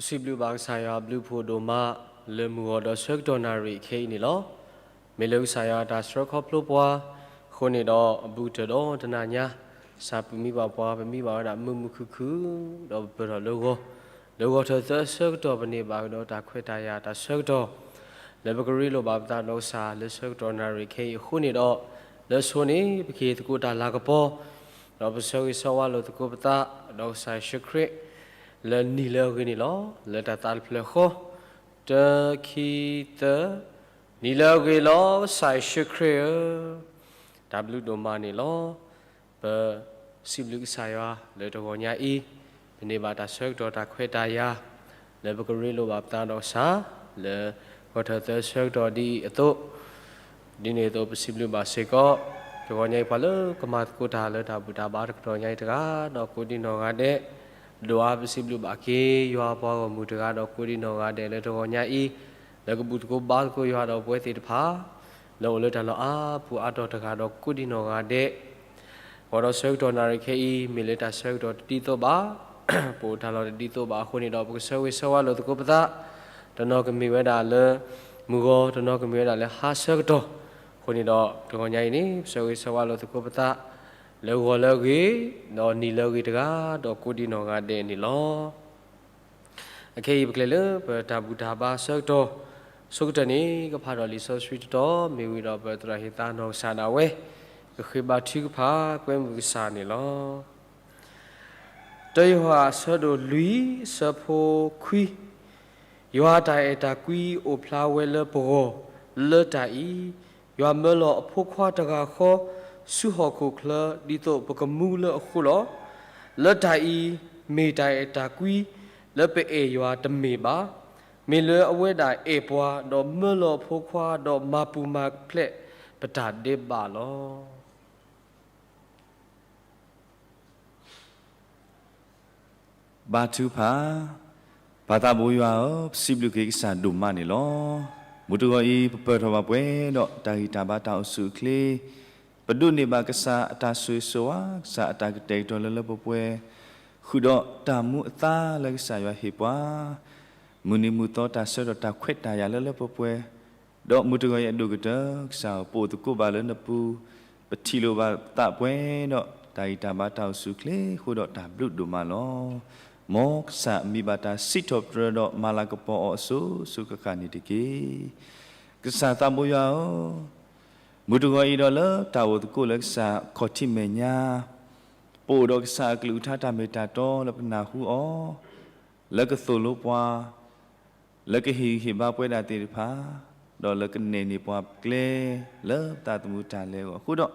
ပစံးဘျုးဘၣ်ကစၢ်ယွၤအဘျုးအဖှိၣ်ဒိၣ်မး လၢမုၢ်ဂီၤဒီးဆၢကတီၢ်နၣ်ရံၣ်ခဲအံၤန့ၣ်လီၤ. မ့ၢ်လၢကစၢ်ယွၤအတၢ်ဆှၢခီဖျိပှၤအဃိန့ၣ်ဒီး အဘူးကတၢၢ်ဒီးတနၤညါ ကစၢ်ပမံဘၣ်ပှၤ ပမံဘၣ်ဝဲဒၣ်မုာ်မုာ်ခုၣ်ခုၣ် ဒီးပပၢၢ်ထီၣ်လၢဂီၤ, လၢဂီၤထၢၣ်သၢဆၢကတီၢ် ပန့ၢ်ဘၣ်ကဒီးတၢ်ခွဲးတၢ်ယာ်တၢ်ဆၢကတီၢ် လၢပကရ့လိာ်ဘၣ်ပသးဒီးကစၢ်လၢဆၢကတီၢ်နၣ်ရံၣ်ခဲအံၤအဃိန့ၣ်ဒီး, လၢစိၤန့ၣ် ပကဟ့ၣ်သကိးတၢ်လၤကပီၤ ဒီးပဆၢဂ့ၤဆၢဝါလိာ်သကိးပသး ဒီးကစၢ်ယ့ၣ်ၡူးခရံာ် လၢနံၤလၢအဂ့ၤန့ၣ်လီၤ. လၢတၢ်သးတဖျၢၣ်ဃီ, တၢ ခံ သၢ, နံၤလၢအဂ့ၤလီၤ ကစၢ်ယ့ၣ်ၡူးခရံာ်ဧၢ, တၢ်ဘျုးဒိၣ်မးန့ၣ်လီၤ. ပစံးဘျုးကစၢ်ယွၤလၢတဂီၤညါအံၤ, ပန့ၢ်ဘၣ်တၢ်ဆၢကတီၢ်တၢ်ခွဲးတၢ်ယာ် လၢပကရ့လိာ်ဘၣ်ပသးဒီးကစၢ် လၢဂီၤထၢၣ်သၢဆၢကတီၢ်ဒ်အံၤအသိး, ဒ်န့ၣ်အသိးပစံးဘျုးဘၣ်စ့ၢ်ကီး တဂီၤညါအံၤပှၤလၢကမၤသကိးတၢ်လၢတၢ်ဘူၣ်တၢ်ဘါတကတီၢ်ညါအံၤတဂၤဒီးကိးဒံနီၢ်ဂၤဒဲး, ဒိၣ်အါပစံးဘျုးဘၣ်က့ၤယွၤအပှၤဂီၢ်မုၢ်တဂၤဒီးကိးဒံနီၢ်ဂၤဒဲးလၢတဂီၤညါအံၤ, လၢကဘူၣ်သကိးဘါသကိးယွၤဒီးပဝဲသ့ၣ်တဖၣ် လၢအိၣ်လၢတၢ်လီၢ်အါပူၤအါတီၢ်တဂၤဒီးကိးဒံနီၢ်ဂၤဒဲး ဃီဒီးဆၢကတီၢ်နၣ်ရံၣ်ခဲအံၤ မ့ၢ်လၢတၢ်ဆၢကတီၢ်တဒ်သိးဘၣ်, ပအိၣ်တၢ်လီၢ်တဒ်သိးဘၣ်အဃိန့ၣ်ဒီး ပကဆၢဂ့ၤဆၢဝါလိာ်သကိးပသး, တနီၤကမ့ၢ်ဝဲဒၣ်လၢမုၢ်ဂီၤ, တနီၤကမ့ၢ်ဝဲဒၣ်လၢဟါဆၢကတီၢ်, အဃိန့ၣ်ဒီး တဂီၤညါအံၤန့ၣ် ပဆၢဂ့ၤဆၢဝါလိာ်သကိးပသး လၢဂီၤလၢအဂ့ၤ, ဒီးနံၤလၢအဂ့ၤတဂၤဒီးကိးဒံနီၢ်ဂၤဒဲးန့ၣ်လီၤ. အခဲအံၤပကလဲၤလၢပတၢ်ဘူၣ်တၢ်ဘါဆၢကတီၢ်, ဆိကတၢၢ်န့ၣ် ကဖးဒီးလံာ်စီဆှံတတီၤ မ့ၢ်ဝံၤဒီးပသရၣ်ဟ့ၣ်သါနီၢ်ကစၢ်ဒၣ်ဝဲ ကဃ့ဘါထုကဖၣ်ကွဲမုာ်ကစၢ်န့ၣ်လီၤ. တၢယိၤဟၣ်အဆၢဒိၣ်လွံၢ်အဆၢဖိခွံ, ယွၤအတၢ်အဲၣ်တၢ်ကွံအိၣ်ဖျါဝဲလၢပဂီၢ် လၢတၢ်အံၤ, ယွၤမၢလီၤအဖိခွါတဂၤဃီ ဆူဟီၣ်ခိၣ်ချၢ ဒ်သိးပကမူလၢအဃိလီၤ. လၢတၢ်အံၤ မ့ၢ်တၢ်အဲၣ်တၢ်ကွံလၢပအဲၣ်ယွၤတမ့ၢ်ဘၣ်, မ့ၢ်လၢအဝဲဒၣ်အဲၣ်ပှၤ ဒီးမၢလီၤအဖိခွါ ဒီးမၤပူၤမၤဖျဲးပတၢ်ဒဲးဘးလီၤ. ဘါထုကဖၣ်, ပၢ်သးဘိယွၤဧၢ, ပစံးဘျုးက့ၤကစၢ်ဒိၣ်မးန့ၣ်လီၤ. မုၢ်တဂီၤအံၤ ပပၢၢ်ထီၣ်ဘၣ်ပှဲၤဒီးတၢ်ဂံၢ်တၢ်ဘါတၢ်အိၣ်ဆူၣ်အိၣ်ချ့, ပဒိးန့ၢ်ဘၣ်ကစၢ်အတၢ်ဆိၣ်ဂ့ၤဆိၣ်ဝါ, ကစၢ်အတၢ်ကတဲာ်ကတီၤလၢလၢပှဲၤပှဲၤ, ဃုာ်ဒီးတၢ်မူအသါလၢကစၢ်ယွၤဟ့ၣ်ပှၤ မုၢ်နံၤမုၢ်သီတၢ်ဆၢကတီၢ်တၢ်ခွဲးတၢ်ယာ်လၢလၢပှဲၤပှဲၤ, ဒီးမုၢ်တဂီၤအံၤအဒိၣ်ကတၢၢ် ကစၢ်ဧၢ, ပအိၣ်သကိးဘၣ်လၢနပူၤ, ပထံၣ်လိာ်ဘၣ်သးပှဲၤဒီးတၢ်ဂံၢ်တၢ်ဘါတၢ်အိၣ်ဆူၣ်အိၣ်ချ့အဃိဒီးတၢ်ဘျုးဒိၣ်မးလီၤ. မ်ကစၢ်မံဘၣ်တၢ်စံးထီၣ်ပတြၢၤဒီးမၤလၤကပီၤအီၤအစိၤစိၤဃၣ်ဃၣ်န့ၣ်တက့ၢ်. ကစၢ်သးဘိယွၤဧၢ, မုၢ်တဂီၤအံၤဒီးလၢတၢ်အိၣ်သကိးလၢကစၢ်ခီၣ်ထံးမဲာ်ညါ, ပအိၣ်ဒီးကစၢ်အကလုၢ်ကထါတၢ်မ့ၢ်တၢ်တီလၢပနၢ်ဟူအီၤ, လၢကသိၣ်လိပှၤ, လၢကဟ့ၣ်ဂံၢ်ဟ့ၣ်ဘါပဝဲဒၣ်သ့ၣ်တဖၣ်, ဒီးလၢကနဲၣ်န့ၢ်ပှၤကျဲလၢပသးသမူတၢ်လဲၤအဂီၢ်အဃိဒီး,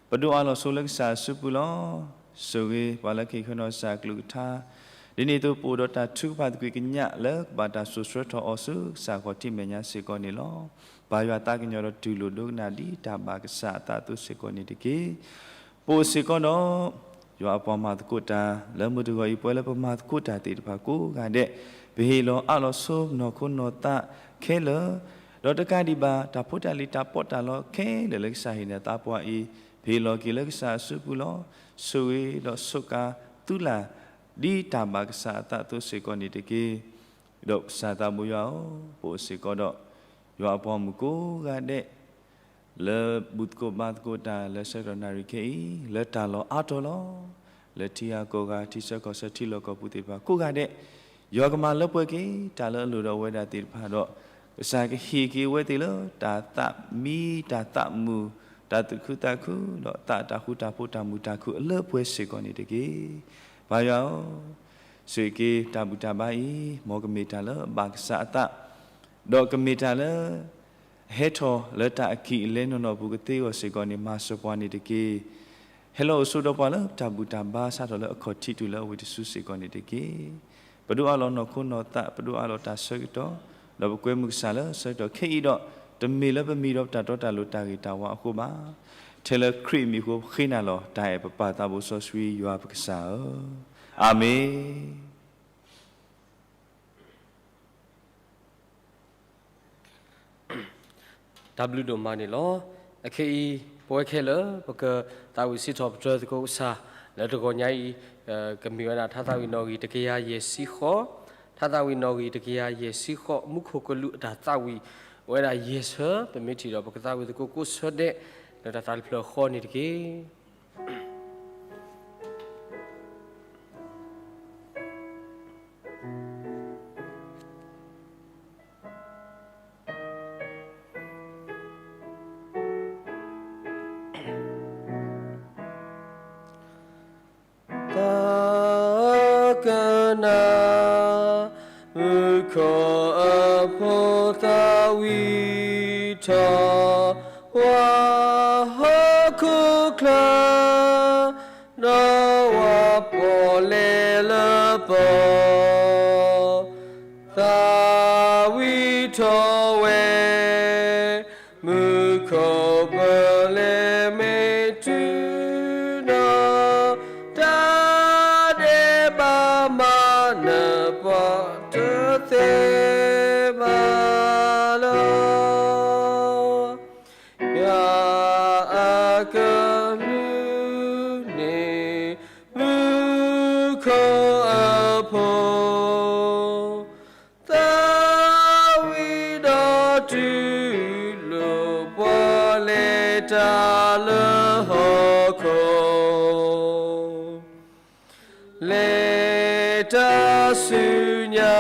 ပဒိးအါလီၤဆိလၢကစၢ်အစုပူၤလီၤ. ဆိၣ်ဂ့ၤပှၤလၢကဟ့ၣ်ခီနီၣ်ကစၢ်အကလုၢ်ကထါ, ဒ်န့ၣ်အသိးပအိၣ်ဒီးတၢ်ထုကဖၣ်သကွံၢ်ကညးလၢကဘၣ်တၢ်စိာ်ဆှၢထီၣ်အီၤဆူကစၢ်ခီၣ်ထံးမဲာ်ညါစ့ၢ်ကီးန့ၣ်လီၤ. ပၢ်ယွၤသးကညီၤဒီးတူၢ်လိာ်ဒိကနၣ်ဒ်တၢ်ဘၣ်ကစၢ်အသးအသိးစ့ၢ်ကီးန့ၣ်တက့ၢ်. ပအိၣ်စ့ၢ်ကီးဒီး ယွၤအပှၤမၤသကိးတၢ် လၢမုၢ်တဂီၤအံၤ ပဝဲလၢပမၤသကိးတၢ်သ့ၣ်တဖၣ်ကိးဂၤဒဲး, ပဟ့ၣ်လီၤအါလီၤဆိနီၢ်ခိနီၢ်သးခဲလၢာ်, ဒီးတကးဒံးဘၣ် တၢ်ဖိတၢ်လံၤတၢ်ပီးတၢ်လီခဲလၢာ်လၢကစၢ်ဟ့ၣ်န့ၢ်သးပှၢ်အံၤ, ပဟ့ၣ်လီၤက့ၤလၢကစၢ်အစုပူၤလီၤ. ဆိၣ်ဂ့ၤဒီးဆိၣ်ကါသုလၢ် ဒ်တၢ်ဘၣ်ကစၢ်အသးအသိးစ့ၢ်ကီးန့ၣ်တက့ၢ်. ဒီးကစၢ်သးဘိယွၤဧၢ, ပအိၣ်စ့ၢ်ကီးဒီး ယွၤအပှၤမုၣ်ကိးဂၤဒဲး လၢဘူၣ်သကိးဘါသကိးတၢ်လၢဆၢကတီၢ်နၣ်ရံၣ်ခဲအံၤ လၢတၢ်လီၢ်အါတီၢ်လီၤ. လၢထံဂၤကီၢ်ဂၤ ထံဆၢကီၢ်ဆၢထံလီၢ်ကီၢ်ပူၤသ့ၣ်တဖၣ်ကိးဂၤဒဲး, ယွၤကမၤလၢပှဲၤက့ၤ တၢ်လၢအလိၣ်ဒီးအဝဲဒၣ်သ့ၣ်တဖၣ်ဒီး, ကစၢ်ကဟ့ၣ်က့ၤအဝဲသ့ၣ်လၢ တၢ်သးမံ တၢ်သးမုာ် တၢ်သူၣ်ခုသးခု ဒီးသးတၢ်ဃူတၢ်ဖိးတၢ်မုာ်တၢ်ခုၣ်အလၢပှဲၤစ့ၢ်ကီးန့ၣ်တက့ၢ်. ပၢ်ယွၤဧၢ, ဆိၣ်ဂ့ၤက့ၤတၢ်ဘူၣ်တၢ်ဘါအံၤ မ်ကမ့ၢ်တၢ်လၢအဘၣ်ကစၢ်အသး ဒီးကမ့ၢ်တၢ်လၢ ဟဲထီၣ်လၢတၢ်အကံၢ်အလဲနီၢ်နီၢ်ပူၤကသ့အဂီၢ်စ့ၢ်ကီးန့ၣ် မၤစၢၤပှၤန့ၣ်တက့ၢ်. ဟဲလီၤအိၣ်ဆိဒီးပှၤလၢတၢ်ဘူၣ်တၢ်ဘါစးထီၣ်လၢအခီၣ်ထံးတုၤလၢအဝံၤတစုစ့ၢ်ကီးန့ၣ်တက့ၢ်. ပဒိးအါလီၤနီၢ်ခိနီၢ်သး ပဒိးအါလီၤတၢ်ဆၢကတီၢ်, ဒီးပကွဲမုာ်ကစၢ်လၢဆၢကတီၢ်ခဲအံၤဒီး, တမ့ၢ်လၢပမံၤဒီးပတၢ်တီတၢ်လိၤတၢ်ဂ့ၤတၢ်ဝါအဃိဘၣ်. ထဲလၢခရံာ်အမံၤအဃိ ပဃ့နၤလီၤတၢ်အဲၣ်ပပၢ်သးဘိစီဆှံယွၤပကစၢ်ဧၢ, အၤမ့ၣ်. တၢ်ဘျုးဒိၣ်မးန့ၣ်လီၤ. အခဲအံၤ ပဝဲခဲလၢာ် ပကသးဝံၣ်စံးထီၣ်ပတြၢၤသကိးကစၢ် လၢတဂီၤညါအံၤ, ကမ့ၢ်ဝဲဒၣ်ထါသးဝံၣ်နီၣ်ဂံၢ်တကယၤယဲၢ်ဆံဃိး, ထါသးဝံၣ်နီၣ်ဂံၢ်တကယၤယဲၢ်ဆံဃိး မူခိၣ်ကလူးအတၢ်သးဝံၣ် အိၣ်ဝဲဒၣ်ယဲၢ်ဆၢ, ပမ့ၢ်ထံၣ်ဒီး ပကသးဝံၣ်သကိးကိးဆၢဒဲး လၢတၢ်သးတဖျၢၣ်ဃီန့ၣ်တက့ၢ်. သးကနၣ် မူခိၣ်အဖိသးဝံၣ်ထီၣ် ဝၤဟီၣ်ခိၣ်ချၢ ဒီးဝၤပီၣ်လဲၣ်လၢပီၣ် သးဝံၣ်ထီၣ်ဝဲ မူခိၣ်ပလဲၤမ့ၢ်တုၤနီၢ် တၢ်ဒဲးဘးမၤနၢၤ ပှၤတသ့ဘၣ်လီၤ. ယွၤအကလုၢ်န့ၣ် မူခိၣ်အဖိ သးဝံၣ်ဒီးတူၢ်လိာ် ပှၤလဲၤတၢ်လၢဟီၣ်ခိၣ် လဲၤတၢ်ဆူညါ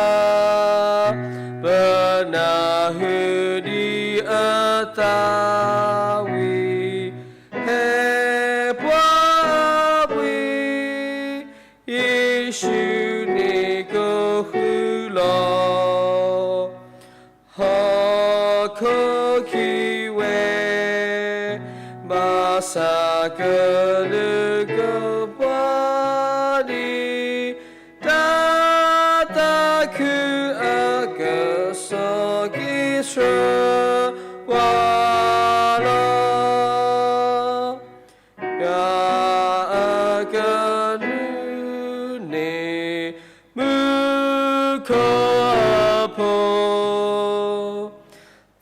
ပနၢ်ဟူဒံးအသးဝံၣ် ဟဲပှၤဘှံး ယ့ၣ်ၡူးန့ၣ်ကဃုလီၤ ဟီၣ်ခိၣ်ခံဝဲ ဘၣ်ဆၣ်ကလုာ်ကပှၢ်ဒံး တၢ်သးခုအကစီၣ်က့ၤဆှၢပှၤလီၤ. ယွၤအကလုၢ်န့ၣ် မူခိၣ်အဖိ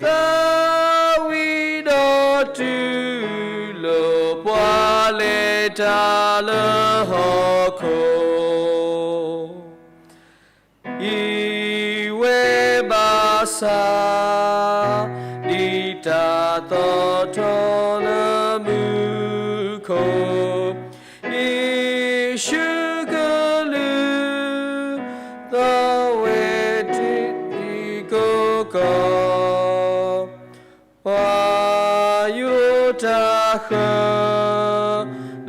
သးဝံၣ်ဒီးတူၢ်လိာ် ပှၤလဲၤတၢ်လၢဟီၣ်ခိၣ် အံၤဝဲဘၣ်ဆၣ် ဒ်တၢ်သီၣ်ထီၣ်လၢမူခိၣ် ယ့ၣ်ၡူးကလုၢ် သီၣ်ဝဲတံၤသကိးကီၢ် ပှၤယိၤတၢ်ဃၢ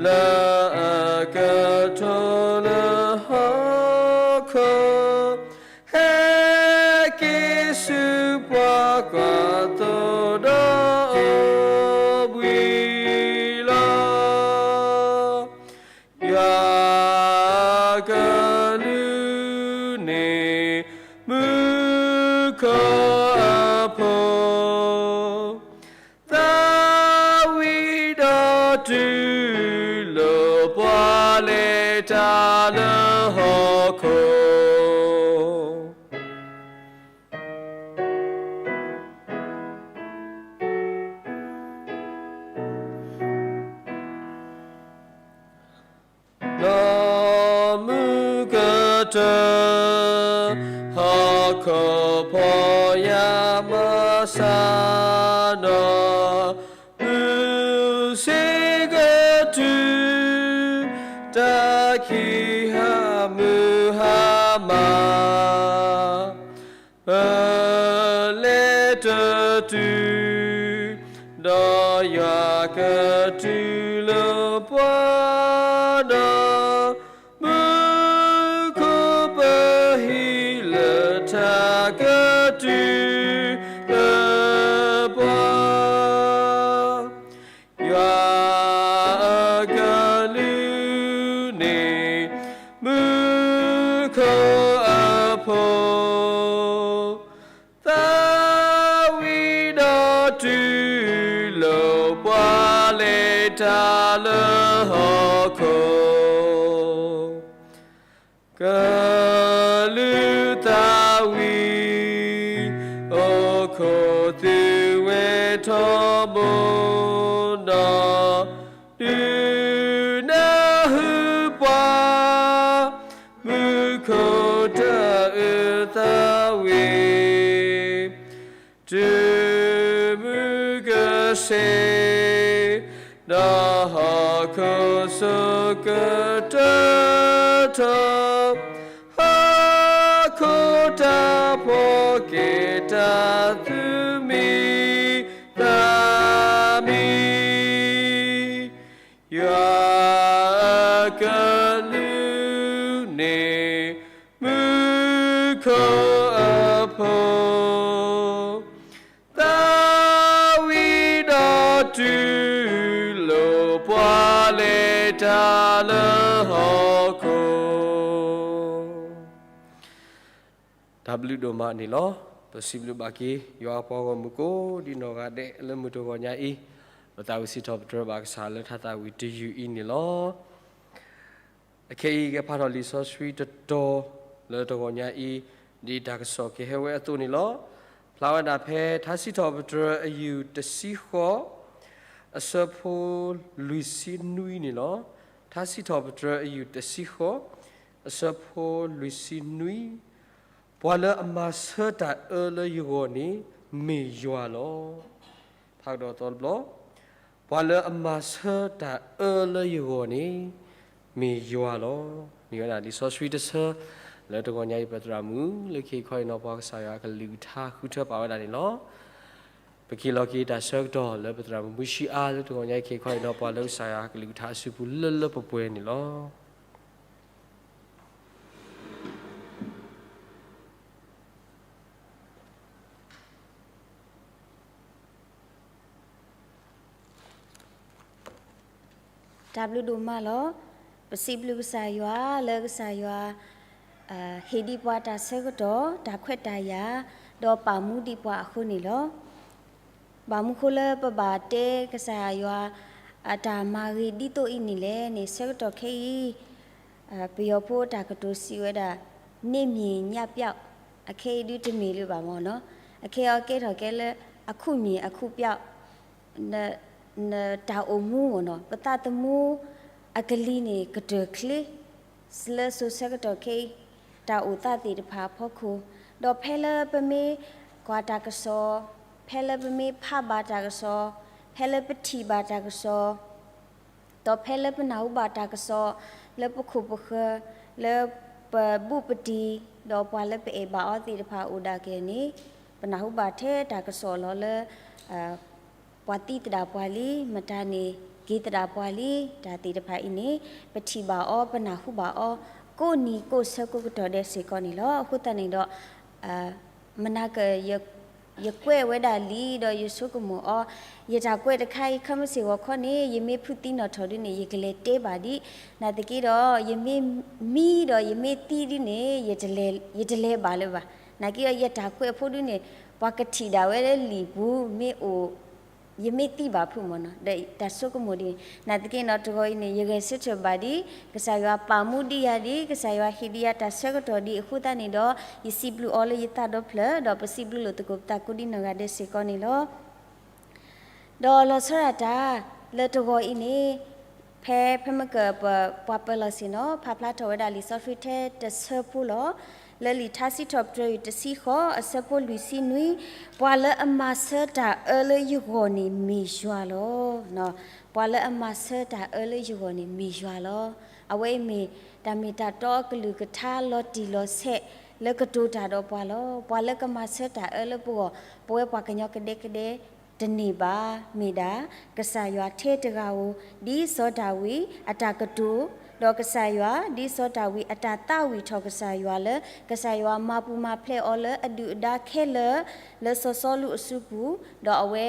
လၢအကထိလၢဟီၣ်ခိၣ် ဟဲက့ၤဆူပှၤကွၢ်သိဒီးအိၣ်ဘှံးလီၤ. ယွၤအကလုၢ်န့ၣ် မူခိၣ်အဖိ သးဝံၣ်ဒီးတူၢ်လိာ် ပှၤလဲၤတၢ်လၢဟီၣ်ခိၣ် နီၢ်မူကတၢၢ် ဟီၣ်ခိၣ်ဖီၣ်ယာ်မၤစၢ်နီၢ် မုၢ်ဆ့ၣ်ကတုၤ တၢ်ခံးဟါမုၢ်ဟါမး ပလဲၤတတုၤ ဒီးယွၤကတုၤလၢပှၤဒီး မူခိၣ်ပဟံးလၢထးကတုၤလၢပှၤ ယွၤအကလုၢ်န့ၣ် မူခိၣ်အဖိ သးဝံၣ်ဒီးတူၢ်လိာ် ပှၤလဲၤတၢ်လၢဟီၣ်ခိၣ် ကလုၢ်သးဝံၣ် အိၣ်ခိးသုဝဲထီဘိဒီး ဒုးနၢ်ဟူပှၤ မူခိၣ်တၢ်အုး စ့ၢ်, ဒီးဟီၣ်ခိၣ်ဆိးကတၢၢ်ထီၣ်, ဟီၣ်ခိၣ်တၢ်ဖှီၣ်က့ၤတၢ်သူၣ်မံသးမံ, ယွၤအကလူးန့ၣ် မူခိၣ်အဖိ သးဝံၣ်ဒီးတူၢ်လိာ်ပှၤလဲၤတၢ်လၢဟီၣ်ခိၣ်. တၢ်ဘျုးဒိၣ်မးန့ၣ်လီၤ. ပစံးဘျုးဘၣ်က့ၤ ယွၤအပှၤဂီၢ်မုၢ်ကိးဒံနီၢ်ဂၤဒဲးလၢမုၢ်တဂီၤညါအံၤ, ပသးဝံၣ်စံးထီၣ်ပတြၢၤဘၣ်ကစၢ်လၢထါသးဝံၣ်တယုၢ်အံၤန့ၣ်လီၤ. အခဲအံၤ ကဖးထီၣ်လံာ်စီဆှံတတီၤလၢတဂီၤညါအံၤ, ဒ်တၢ်ကစီၣ်ကဟဲဝဲအသိးန့ၣ်လီၤ. ဖျါဝဲဒၣ်ဖဲထါစံးထီၣ်ပတြၢၤအယုၢ်တဆံဃိး, အဆၢဖိလွံၢ်ဆံနွံန့ၣ်လီၤ. ထါစံးထီၣ်ပတြၢၤအယုၢ်တဆံဃိး, အဆၢဖိလွံၢ်ဆံနွံ, ပှၤလၢအမၤဆၢတၢ်အၢလၢယဂီၢ်န့ၣ် မ့ၢ်ယွၤလီၤ. ဖးကဒီးသီတဘျီ, ပှၤလၢအမၤဆၢတၢ်အၢလၢယဂီၢ်န့ၣ် မ့ၢ်ယွၤလီၤ. မ့ၢ်ဝဲဒၣ်လံာ်စီဆှံတဆၢ လၢတဂီၤညါအံၤ ပသရၣ်မုၣ် လၢခံခီအံၤနီၤ ပှၤကစၢ်ယွၤအကလုၢ်ကထါဃုထၢပာ်ဝဲဒၣ်န့ၣ်လီၤ. ပက့ၤလီၤက့ၤတၢ်ဆၢကတီၢ်လၢပသရၣ်မုၣ်မုၢ်ဆံအါ လၢတဂီၤညါအံၤ ခံခီအံၤနီၤ ပှၤလၢကစၢ်ယွၤအကလုၢ်ကထါအစုပူၤလၢလၢပှဲၤပှဲၤန့ၣ်လီၤ. တၢ်ဘျုးဒိၣ်မးလီၤ. ပစံးဘျုးကစၢ်ယွၤလၢကစၢ်ယွၤ ဟ့ၣ်ဒံးပှၤတၢ်ဆၢကတီၢ် တၢ်ခွဲးတၢ်ယာ် ဒီးပာ်မူဒံးပှၤအဃိန့ၣ်လီၤ. ဘၣ်မနုၤဃိလၢပဘၣ်တဲကစၢ်ယွၤ အတၢ်မၤဂ့ၤဒ်သိးအံၤန့ၣ်လဲၣ်န့ၣ် ဆၢကတီၢ်ခဲအံၤ ပယီၤဖိတၢ်ကတိၤစံးဝဲဒၣ် နေ့မြင်ညပျောက် အခဲအံၤဒုတမ့ၢ်လၢၤဘၣ်မ့ၢ်နီၤ, အခဲအံၤကဲထီၣ်ကဲလၢ အခုမြင်အခုပျောက် နတၢ်အိၣ်မူမ့ၢ်နီၤ ပသးသမူအကလံၤန့ၣ် ကတၢၢ်ချ့ လၢစိၤဆၢကတီၢ်ခဲအံၤ တၢ်အိၣ်သးသ့ၣ်တဖၣ်အဖီခိၣ်, ဒီးဖဲလၢပမ့ၢ်ကွၢ်တၢ်ကစီၣ်, ဖဲလၢပမ့ၢ်ဖးဘၣ်တၢ်ကစီၣ်, ဖဲလၢပထံၣ်ဘၣ်တၢ်ကစီၣ် ဒီးဖဲလၢပနၢ်ဟူဘၣ်တၢ်ကစီၣ် လၢပခိၣ်ပဃၢၤ လၢပဘူးပတံၢ် ဒီးပှၤလၢပအဲၣ်ဘၣ်အီၤသ့ၣ်တဖၣ်အိၣ်ဒၣ်ကဲန့ၣ် ပနၢ်ဟူဘၣ်ထဲတၢ်ကစီၣ်လီၤလၢ ပှၤသံသဒၣ်ပှၤလံ, မတၤန့ၣ် က့ၤသဒၣ်ပှၤလံ, တၢ်သ့ၣ်တဖၣ်အံၤန့ၣ် ပထံၣ်ဘၣ်အီၤ ပနၢ်ဟူဘၣ်အီၤ ကိးနံၤကိးဆၢကိးကတီၢ်ဒဲးစ့ၢ်ကီးန့ၣ်လီၤ. အဃိသတးန့ၣ်ဒီး မနၤက ယကွဲးဝဲဒၣ်လံဒီးယဆိကမိၣ်အီၤ, ယတၢ်ကွဲးတခါအံၤ ခဲမုၢ်ဆ့ၣ်ဂီၤခီန့ၣ် ယမ့ၢ်ဖုးသံနီၣ်ထီၣ်ဒုန့ၣ် ယကလဲၤတဲဘၣ်ဒံး, နာ်သက့ဒီး ယမ့ၢ်မံဒီးယမ့ၢ်သံဒုန့ၣ် ယတလဲၤဘၣ်လၢၤဘၣ်. နာ်သက့ဒီး ယတၢ်ကွဲးဖိဒုန့ၣ် ပှၤကထံၣ်ဒၣ်ဝဲလၢလံာ်ပူၤ မ့ၢ်အိၣ် ယမ့ၢ်သံဘၣ်ဖုးမ့ၢ်နီၤ ဒီးတၢ်ဆိကမိၣ်ဒ်န့ၣ်, နာ်သက့ဒီး တဂီၤအံၤန့ၣ် ယဂဲၤဆၢထၢၣ်ဘၣ်ဒံး ကစၢ်ယွၤပာ်မူဒံးယၤဒံး ကစၢ်ယွၤဟ့ၣ်ဒံးယၤတၢ်ဆၢကတီၢ်ဒံးအဃိသတးန့ၣ်ဒီး ယစံးဘျုးအီၤလၢယသးဒီဖျၢၣ် ဒီးပစံးဘျုးလိာ်သကိးပသးကိးဒံနီၢ်ဂၤဒဲးစ့ၢ်ကီးန့ၣ်လီၤ. ဒီးလီၤဆီဒၣ်တၢ် လၢတဂီၤအံၤန့ၣ် ဖဲ ဖဲမ့ၢ်က ပှၤပၢၤလီၢ်ဆ့ၣ်နီၤ ဖးဖျါထီၣ်ဝဲဒၣ်လံာ်စီဆှံထဲတဆၢဖိလီၤ. လၢလံာ်ထါစံးထီၣ်ပတြၢၤတဆံဃိး အဆၢဖိလွံၢ်ဆံနွံ, ပှၤလၢအမၤဆၢတၢ်အၢလၢယဂီၢ်န့ၣ်မ့ၢ်ယွၤလီၤ. ပှၤလၢအမၤဆၢတၢ်အၢလၢယဂီၢ်န့ၣ်မ့ၢ်ယွၤလီၤ. အဝဲအံၤမ့ၢ်တၢ်မ့ၢ်တၢ်တီအကလုၢ်ကထါလီၤတံၢ်လီၤဆဲး လၢကတိၤတၢ်ဒီးပှၤလီၤ. ပှၤလၢကမၤဆၢတၢ်အၢလၢပဂီၢ် ပဝဲပှၤကညီကဒဲကဒဲ တန့ၢ်ဘၣ် မ့ၢ်ဒၣ် ကစၢ်ယွၤထဲတဂၤဧိၤ ဒ်စီၤဒၤဝံးအတၢ်ကတိၤ, ဒီးကစၢ်ယွၤ ဒ်စီၤဒၤဝံးအတၢ်သးဝံၣ်ထီၣ်ကစၢ်ယွၤလၢ ကစၢ်ယွၤမၤပူၤမၤဖျဲးအီၤလၢအဒုၣ်အဒါခဲလၢာ် လၢစီၤစီလူးအစုပူၤ, ဒီးအဝဲ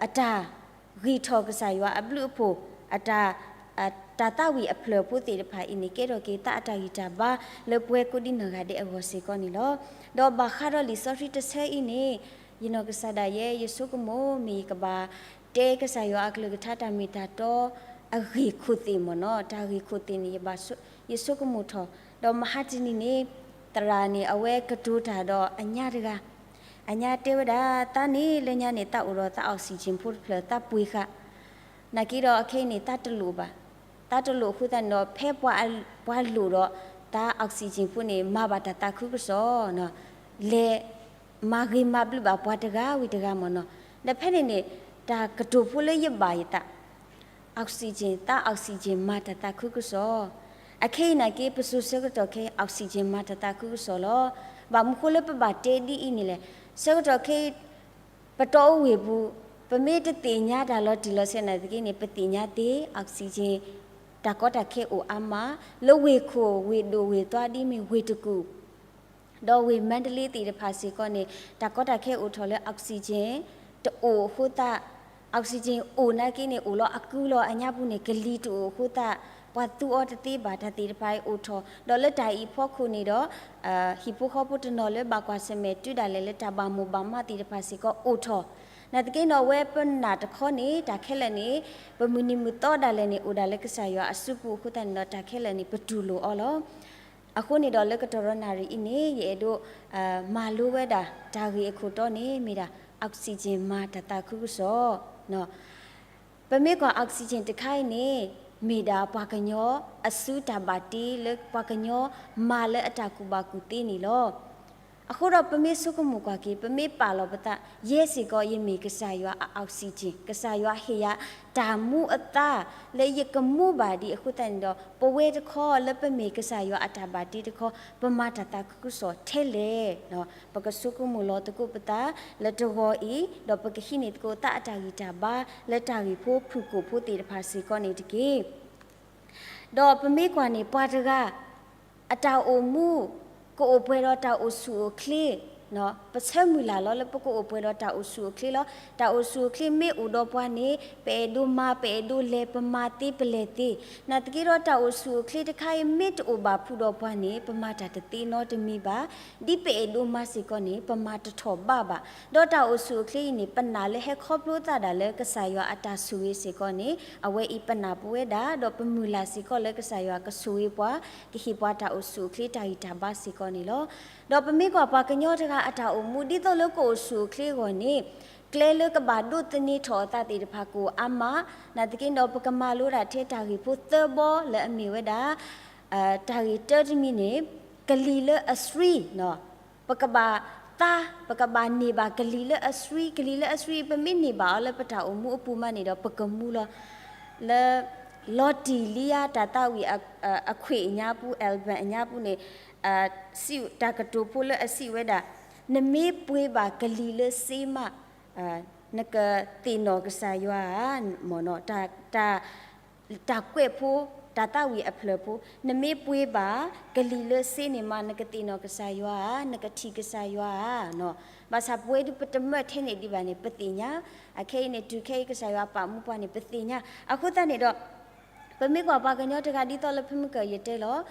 အတၢ်ဂံၢ်ထီၣ်ကစၢ်ယွၤအဘျုးအဖှိၣ် အတၢ် တၢ်သးဝံၣ်အဖျၢၣ်ဖိသ့ၣ်တဖၣ်အံၤန့ၣ် ကဲထီၣ်က့ၤသးအတၢ်ဂံၢ်တၢ်ဘါလၢပဝဲကိးဒံနီၢ်ဂၤဒဲးအဂီၢ်စ့ၢ်ကီးန့ၣ်လီၤ. ဒီးဘၣ်ဃးဒီးလံာ်စီဆှံတဆၢအံၤန့ၣ် ယနီၢ်ကစၢ်ဒၣ်ယဲ ယဆိကမိၣ်မ့ၢ်ယကဘၣ်တဲကစၢ်ယွၤအကလုၢ်ကထါတၢ်မ့ၢ်တၢ်တီ အဂ့ၢ်ခိၣ်သ့ၣ်မ့ၢ်နီၤ တၢ်ဂ့ၢ်ခိၣ်သ့ၣ်န့ၣ် ယဘၣ်ဆိ ယဆိကမိၣ်ထီၣ် ဒီးမဟါတနံၤန့ၣ် သရၣ်န့ၣ် အဝဲကတိၤတၢ်ဒီးအညါတဂၤ အညါတဲဝဲဒၣ် သးန့ၣ်လၢညါန့ၣ် သးအိၣ်ဒီးသး oxygen ဖိတဖျၢၣ် သးပှ့ၤဃာ် နာ်က့ဒီးအခဲအံၤန့ၣ် သးတလိၣ်ဘၣ်, သးတလိၣ်အဃိသတးန့ၣ်ဒီး ဖဲပှၤလိၣ်ဒီး သး oxygen ဖိန့ၣ် မၤဘၣ်တၢ်သးခုကစီၣ် လဲၤမၤဂ့ၤမၤဘျုးဘၣ်ပှၤတဂၤဝံၤတဂၤမ့ၢ်နီၤ, ဒီးဖဲန့ၣ်န့ၣ် တၢ်ကတိၤဖိလၢယဘၣ်ယသး, oxygen သး oxygen မၤတၢ်သးခုကစီၣ်. အခဲအံၤနာ်က့ ပစိၤဆၢကတီၢ်ခဲအံၤ oxygen မၤတၢ်သးခုကစီၣ်လီၤ. ဘၣ်မနုၤဃိလၢပဘၣ်တဲဒ်အံၤန့ၣ်လဲၣ်. ဆၢကတီၢ်ခဲအံၤ ပတီၢ်အိၣ်ဝ့ၢ်ပူၤ, ပမ့ၢ်တသ့ၣ်ညါတၢ်လီၤတံၢ်လီၤဆဲးနာ်သက့န့ၣ် ပသ့ၣ်ညါသ့ oxygen တၢ်ကီတၢ်ခဲအိၣ်အါမး, လၢဝ့ၢ်ခိၣ်ဝ့ၢ်ဒိၣ်ဝ့ၢ်သွါဒ်မ့ၢ်ဝ့ၢ်တကူၣ် ဒီးဝ့ၢ်မါတလ့သ့ၣ်တဖၣ်စ့ၢ်ကီးန့ၣ် တၢ်ကီတၢ်ခဲအိၣ်ထီၣ်လၢ oxygen တအိၣ်အဃိသတး, oxygen အိၣ်နာ်က့န့ၣ် အိၣ်လီၤအကုလီၤအညါပူၤန့ၣ် ကလံၤတအိၣ်အဃိသတး ပှၤသူအီၤတသ့ဘၣ် တၢ်သ့ၣ်တဖၣ်အံၤအိၣ်ထီၣ်, ဒီးလၢတၢ်အံၤဖီခိၣ်န့ၣ်ဒီး ဟံၣ်ဖိဃီဖိတနီၤလၢဘၣ်ကွၢ်ဆၢၣ်မဲာ်တုၤဒၣ်လဲာ်လၢတၢ်ဘၣ်မိၣ်ဘၣ်မးသ့ၣ်တဖၣ်စ့ၢ်ကီးအိၣ်ထီၣ်, နာ်သက့န့ၣ်ဒီး အဝဲပနာ်တခီန့ၣ် တၢ်ခဲလၢာ်န့ၣ် ပမုၢ်နံၤမုၢ်သီဒၣ်လဲာ်န့ၣ် အိၣ်ဒၣ်လၢကစၢ်ယွၤအစုပူၤအဃိသတးန့ၣ်ဒီး တၢ်ခဲလၢာ်န့ၣ် ပတူၢ်လိာ်အီၤလီၤ. အဃိန့ၣ်ဒီးလၢကတီၢ်ရီနၣ်ရံၣ်အံၤန့ၣ် ယအဲၣ်ဒိး မၤလိဝဲဒၣ် တၢ်ဂ့ၢ်အခိၣ်တီန့ၣ် မ့ၢ်ဒၣ် oxygen မၤတၢ်သးခုကစီၣ်. ပမ့ၢ်ကွၢ် oxygen တခါအံၤန့ၣ် မ့ၢ်ဒၣ်ပှၤကညီအစုတၢ်ဘၣ်တ့လၢပှၤကညီမၤလၢအတၢ်ကူၣ်ဘၣ်ကူၣ်သ့န့ၣ်လီၤ. အဃိဒီးပမ့ၢ်ဆိကမိၣ်ကွၢ်က့ၤ ပမ့ၢ်ပာ်လီၤပသး ယဲစ့ၢ်ကီးယမ့ၢ်ကစၢ်ယွၤအ oxygen, ကစၢ်ယွၤဟ့ၣ်ယၤတၢ်မူအသါ လၢယကမူဘၣ်ဒံးအဃိသတးန့ၣ်ဒီး ပဝဲတခီလၢပမ့ၢ်ကစၢ်ယွၤအတၢ်ဘၣ်တ့တခီ ပမၤတၢ်သးခုကစီၣ်ထဲလဲၣ်. ပကဆိကမိၣ်လီၤသကိးပသးလၢတဂီၤအံၤ ဒီးပကဟံးန့ၢ်သကိးသးအတၢ်ဂံၢ်တၢ်ဘါ လၢတၢ်ဂ့ၢ်ဖိဖုၣ်ကိာ်ဖိသ့ၣ်တဖၣ်စ့ၢ်ကီးန့ၣ်တက့ၢ်. ဒီးပမ့ၢ်ကွၢ်န့ၣ် ပှၤတဂၤ အတၢ်အိၣ်မူ ကအိၣ်ပှဲၤဒီးတၢ်အိၣ်ဆူၣ်အိၣ်ချ့, ပဆၢမုၢ်လၢ်လီၤလၢပကအိၣ်ပှဲၤဒီးတၢ်အိၣ်ဆူၣ်အိၣ်ချ့လီၤ. တၢ်အိၣ်ဆူၣ်အိၣ်ချ့မ့ၢ်အိၣ်ဒီးပှၤန့ၣ် ပအဲၣ်ဒိးမၤ ပအဲၣ်ဒိးလဲၤ ပမၤသ့ပလဲၤသ့. နာ်သက့ဒီးတၢ်အိၣ်ဆူၣ်အိၣ်ချ့တခါအံၤ မ့ၢ်တအိၣ်ဘၣ်ဖုးဒီးပှၤန့ၣ် ပမၤတၢ်တသ့နီတမံၤဘၣ်. ဒ်ပအဲၣ်ဒိးမၤစ့ၢ်ကီးန့ၣ် ပမၤတထီၣ်ဘးဘၣ်. ဒီးတၢ်အိၣ်ဆူၣ်အိၣ်ချ့အံၤန့ၣ် ပနာ်လၢဟဲခီဖျိသးဒၣ်လၢကစၢ်ယွၤအတၢ်ဆိၣ်ဂ့ၤစ့ၢ်ကီးန့ၣ် အဝဲအံၤပနာ်ပဝဲဒၣ် ဒီးပမုၢ်လၢ်စ့ၢ်ကီးလၢကစၢ်ယွၤကဆိၣ်ဂ့ၤပှၤ ကဟ့ၣ်ပှၤတၢ်အိၣ်ဆူၣ်အိၣ်ချ့တၢ်ဂံၢ်တၢ်ဘါစ့ၢ်ကီးန့ၣ်လီၤ. ဒီးပမ့ၢ်ကွၢ်ပှၤကညီတဂၤအတၢ်အိၣ်မူ ဒ်သိးလၢကအိၣ်ဆူၣ်အိၣ်ချ့အဂီၢ်န့ၣ် ကျဲလၢကဘၣ်ဒိးသန့ၤထီၣ်အသးသ့ၣ်တဖၣ်ကအိၣ်အါမး, နာ်သက့ဒီး ပကမၤလိဒၣ်ထဲတၢ်ဂ့ၢ်ဖိသၢဘီလၢအမ့ၢ်ဝဲဒၣ် တၢ်ဂ့ၢ်တၢတမံၤန့ၣ် ကလံၤလၢအဆှံ, ပကဘၣ်သါ, ပကဘၣ်န့ၢ်ဘၣ်ကလံၤလၢအဆှံ, ကလံၤလၢအဆှံ ပမ့ၢ်န့ၢ်ဘၣ်အီၤလၢပတၢ်အိၣ်မူအပူၤမးန့ၣ်ဒီး ပကမူလီၤ. လၢ လီၤတံၢ်လံယါတၢ်သးဝံၣ်အခွံၣ်အညါပူၤ album အညါပူၤန့ၣ် တၢ်ကတိၤဖိလၢအစံးဝဲဒၣ် နမ့ၢ်ပှ့ၤဘၣ်ကလံၤလၢစ့မး နကသ့ၣ်နီၣ်ကစၢ်ယွၤဧါ, မ့ၢ်နီၢ် တၢ်ကွဲးဖိ တၢ်သးဝံၣ်အဖျၢၣ်ဖိ နမ့ၢ်ပှ့ၤဘၣ်ကလံၤလၢစ့န့ၣ်မး နကသ့ၣ်နီၣ်ကစၢ်ယွၤဧါ, နကထံၣ်ကစၢ်ယွၤဧါ. ဘၣ်ဆၣ်ပဝဲဒၣ်ပတမၢထဲန့ၣ်ဒံးဘၣ်န့ၣ် ပသ့ၣ်ညါ, အခဲအံၤန့ၣ် တုၤခဲအံၤကစၢ်ယွၤပာ်မူပှၤန့ၣ် ပသ့ၣ်ညါ. အဃိသတးန့ၣ်ဒီး ပမ့ၢ်ကွၢ်ပှၤကညီတဂၤဒ်သိးလၢဖုမုၢ်ကၢၢ်ယတဲလီၤ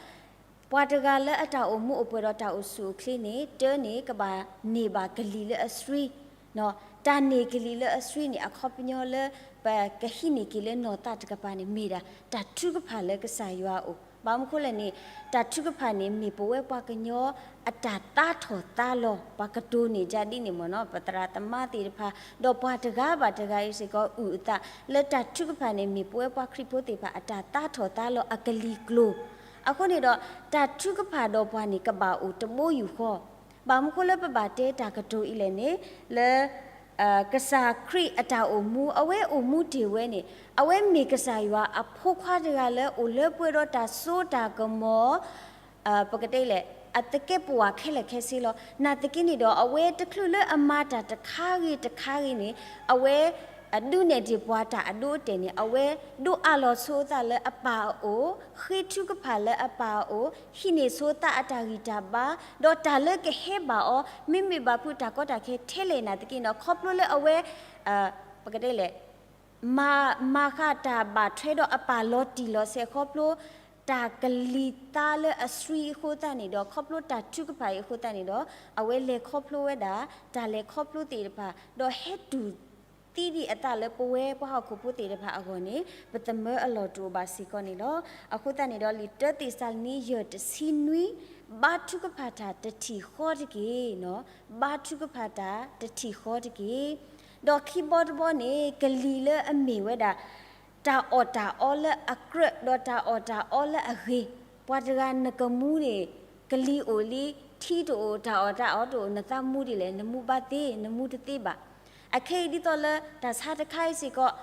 ပှၤတဂၤလၢအတၢ်အိၣ်မူအိၣ်ပှဲၤဒီးတၢ်အိၣ်ဆူၣ်အိၣ်ချ့န့ၣ် တၢန့ၣ် ကဘၣ်န့ၢ်ဘၣ်ကလံၤလၢအဆှံ, တၢ်န့ၢ်ကလံၤလၢအဆှံန့ၣ် အခီပညီလၢ ပကဟံးန့ၢ်က့ၤလၢနီၢ်သးတကပၤန့ၣ် မ့ၢ်ဒၣ် တၢ်ထုကဖၣ်လၢကစၢ်ယွၤအအိၣ်. ဘၣ်မနုၤဃိလဲၣ်န့ၣ် တၢ်ထုကဖၣ်န့ၣ် မ့ၢ်ပဝဲပှၤကညီ အတၢ်သါထီၣ်သါလီၤ ပှၤကတိၤန့ၢ်ဒ်န့ၣ်မ့ၢ်နီၢ် ပသရၣ်သမါသ့ၣ်တဖၣ် ဒီးပှၤတဂၤဘၣ်တဂၤအံၤစ့ၢ်ကီး အုၣ်အသး လၢတၢ်ထုကဖၣ်န့ၣ် မ့ၢ်ပဝဲပှၤခရံာ်ဖိသ့ၣ်တဖၣ် အတၢ်သါထီၣ်သါလီၤအကလံၤကျိၤ. အဃိန့ၣ်ဒီး တၢ်ထုကဖၣ်ဒီးပှၤန့ၣ် ကဘၣ်အိၣ်တဘိယူၢ်ဃီ. ဘၣ်မနုၤဃိလၢပဘၣ်တဲတၢ်ကတိၤအံၤလဲၣ်န့ၣ် လၢ ကစၢ်ခရံာ်အတၢ်အိၣ်မူ အဝဲအိၣ်မူတ့ၢ်ဝဲန့ၣ် အဝဲမ့ၢ်ကစၢ်ယွၤအဖိခွါတဂၤလၢအိၣ်လၢပှဲၤဒီးတၢ်စိတၢ်ကမီၤ ပကတဲလဲၣ် အသကဲးပဝးခဲလၢာ်ခဲဆ့လီၤ. နာ်သက့န့ၣ်ဒီး အဝဲတချုးလၢအမၤတၢ်တခါဂ့ၤတခါဂ့ၤန့ၣ် အဝဲ ဒုးနဲၣ်တ့ၢ်ပှၤတၢ်အဒိအတဲာ်န့ၣ် အဝဲဒိးအးလီၤဆိအသးလၢအပၢ်အအိၣ်, ဃ့ထုကဖၣ်လၢအပၢ်အအိၣ်, ဟံးန့ၢ်ဆိသးအတၢ်ဂံၢ်တၢ်ဘါ, ဒီးတၢ်လၢကဟဲဘၣ်အီၤ မ့မ့ၢ်ဘၣ်ဖုးတၢ်ကီတၢ်ခဲထဲလဲၣ်နာ်သက့န့ၣ်ဒီး ခီဖျိလၢအဝဲ ပကတဲလဲၣ် မၤ မၤဃာ်တၢ်ဘၣ်ထွဲဒီးအပၢ်လီၤတံၢ်လီၤဆဲးခီဖျိ တၢ်ကလံၤသါလၢအဆှံအဃိသတးန့ၣ်ဒီး ခီဖျိတၢ်ထုကဖၣ်အံၤအဃိသတးန့ၣ်ဒီး အဝဲလဲၤခီဖျိဝဲဒၣ် တၢ်လဲၤခီဖျိသ့ၣ်တဖၣ် ဒီးဟဲတူၢ်သံဒံးအသးလၢပဝဲပှၤဟီၣ်ခိၣ်ဖိသ့ၣ်တဖၣ်အဂီၢ်န့ၣ် ပသမၢအလီၢ်တအိၣ်ဘၣ်စ့ၢ်ကီးန့ၣ်လီၤ. အဃိသတးန့ၣ်ဒီး လံာ်တၢသ့းစၤလနံ ယဲၢ်တဆံနွံ ဘါထုကဖၣ်တၢ်တထံၣ်ဃီတက့ၢ်. ဘါထုကဖၣ်တၢ်တထံၣ်ဃီတက့ၢ်. ဒီးခံဘီတဘီန့ၣ် ကလံၤလၢအမ့ၢ်ဝဲဒၣ် တၢ်အီၣ်တၢ်အီလၢအကြၢး ဒီးတၢ်အီၣ်တၢ်အီလၢအဂ့ၤ, ပှၤတဂၤနကမူန့ၣ် ကလံၤအိၣ်လံ ထံတအိၣ် တၢ်အီၣ်တၢ်အီတအိၣ် နသးမူဒ်လဲၣ် နမူဘၣ်သ့ နမူတသ့ဘၣ်. အခဲအံၤဒ်သိးလၢတၢ်ဆါတခါအံၤစ့ၢ်ကီး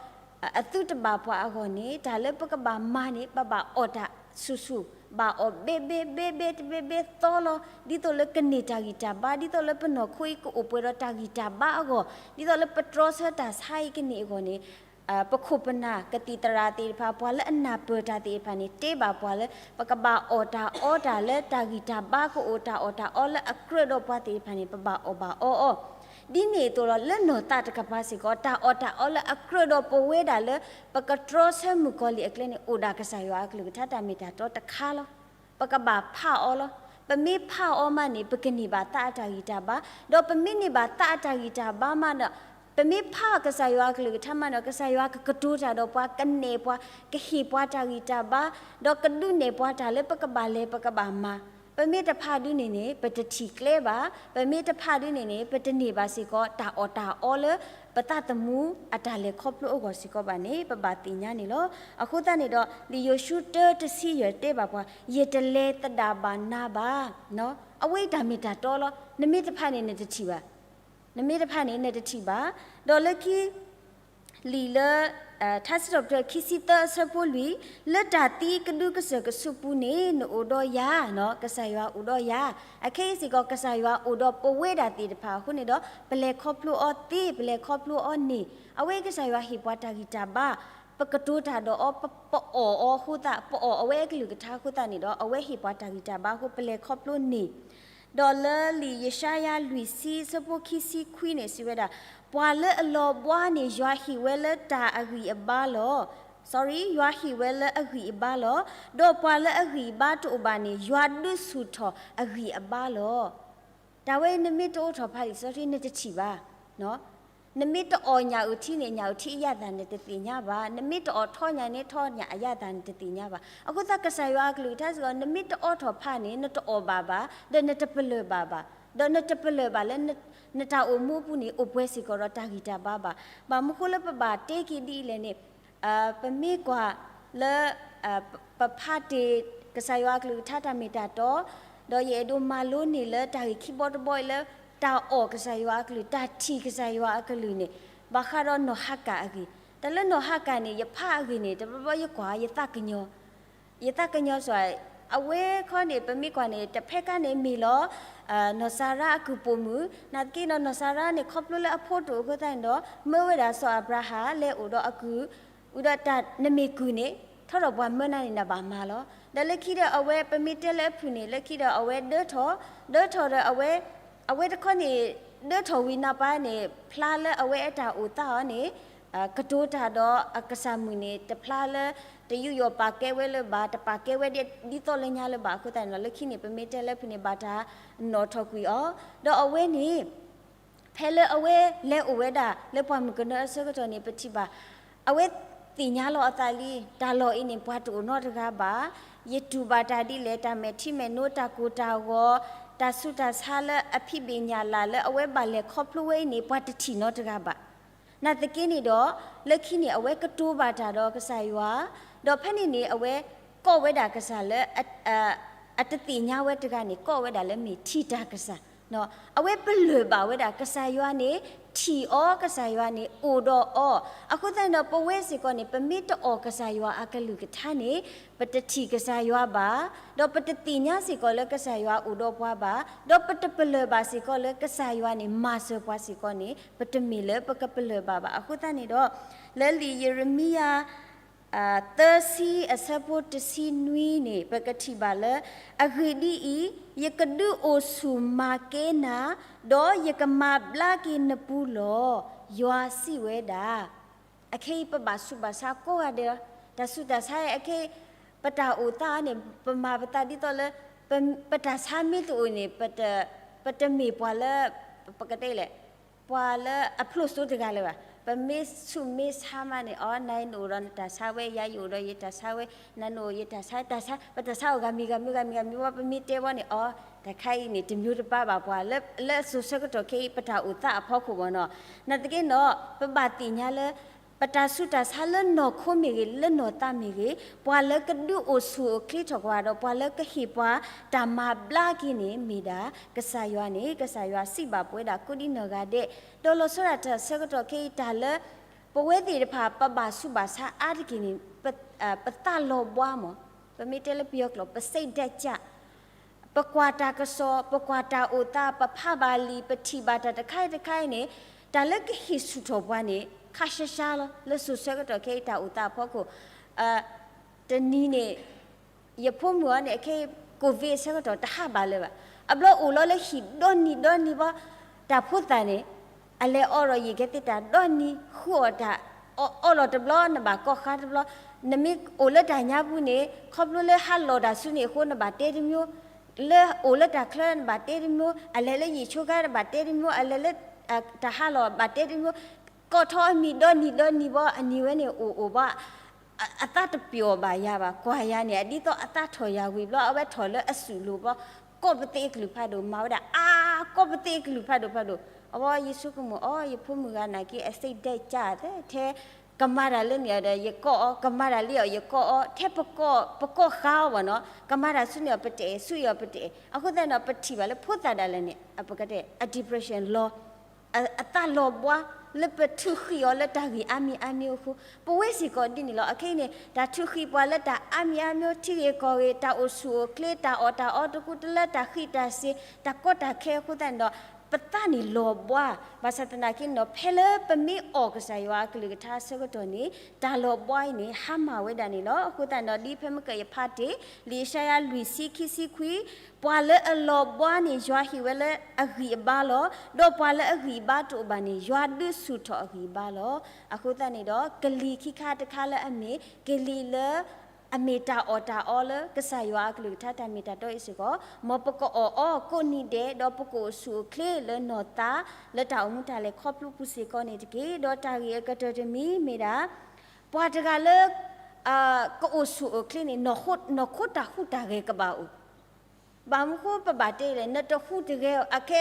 အသုတဘၣ်ပှၤအဂီၢ်န့ၣ် တၢ်လၢပကဘၣ်မၤန့ၣ် ပဘၣ်အီၣ်တၢ်ဆူၣ်ဆူၣ်, ဘၣ်အီၣ်ဘ့ဘ့ဘ့ဘ့တဘ့ဘ့သီလီၤ. ဒ်သိးလၢကန့ၢ်တၢ်ဂံၢ်တၢ်ဘါ, ဒ်သိးလၢပနီၢ်ခိအံၤကအိၣ်ပှဲၤဒီးတၢ်ဂံၢ်တၢ်ဘါအဂီၢ်, ဒ်သိးလၢပတြီဆၢတၢ်ဆါအံၤကန့ၢ်အဂီၢ်န့ၣ် ပခိၣ်ပနၢ်ကသံၣ်သရၣ်သ့ၣ်တဖၣ် ပှၤလၢအနၢ်ပၢၢ်တၢ်သ့ၣ်တဖၣ်န့ၣ် တဲဘၣ်ပှၤလၢ ပကဘၣ်အီၣ်တၢ်အီတၢ်လၢတၢ်ဂံၢ်တၢ်ဘါကအိၣ် တၢ်အီၣ်တၢ်အီလၢအကြၢးဒီးပှၤသ့ၣ်တဖၣ်န့ၣ် ပဘၣ်အီၣ်ဘၣ်အီအီၤ. ဒ်န့ၣ်အသိးလီၤ လၢနီၢ်သးတကပၤစ့ၢ်ကီး တၢ်အီၣ်တၢ်အီလၢအကြၢးဒီးပဝဲဒၣ်လၢ ပကတြီဆၢမုၣ်ကီၤလံၢ်အကျဲန့ၣ် အိၣ်ဒၣ်ကစၢ်ယွၤအကလုၢ်ကထါတၢ်မ့ၢ်တၢ်တီတခါလီၤ. ပကဘၣ်ဖးအီၤလီၤ. ပမ့ၢ်ဖးအီၤမးန့ၣ် ပကန့ၢ်ဘၣ်သးအတၢ်ဂံၢ်တၢ်ဘါ, ဒီးပမ့ၢ်န့ၢ်ဘၣ်သးအတၢ်ဂံၢ်တၢ်ဘါမးဒီး ပမ့ၢ်ဖးကစၢ်ယွၤအကလုၢ်ကထါမးဒီး ကစၢ်ယွၤကကတိၤတၢ်ဒီးပှၤ ကနဲၣ်ပှၤ ကဟ့ၣ်ပှၤတၢ်ဂံၢ်တၢ်ဘါ, ဒီးကဒုးနဲၣ်ပှၤတၢ်လၢပကဘၣ်လဲၤပကဘၣ်မၤ. ပမ့ၢ်တဖးဒုးန့ၣ်န့ၣ် ပတထံၣ်ကျဲဘၣ်, ပမ့ၢ်တဖးဒုးန့ၣ်န့ၣ် ပတန့ၢ်ဘၣ်စ့ၢ်ကီး တၢ်အီၣ်တၢ်အီလၢ ပသးသမူအတၢ်လဲၤခီဖျိအဂီၢ်စ့ၢ်ကီးဘၣ်န့ၣ် ပဘၣ်သ့ၣ်ညါန့ၣ်လီၤ. အဃိသတးန့ၣ်ဒီး လံာ်ယိၤၡူတၢတဆံယဲၢ်တဲဘၣ်ပှၤ ယတလဲၤသဒၣ်ဘၣ်နၤဘၣ်. အဝဲအံၤတၢ်မ့ၢ်တၢ်တီလီၤ. နမ့ၢ်တဖးန့ၣ် နတထံၣ်ဘၣ်. နမ့ၢ်တဖးန့ၣ် နတထံၣ်ဘၣ်. ဒီးလၢခံ လံာ်လၢ ထါစံးထီၣ်ပတြၢၤခံဆံသၢအဆၢဖိလွံၢ်, လၢတၢ်သံကဒုကစၢၢ်ကဆူးပူၤန့ၣ် နအိၣ်ဒီးယၤ, ကစၢ်ယွၤအိၣ်ဒီးယၤ, အခဲအံၤစ့ၢ်ကီး ကစၢ်ယွၤအိၣ်ဒီးပဝဲဒၣ်သ့ၣ်တဖၣ်အဃိန့ၣ်ဒီး ပလဲၤခီဖျိအီၤသ့, ပလဲၤခီဖျိအီၤန့ၣ်, အဝဲကစၢ်ယွၤဟ့ၣ်ပှၤတၢ်ဂံၢ်တၢ်ဘါ, ပကတိၤတၢ်ဒီးအီၤ, ပအီၣ်အီၤအဃိသတး, ပအီၣ်အဝဲအကလုၢ်ကထါအဃိသတးန့ၣ်ဒီး အဝဲဟ့ၣ်ပှၤတၢ်ဂံၢ်တၢ်ဘါအဃိ ပလဲၤခီဖျိန့ၣ် ဒီးလၢလံာ်ယၡါယၤလွံၢ်ဆံအဆၢဖိခံဆံခွံန့ၣ် စံးဝဲဒၣ်, ပှၤလၢအလီၤဘှါန့ၣ် ယွၤဟ့ၣ်ဝဲလၢတၢ်အဂံၢ်အဘါလီၤ. Sorry, ယွၤဟ့ၣ်ဝဲလၢအဂံၢ်အဘါလီၤ. ဒီးပှၤလၢအဂံၢ်အဘါတအိၣ်ဘၣ်န့ၣ် ယွၤဒုးဆူၣ်ထီၣ်အဂံၢ်အဘါလီၤ. တၢ်ဝဲနမ့ၢ်တအိးထီၣ်ဖးလံာ်စီဆှံ နတထံၣ်ဘၣ်. နမ့ၢ်တအီၣ်ညၣ်အုၣ်ထံန့ၣ် ညၣ်အုၣ်ထံအယၣ်သၣ်နတသ့ၣ်ညါဘၣ်. နမ့ၢ်တအီၣ်ထီညၣ်န့ၣ် ထီညၣ်အယၣ်သၣ်နတသ့ၣ်ညါဘၣ်. အဃိသတးကစၢ်ယွၤအကလုၢ်ကထါစ့ၢ်ကီး နမ့ၢ်တအိးထီၣ်ဖးန့ၣ် နတအီၣ်ဘၣ်ဘၣ်, ဒီးနတပလၢၢ်ဘၣ်ဘၣ်, ဒီးနတပလၢၢ်ဘၣ်လၢ နတၢ်အိၣ်မူအပူၤန့ၣ် အိၣ်ပှဲၤစ့ၢ်ကီးဒီးတၢ်ဂံၢ်တၢ်ဘါဘၣ်. ဘၣ်မနုၤဃိလၢပဘၣ်တဲက့ၤဒ်အံၤလဲၣ်န့ၣ် ပမ့ၢ်ကွၢ်လၢ ပဖးတ့ၢ်ကစၢ်ယွၤအကလုၢ်ကထါတၢ်မ့ၢ်တၢ်တီ, ဒီးယအဲၣ်ဒိးမၤလိန့ၢ်လၢတၢ်ဂ့ၢ်ခံဘီတဘီအံၤလၢ တၢ်အီၣ်ကစၢ်ယွၤအကလုၢ်, တၢ်ထံၣ်ကစၢ်ယွၤအကလုၢ်န့ၣ် ဘၣ်ဃးဒီးနီၢ်ဟၤကၣ်အဂ့ၢ်, တၢ်လၢနီၢ်ဟၤကၣ်န့ၣ် ယဖးအဂ့ၢ်န့ၣ် တဘျီဘျီယကွၢ်ယသးကညီၤ ယသးကညီၤစ့ၢ်, အဝဲခီန့ၣ် ပမ့ၢ်ကွၢ်န့ၣ် တဖဲကါန့ၣ်မ့ၢ်လီၤ နီၢ်စၤရါအကုၢ်ပိာ်မုၣ်, နာ်သက့ဒီးနီၢ်စၤရါန့ၣ် ခီဖျိလၢအဖိတအိၣ်အဃိသတးန့ၣ်ဒီး မၢဝဲဒၣ်စီၤအၤဘြၤဟၣ်လဲၤအိၣ်ဒီးအကုၢ်, ဝံၤဒီးတၢ်နမ့ၢ်ကုၢ်န့ၣ် ထီၣ်ဒီးပှၤမၢနၤန့ၣ်နဘၣ်မၤလီၤ. ဒီးလၢခံဒီးအဝဲပမ့ၢ်တဲလၢအဖုၣ်န့ၣ် လၢခံဒီးအဝဲဒၢထီၣ်, ဒၢထီၣ်ဒီးအဝဲ, အဝဲတခီန့ၣ် ဒၢထီၣ်ဝံၤနၢ်ပၢၢ်န့ၣ် ဖျါလၢအဝဲအတၢ်အိၣ်သးအီၤန့ၣ် ကတိၤတၢ်ဒီးအကစၢ်မုၣ်န့ၣ် တဖျါလၢ တယူးယီၣ်ပာ်ကဲဝဲလၢၤဘၣ်, တပာ်ကဲဝဲဒ်သိးလၢညါလၢၤဘၣ်အဃိသတးန့ၣ်ဒီး လၢခံန့ၣ်ပမ့ၢ်တဲလၢဖုၣ်န့ၣ် ဘၣ်တၢ်နီၣ်ထီၣ်ကွံာ်အီၤ, ဒီးအဝဲန့ၣ် ဖဲလၢအဝဲလဲၤအိၣ်ဝဲဒၣ်လၢပှၢ်မုၢ်ကနၢအဆၢကတီၢ်န့ၣ် ပထံၣ်ဘၣ် အဝဲသ့ၣ်ညါလီၤအသးလံ, တၢ်လီၢ်အံၤန့ၣ် ပှၤတအိၣ်နီတဂၤဘၣ်, ယတူၢ်ဘၣ်တၢ်ဒ်လဲၣ်, တၢ်မဲာ်ထံမဲာ်နိ တၢ်ကိၢ်တၢ်ဂီၤ, တၢ်ဆူးတၢ်ဆါလၢအဖံးဘ့ၣ်ညၣ်လၢ်လၢအဝဲဘၣ်လဲၤခီဖျိဝဲအံၤန့ၣ် ပှၤတထံၣ်နီတဂၤဘၣ်. နာ်သက့န့ၣ်ဒီး လၢခံန့ၣ် အဝဲကတိၤဘၣ်တၢ်ဒီးကစၢ်ယွၤ, ဒီးဖဲန့ၣ်န့ၣ် အဝဲကိးဝဲဒၣ်ကစၢ်လၢ အတသ့ၣ်ညါဝဲတဂၤန့ၣ် ကိးဝဲဒၣ်လၢမ့ၢ်ထံၣ်တၢ်ကစၢ်, အဝဲပလၢၢ်ဘၣ်ဝဲဒၣ် ကစၢ်ယွၤန့ၣ်ထံၣ်အီၤ, ကစၢ်ယွၤန့ၣ်အိၣ်ဒီးအီၤ, အဃိသတးန့ၣ်ဒီး ပဝဲစ့ၢ်ကီးန့ၣ် ပမ့ၢ်တအီၣ်ကစၢ်ယွၤအကလုၢ်ကထါန့ၣ် ပတထံၣ်ကစၢ်ယွၤဘၣ်, ဒီးပတသ့ၣ်ညါစ့ၢ်ကီးလၢကစၢ်ယွၤအိၣ်ဒီးပှၤဘၣ်, ဒီးပတပလၢၢ်ဘၣ်စ့ၢ်ကီးလၢကစၢ်ယွၤန့ၣ် မၤစၢၤပှၤစ့ၢ်ကီးန့ၣ် ပတမ့ၢ်လၢပကပလၢၢ်ဘၣ်ဘၣ်. အဃိသတးန့ၣ်ဒီး လၢလံာ်ယရမံယၤ သၢဆံအဆၢဖိတဆံနွံန့ၣ် ပကထံၣ်ဘၣ်လၢ အဂ့ၢ်ဒ်အံၤ, ယကဒုးအိၣ်ဆူၣ်မၤကဲနၤ, ဒီးယကမၤဘျါက့ၤနပူၤလီၤ, ယွၤစံးဝဲဒၣ်. အခဲအံၤပဘၣ်ဆူးဘၣ်ဆါကိးဂၤဒဲး, တၢ်ဆူးတၢ်ဆါအခဲအံၤ ပတၢ်အိၣ်သးန့ၣ် ပမၤပသးဒ်သိးလၢ ပတၢ်ဆါမ့ၢ်တအိၣ်န့ၣ် ပတမ့ၢ်ပှၤလၢ ပကတဲလဲၣ် ပှၤလၢအဖျိစိတဂၤလၢၤဘၣ်. ပမ့ၢ်ဆူးမ့ၢ်ဆါမးန့ၣ် အီ နၤနအိၣ်ဒီးနတၢ်ဆါဝဲ, ယၤယအိၣ်ဒီးယတၢ်ဆါဝဲ, နၤနအိၣ်ယတၢ်ဆါ, တၢ်ဆါ, ပတၢ်ဆါအိၣ်ဂၤမံၤဂၤမံၤဂၤမံၤဂၤမံၤဝဲ ပမ့ၢ်တဲဝဲန့ၣ် အီ တၢ်ခါအံၤန့ၣ် တမျိုးတပါဘၣ် ပှၤလၢအစိၤဆၢကတီၢ်ခဲအံၤ ပတၢ်အိၣ်သးအဖီခိၣ်မ့ၢ်နီၤ. နာ်သက့နီၤ ပဘၣ်သ့ၣ်ညါလၢ ပတၢ်ဆူးတၢ်ဆါလၢနီၢ်ခိမ့ၢ်ဂ့ၤ, လၢနီၢ်သးမ့ၢ်ဂ့ၤ, ပှၤလၢကဒုးအိၣ်ဆူၣ်အိၣ်ချ့ထီၣ်ပှၤဒီး ပှၤလၢကဟ့ၣ်ပှၤတၢ်မၤဘျါက့ၤန့ၣ် မ့ၢ်ဒၣ်ကစၢ်ယွၤန့ၣ်, ကစၢ်ယွၤစံးဘၣ်ပဝဲဒၣ်ကိးဒံနီၢ်ဂၤဒဲး, ဒီးလီၤဆီဒၣ်တၢ်ဆၢကတီၢ်ခဲအံၤ တၢ်လၢပဝဲသ့ၣ်တဖၣ် ပဘၣ်ဆူးဘၣ်ဆါအါတက့ၢ်န့ၣ် ပသးလီၤဘှါမး, ပမ့ၢ်တဲလၢပယီၤကျိာ် ပစိတ်ဓာတ်ကျ ပကွၢ်တၢ်ကစီၣ်, ပကွၢ်တၢ်အိၣ်သး, ပဖးဘၣ်လံာ်, ပထံၣ်ဘၣ်တၢ်တခါအံၤတခါအံၤန့ၣ်, တၢ်လၢကဟ့ၣ်ဆူၣ်ထီၣ်ပှၤန့ၣ် ခါရှဲရှဲလီၤ. လၢစိၤဆၢကတီၢ်ခဲအံၤ တၢ်အိၣ်သးအဖီခိၣ်, တနံၤန့ၣ် ယဖိမုၣ်အီၤန့ၣ် ခဲအံၤ COVID ဆၢကတီၢ် တဟးဘၣ်လၢၤဘၣ်. အဘျီအိၣ်လီၤလၢဟံၣ်ဒီနံၤဒီနံၤဘၣ်, တၢ်ဖိသၣ်န့ၣ် အလဲၤအိးထီၣ်ယံာ်ကဲသ့တၢ်ဒီနံၤ, ဃုအီၣ်တၢ်, အိးထီၣ်တဘျီ နဘၣ်ကိးဃါတဘျီ, နမ့ၢ်အိၣ်လၢတၢ်ညါပူၤန့ၣ် ခီဖျိလၢဟးလီၤတၢ်ဆူန့ၣ်အဃိ နဘၣ်တဲတမျိုး, လၢအိၣ်လၢတၢ်ချၢနဘၣ်တဲတမျိုး, အလဲၤလၢယံာ်ဆိခါနဘၣ်တဲတမျိုး, အလဲၤလၢ တၢ်ဟးလီၤဘၣ်တဲတမျိုး, ကိးထီၣ်အမံၤဒီနံၤဒီနံၤဘၣ်, အနံၤဝဲန့ၣ်အိၣ်အိၣ်ဘၣ် အသးတပျီၤဘၣ်ယၤဘၣ်, ကွၢ်ယၤန့ၣ် အဒ်သိးအသးထီၣ်ယၤဝံၤဘျီ အဝဲထီၣ်လၢအစုလိၤဘျီ, ကီၢ်ပသ့အကလုၢ်ဖးဒိၣ် မၤဝဲဒၣ်အါ, ကီၢ်ပသ့အကလုၢ်ဖးဒိၣ်ဖးဒိၣ်, အဝဲယဆိကမိၣ်အီၤ ယဖိမုၣ်ဂၤနာ်က့ အစိတ်ဓာတ်ကျ ထဲ ကမၤတၢ်လၢန့ၣ်ဒီး ယကိးအီၤ, ကမၤတၢ်လံအီၤ ယကိးအီၤ, ထဲပကိး, ပကိးဃါအီၤဘၣ်နီၤ, ကမၤတၢ်ဆူန့ၣ်အီၤပတအဲၣ်, ဆူအံၤအီၤပတအဲၣ်, အဃိသတးန့ၣ်ဒီး ပထံၣ်ဘၣ်လၢဖိသၣ်ဒၣ်လဲာ်န့ၣ် ပကတဲ အ depression လီၤ အသးလီၤဘှါ လၢပထုးဃံအီၤလၢတၢ်ဂ့ၢ်အါမံၤအါမံၤအဃိ, ပဝဲစ့ၢ်ကီးဒ်န့ၣ်လီၤ. အခဲအံၤန့ၣ် တၢ်ထုးဃံပှၤလၢတၢ်အါမံၤအါမံၤ ထံဂ့ၢ်ကီၢ်ဂ့ၢ်, တၢ်အိၣ်ဆူၣ်အိၣ်ချ့, တၢ်အီၣ်တၢ်အီတကူတလၢ, တၢ်ဃံးတၢ်စ့ၤ, တၢ်ကီတၢ်ခဲအဃိသတးန့ၣ်ဒီး ပသးန့ၣ်လီၤဘှါ, ဘၣ်ဆၣ်သနာ်က့န့ၣ်ဒီး ဖဲလၢပမ့ၢ်အီၣ်ကစၢ်ယွၤအကလုၢ်ကထါအဆၢကတီၢ်န့ၣ် တၢ်လီၤဘှါအံၤန့ၣ် ဟါမၢ်ဝဲဒၣ်န့ၣ်လီၤ. အဃိသတးန့ၣ်ဒီး ဒ်ဖဲမ့ၢ်ကယဖးတ့ၢ် လံာ်ယၡါယၤလွံၢ်ဆံခံဆံခွံ ပှၤလၢအလီၤဘှါန့ၣ် ယွၤဟ့ၣ်ဝဲလၢအဂံၢ်အဘါလီၤ. ဒီးပှၤလၢအဂံၢ်အဘါတအိၣ်ဘၣ်န့ၣ် ယွၤဒုးဆူၣ်ထီၣ်အဂံၢ်အဘါလီၤ. အဃိသတးန့ၣ်ဒီး ကလံၤခံခါတခါလၢအမ့ၢ် ကလံၤလၢ အမ့ၢ်တၢ်အီၣ်တၢ်အီလၢကစၢ်ယွၤအကလုၢ်ကထါတၢ်မ့ၢ်တၢ်တီအံၤစ့ၢ်ကီး, မ်ပကအီၣ်အီကိးနံၤဒဲး ဒီးပကအိၣ်ဆူၣ်အိၣ်ချ့လၢနီၢ်သး လၢတၢ်အိၣ်မူတၢ်လဲၤခီဖျိပူၤစ့ၢ်ကီးန့ၣ်တက့ၢ်. ဒီးတၢ်ဂ့ၢ်အကတၢၢ်တမံၤမ့ၢ်ဒၣ် ပှၤတဂၤလၢ ကအိၣ်ဆူၣ်အိၣ်ချ့န့ၣ် နီၢ်ခိတၢ်ဟူးတၢ်ဂဲၤကဘၣ်အိၣ် ဘၣ်မနုၤဃိပဘၣ်တဲလဲၣ်, နတဟူးတဂဲၤ, အခ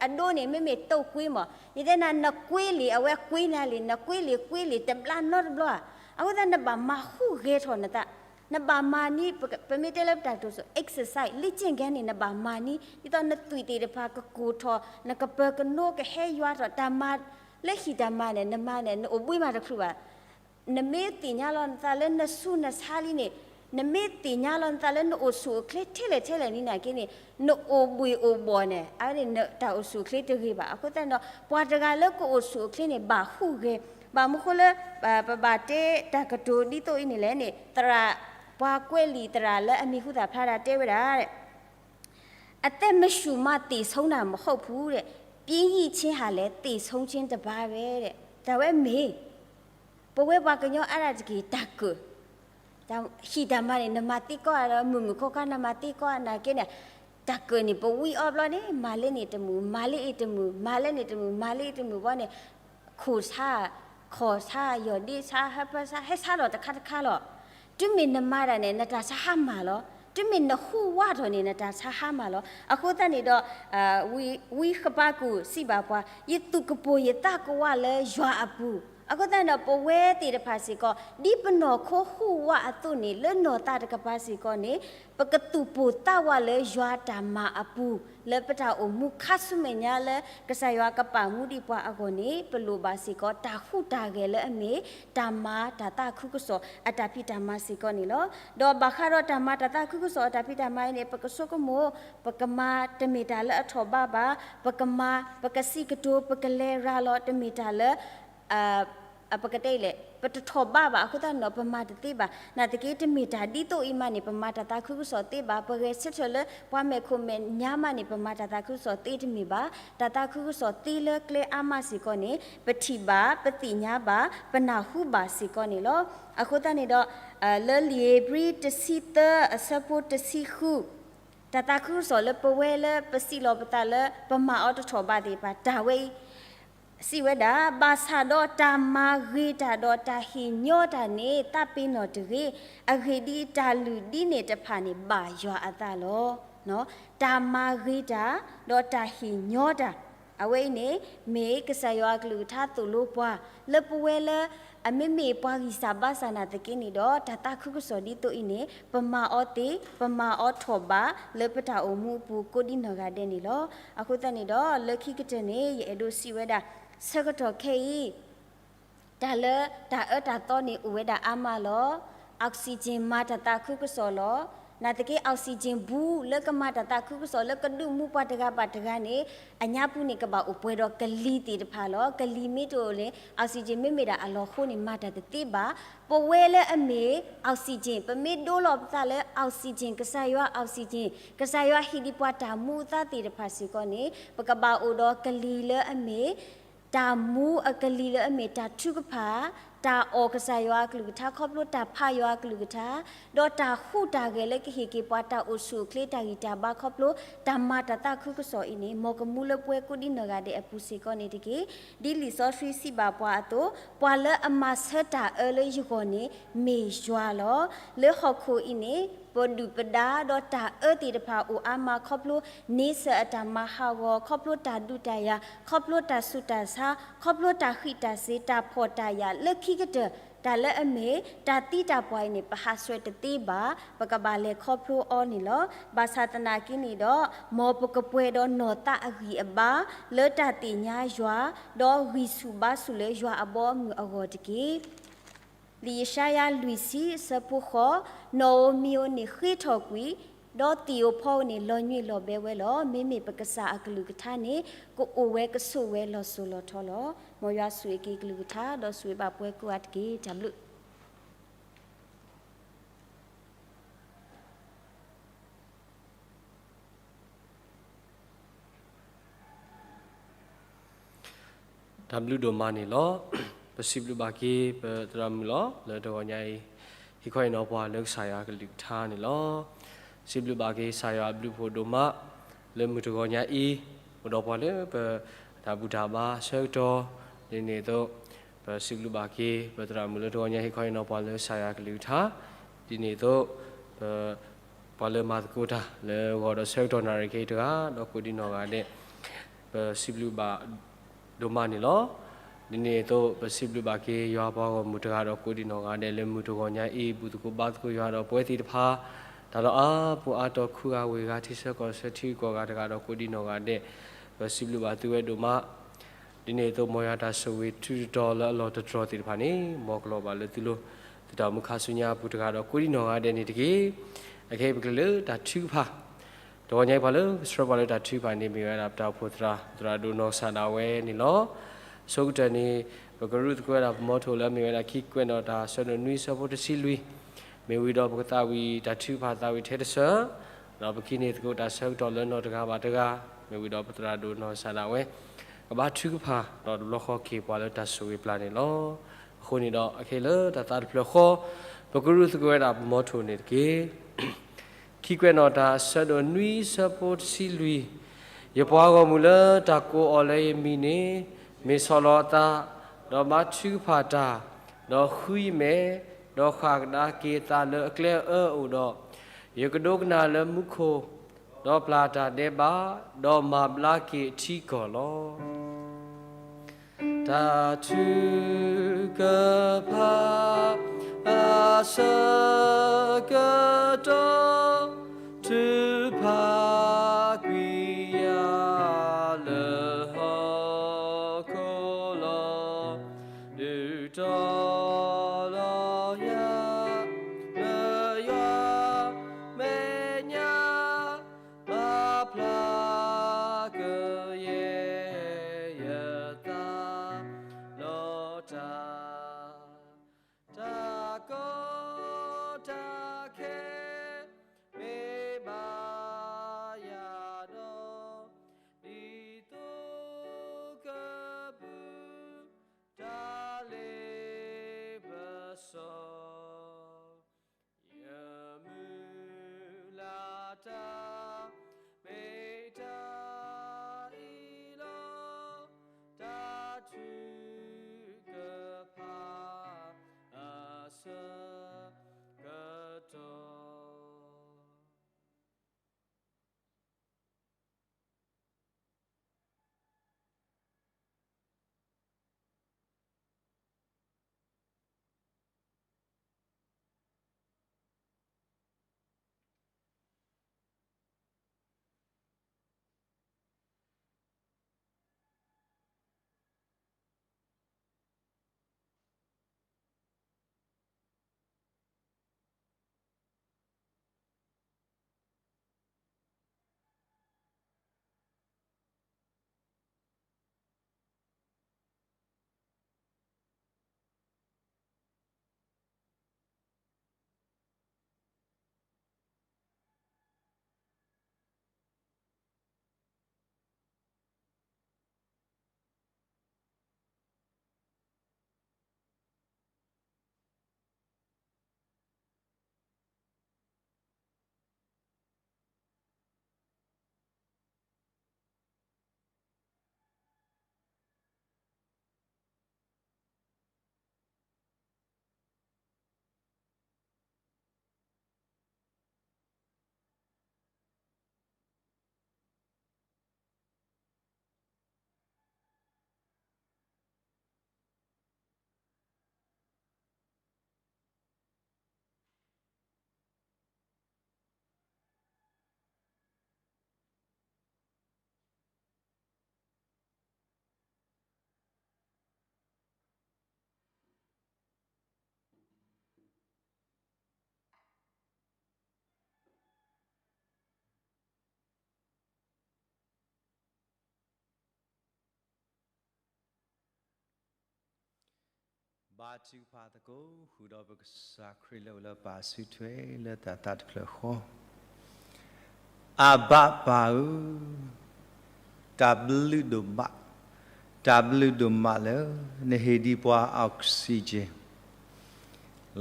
ဲအဒိန့ၣ် မ့မ့ၢ်တိာ်ကွ့မး, ယတဲနၤ နကွ့လံာ် အဝဲကွ့နၤလံာ်, နကွ့လံာ်ကွ့လံာ် တဘျါနီတဘျီဧါ. အဃိသတး နဘၣ်မၤဟူးဂဲၤထီၣ်နသး, နဘၣ်မၤန့ၢ်, ပမ့ၢ်တဲလၢပတၢ်ကတိၤစိ exercise လေ့ကျင့်ခန်းန့ၣ် နဘၣ်မၤန့ၢ်, ဒ်သိးနသွံၣ်သ့ၣ်တဖၣ် ကကိၢ်ထီၣ်, နကပၢၤကနိကဟဲယွၤထီၣ်, တၢ်မၤလၢဟံၣ်တၢ်မၤန့ၣ် နမၤန့ၣ် နအိၣ်ဘှံးမးတချုးဘၣ် နမ့ၢ်သ့ၣ်ညါလီၤနသးလၢနဆူးနဆါလံန့ၣ်, နမ့ၢ်သ့ၣ်ညါလီၤနသးလၢနအိၣ်ဆူၣ်အိၣ်ချ့ထဲလဲၣ်ထဲလဲၣ်န့ၣ်နာ်က့န့ၣ်, နအိၣ်ဘှံးအိၣ်ဘှီၣ်န့ၣ် အဝဲန့ၣ် တၢ်အိၣ်ဆူၣ်အိၣ်ချ့တဂ့ၤဘၣ်. အဃိသတးန့ၣ်ဒီး ပှၤတဂၤလၢကအိၣ်ဆူၣ်အိၣ်ချ့န့ၣ် ဘၣ်ဟူးဂဲၤ, ဘၣ်မနုၤဃိလၢ ပဘၣ်တဲတၢ်ကတိၤဒ်သိးအံၤန့ၣ်လဲၣ်န့ၣ်, သရၣ်, ပှၤကွဲးလံာ်သရၣ်လၢအမံၤဟူသၣ်ဖျါဒၣ်တဲဝဲဒၣ် အသက်မရှုမသေဆုံးတာမဟုတ်ဘူးတဲ့, ပျင်းရိခြင်းဟာလည်းသေဆုံးခြင်းတစ်ပါးပဲတဲ့, တၢ်ဝဲမ့ၢ် ပဝဲပှၤကညီအါဒၣ်တက့ၢ် တၢ်ကၢၢ်, ဟံၣ်တၢ်မၤန့ၣ် နမၤသ့ကီးဧါဒီး မုၢ်မုၢ်ခီခါနမၤသ့ကီးဧါနာ်က့န့ၣ်, တၢ်ကၢၢ်န့ၣ် ပဝံအီၤဘျီန့ၣ် မၤလၢန့ၣ်တမုာ် မၤလၢအံၤတမုာ် မၤလၢအံၤတမုာ်ဘျီန့ၣ်, ခိၣ်ဆါ, ခီၣ်ဆါ, ယီၢ်ဒ့ဆါ, ဟၢဖၢဆါ, ဟဲဆါလီၤတခါတခါလီၤ. တုၤမ့ၢ်နမၤတၢ်န့ၣ် နတၢ်ဆါဟါမၢ်လီၤ. တုၤမ့ၢ်နဟူးဝးထီၣ်န့ၣ် နတၢ်ဆါဟါမၢ်လီၤ. အဃိသတးန့ၣ်ဒီး ဝံဃပၤကူၣ်စံးဘၣ်ပှၤ, ယသူၣ်ကပိာ်ယသးကဝးလၢယွၤအပူၤ, အဃိသတးန့ၣ်ဒီး ပဝဲသ့ၣ်တဖၣ်စ့ၢ်ကီး ဒ်ပနီၢ်ခိဟူးဝးအသိးန့ၣ် လၢနီၢ်သးတကပၤစ့ၢ်ကီးန့ၣ် ပကသူၣ်ပိာ်သးဝးလၢယွၤတၢ်မၤအပူၤ, လၢပတၢ်အိၣ်မူခါဆူမဲာ်ညါလၢ ကစၢ်ယွၤကပာ်မူဒံးပှၤအဂီၢ်န့ၣ် ပလိၣ်ဘၣ်စ့ၢ်ကီးတၢ်ဟူးတၢ်ဂဲၤလၢအမ့ၢ် တၢ်မၤတၢ်သးခုကစီၣ်အတၢ်ဖံးတၢ်မၤစ့ၢ်ကီးန့ၣ်လီၤ. ဒီးဘၣ်ဃးဒီးတၢ်မၤတၢ်သးခုကစီၣ်အတၢ်ဖံးတၢ်မၤအံၤန့ၣ် ပကဆိကမိၣ်, ပကမၤတမ့ၢ်တၢ်လၢအထီၣ်ဘးဘၣ်, ပကမၤ, ပကစံးကတိၤ, ပကလဲၤရၤလီၤ တမ့ၢ်တၢ်လၢ ပကတဲလဲၣ် ပတထီၣ်ဘးဘၣ် အဃိသတးန့ၣ်ဒီး ပမၤတသ့ဘၣ်. နာ်သက့ တမ့ၢ်တၢ်ဒ်သိးအံၤမးန့ၣ် ပမၤတၢ်သးခုကစီၣ်သ့ဘၣ်. ပဂဲၤဆၢထၢၣ်လၢပှၤမဲာ်ခိၣ်မဲာ်ညါမးန့ၣ် ပမၤတၢ်သးခုကစီၣ်သ့တမ့ၢ်ဘၣ်. တၢ်သးခုကစီၣ်သ့လၢကျဲအါမးစ့ၢ်ကီးန့ၣ် ပထံၣ်ဘၣ်, ပသ့ၣ်ညါဘၣ်, ပနၢ်ဟူဘၣ်စ့ၢ်ကီးန့ၣ်လီၤ. အဃိသတးန့ၣ်ဒီး လၢလံာ်ဧ့ၤဘြံၤတဆံသၢအဆၢဖိတဆံဃု တၢ်သးခုကစီၣ်လၢပဝဲလၢပစံးလီၤပသးလၢ ပမၤအီၤတထီၣ်ဘးသ့ၣ်တဖၣ် တၢ်ဝဲအံၤ စံးဝဲဒၣ်, ဘၣ်ဆၣ်ဒီးတၢ်မၤဂ့ၤတၢ်ဒီးတၢ်ဟ့ၣ်ညီတၢ်န့ၣ် သးပ့ၤနီၣ်တဂ့ၤ. အဂ့ၢ်ဒ်အံၤ, တၢ်လုၢ်ဒ်န့ၣ်တဖၣ်န့ၣ် ဘၣ်ယွၤအသးလီၤ. တၢ်မၤဂ့ၤတၢ် ဒီးတၢ်ဟ့ၣ်ညီတၢ် အဝဲအံၤန့ၣ် မ့ၢ်ကစၢ်ယွၤအကလုၢ်ကထါသိၣ်လိပှၤ လၢပဝဲလၢ အမ့မ့ၢ်ပှၤဂံၢ်စၢ်ဘါစၢ်နာ်သက့န့ၣ်ဒီး တၢ်သးခုကစီၣ်ဒ်သိးအံၤန့ၣ် ပမၤအီၤသ့, ပမၤအီၤထီၣ်ဘးလၢပတၢ်အိၣ်မူအပူၤကိးဒ်နီၢ်ဂၤဒဲးန့ၣ်လီၤ. အဃိသတးန့ၣ်ဒီး လၢခံကတၢၢ်န့ၣ် ယအဲၣ်ဒိးစံးဝဲဒၣ် ဆၢကတီၢ်ခဲအံၤ တၢ်လၢတၢ်အၢတၢ်သီန့ၣ်အိၣ်ဝဲဒၣ်အါမးလီၤ. oxygen မၤတၢ်သးခုကစီၣ်လီၤ. နာ်သက့ oxygen ဘူးလၢကမၤတၢ်သးခုကစီၣ်လၢကဒုးမူပှၤတဂၤဘၣ်တဂၤန့ၣ် အညါပူၤန့ၣ် ကဘၣ်အိၣ်ပှဲၤဒီးကလံၤသ့ၣ်တဖၣ်လီၤ. ကလံၤမ့ၢ်တအိၣ်န့ၣ် oxygen မ့မ့ၢ်ဒၣ်အလီၢ်အဃိန့ၣ် မၤတၢ်တသ့ဘၣ်. ပဝဲလၢအမ့ၢ် oxygen ပမ့ၢ်ဒိလီၤပသးလၢ oxygen ကစၢ်ယွၤ oxygen ကစၢ်ယွၤဟ့ၣ်ဒံးပှၤတၢ်မူအသးသ့ၣ်တဖၣ်စ့ၢ်ကီးန့ၣ် ပကဘၣ်အိၣ်ဒီးကလံၤလၢအမ့ၢ် တၢ်မူအကလံၤလၢအမ့ၢ်တၢ်ထုကဖၣ်, တၢ်အီၣ်ကစၢ်ယွၤအကလုၢ်ကထါ ခီဖျိတၢ်ဖးယွၤအကလုၢ်ကထါ, ဒီးတၢ်ဟူးတၢ်ဂဲၤလၢကဟ့ၣ်က့ၤပှၤတၢ်အိၣ်ဆူၣ်အိၣ်ချ့တၢ်ဂံၢ်တၢ်ဘါခီဖျိ တၢ်မၤတၢ်သးခုကစီၣ်အံၤန့ၣ် မ်ကမူလၢပှဲၤကိးဒ်နီၢ်ဂၤဒဲးအပူၤစ့ၢ်ကီးန့ၣ်တက့ၢ်. ဒ်လံာ်စီဆှံစံးဘၣ်ပှၤအသိး, ပှၤလၢအမၤဆၢတၢ်အၢလၢယဂီၢ်န့ၣ် မ့ၢ်ယွၤလီၤ. လၢဟီၣ်ခိၣ်အံၤန့ၣ် ပဒုၣ်ပဒါဒီးတၢ်အၢသ့ၣ်တဖၣ်အိၣ်အါမးခီဖျိ န့ဆၢၣ်အတၢ်မၤဟးဂီၤ ခီဖျိတၢ်ဒုးတၢ်ယၤ ခီဖျိတၢ်ဆူးတၢ်ဆါ ခီဖျိတၢ်ဃံးတၢ်စ့ၤ တၢ်ဖှီၣ်တၢ်ယာ် လၢခံကတၢၢ် တၢ်လၢအမ့ၢ် တၢ်သံတၢ်ပှၢ်အံၤန့ၣ် ပဟးဆှဲးတသ့ဘၣ်. ပကဘၣ်လဲၤခီဖျိအီၤန့ၣ်လီၤ. ဘၣ်ဆၣ်သနာ်က့န့ၣ်ဒီး မ်ပကပှဲၤဒီးနီၢ်သးအဂံၢ်အဘါ လၢတၢ်သ့ၣ်ညါယွၤ ဒီးဂံၢ်ဆူၣ်ဘါဆူၣ်လၢယွၤအဘီအမုၢ်အဂီၢ်တက့ၢ်. လံာ်ယၡါယၤလွံၢ်ဆံ အဆၢဖိဃိး, နီၣ်ဧိၤမံၤဧိၤန့ၣ်ဃ့ထီၣ်ကွံာ်, ဒီးသ့ၣ်ဧိၤဖီဧိၤန့ၣ်လီၤညွံးလီၤဘဲဝဲလီၤ. မ့မ့ၢ်ပကစၢ်အကလုၢ်ကထါန့ၣ် ကအိၣ်ဝဲကဆိးဝဲလီၤစိၤလီၤထီလီၤ. မ်ယွၤဆိၣ်ဂ့ၤက့ၤကလုၢ်ကထါ ဒီးဆိၣ်ဂ့ၤဘၣ်ပှၤကိးဂၤတက့ၢ်. တၢ်ဘျုး တၢ်ဘျုးဒိၣ်မးန့ၣ်လီၤ. ပစံးဘျုးဘၣ်က့ၤပသရၣ်မုၣ်လီၤ လၢတဂီၤညါအံၤ ဟ့ၣ်ခီဟ့ၣ်နီၤပှၤလၢကစၢ်ယွၤအကလုၢ်ကထါန့ၣ်လီၤ. စံးဘျုးဘၣ်က့ၤကစၢ်ယွၤအဘျုးဖှိၣ်ဒိၣ်မး လၢမုၢ်တဂီၤညါအံၤ အိၣ်ဒီးပှၤလၢပတၢ်ဘူၣ်တၢ်ဘါအဆၢကတီၢ် ဒ်န့ၣ်အသိး ပစံးဘျုးဘၣ်က့ၤ ပသရၣ်မုၣ်လၢတဂီၤညါဟ့ၣ်ခီဟ့ၣ်နီၤပှၤလၢကစၢ်ယွၤအကလုၢ်ကထါ ဒ်န့ၣ်အသိး ပ ပှၤလၢမၤသကိးတၢ်လၢဂီၤဒီးဆၢကတီၢ်နၣ်ရံၣ်ခဲအံၤတဂၤ ဒီးကိးဒံနီၢ်ဂၤဒဲး ပစံးဘျုးဘၣ်ဒိၣ်မးန့ၣ်လီၤ. ဒ်န့ၣ်အသိး ပစံးဘျုးဘၣ်က့ၤ ယွၤပှၤဂီၢ်မုၢ်တဂၤဒီးကိးဒံနီၢ်ဂၤဒဲး လၢမုၢ်တဂီၤညါအံၤ ဘူၣ်သကိးဘါသကိးယွၤဒီးပဝဲသ့ၣ်တဖၣ် တၢ်လီၢ်အါပူၤအါတီၤ ခုဂၤဝ့ၢ်ဂၤ ထံဆၢကီၢ်ဆၢ ထံဂုၤကီၢ်ဂၤတဂၤဒီးကိးဒံနီၢ်ဂၤဒဲး ပစံးဘျုးဘၣ်သုဝဲဒိၣ်မး ဒ်န့ၣ်အသိး မ်ယွၤတၢ်ဆိၣ်ဂ့ၤထူတတီၤလၢအလီၢ်တတြီၤသ့ၣ်တဖၣ်န့ၣ် မ်ကလီၤဘၣ်လၢသုလိၤ သုတၢ်မူခါဆူညါအပူၤတဂၤဒီးကိးဒံနီၢ်ဂၤဒဲးန့ၣ်တက့ၢ်. အခဲအံၤပကလဲၤလၢတၢ်ထုကဖၣ် တဂီၤညါအံၤပှၤလၢကဆှၢပှၤလၢတၢ်ထုကဖၣ်န့ၣ် မ့ၢ်ဝဲဒၣ်ပတၢ်အိၣ်ဖှိၣ်သရၣ် သရၣ်ဒိၣ်နီၢ်ကစၢ်ဒၣ်ဝဲန့ၣ်လီၤ. အဆိကတၢၢ်န့ၣ် ပကရုၢ်သကိးဝဲဒၣ်ပမီထိလၢအမ့ၢ်ဝဲဒၣ်ခံကွဲးနီၣ်တၢ် ဆၢဒိၣ်နွံဆၢဖိတဆံလွံၢ် မ့ၢ်ဝံၤဒီးပကသးဝံၣ်တၢ်ထုကဖၣ်သးဝံၣ်ထဲတစၢၤ ဒီးပကဟံးန့ၢ်သကိးတၢ်ဆၢကတီၢ်လၢနီၢ်တဂၤဘၣ်တဂၤ မ့ၢ်ဝံၤဒီးပသရၣ်ဒိၣ်နီၢ်ကစၢ်ဒၣ်ဝဲ ကဘါထုကဖၣ်ဒီးတဘျီဃီက့ၤပှၤလၢတၢ်ဆိၣ်ဂ့ၤပျၢ်န့ၣ်လီၤ. အဃိန့ၣ်ဒီး အခဲအံၤလၢတၢ်သးတဖျၢၣ်ဃီ ပကရုၢ်သကိးဝဲဒၣ်ပမီထိန့ၣ်တက့ၢ်. ခံကွဲးနီၣ်တၢ် ဆၢဒိၣ်နွံဆၢဖိတဆံလွံၢ် ယပှၤဂီၢ်မုၢ်လၢတၢ်ကိးအီၤလၢယမံၤန့ၣ် မ့ၢ်ဆီၣ်လီၤအသး ဒီးဘါထုကဖၣ်တၢ်, ဒီးဃုယမဲာ်, ဒီးဃၣ်ကဒါက့ၤအသးလၢအကျဲအအၢအအိၣ်ဒီး, ယကဒိကနၣ်လၢမူခိၣ်, ဒီးပျၢ်တၢ်ဒဲးဘး, ဒီးမၤဘျါက့ၤအထံကီၢ်လီၤ. တၢ်ထုကဖၣ် အဆၢကတီၢ် ထုကဖၣ်ကွံာ်ယၤလၢဟီၣ်ခိၣ်လီၤ. ဒုးတီၤလီၤယၤ လၢယွၤမဲာ်ညါ ဘၣ်ဖျါကယဲၢ်ယသး ဒီးတၢ် တၢ်ကီတၢ်ခဲ မ့ၢ် ဘါထုကဖၣ်သကိး ဃုာ်ဒီးပကစၢ်ခရံာ်လၢအိၣ်လၢပၢ်အစုထွဲလၢတၢ်သးတဖျၢၣ်ဃီ, အဘၣ်ပၢ်ဧၢ, တၢ်ဘျုးဒိၣ်မး, တၢ်ဘျုးဒိၣ်မးလၢ နဟ့ၣ်ဒံးပှၤ oxygen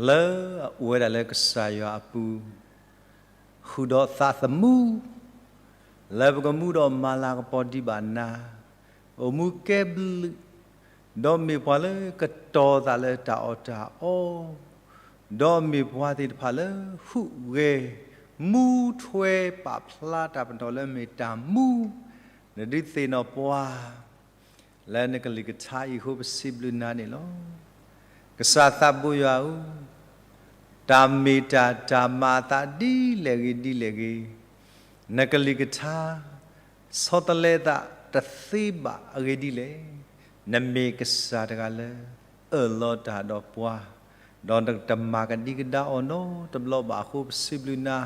လၢအအိၣ်ဝဲဒၣ်လၢကစၢ်ယွၤအပူၤ, ဃုာ်ဒီးသးသမူ လၢပကမူဒီးမၤလၤကပီၤဒံးဘၣ်နၤ, အိၣ်မူကဲဘျုး, ဒီးမ့ၢ်ပှၤလၢကတီၤသးလၢတၢ်အီၣ်တၢ်အီ, ဒီးမ့ၢ်ပှၤသ့ၣ်တဖၣ်လၢ ဟူးဂဲၤ မူထွဲပာ်ဖျါတၢ်ပနီၣ်လၢမ့ၢ်တၢ်မူ, နဒုးသ့ၣ်နီၣ်ပှၤ လၢနကလုၢ်ကထါအံၤအဃိ ပစံးဘျုးနၤန့ၣ်လီၤ. ကစၢ်သးဘိယွၤဧၢ, တၢ်မ့ၢ်တၢ်တၢ်မၤအသးဒ်လဲၣ်ဂ့ၤဒ်လဲၣ်ဂ့ၤ, နကလုၢ်ကထါ ဆီတလဲသးတသ့ဘၣ်အဂ့ၢ်ဒ်လဲၣ်, နမ့ၢ်ကစၢ်တဂၤလၢ အၢၣ်လီၤတၢ်ဒီးပှၤ, ဒီးနတမၤကဒံကဒါအီၤနီတဘျီဘၣ်အဃိ ပစံးဘျုးနၤ,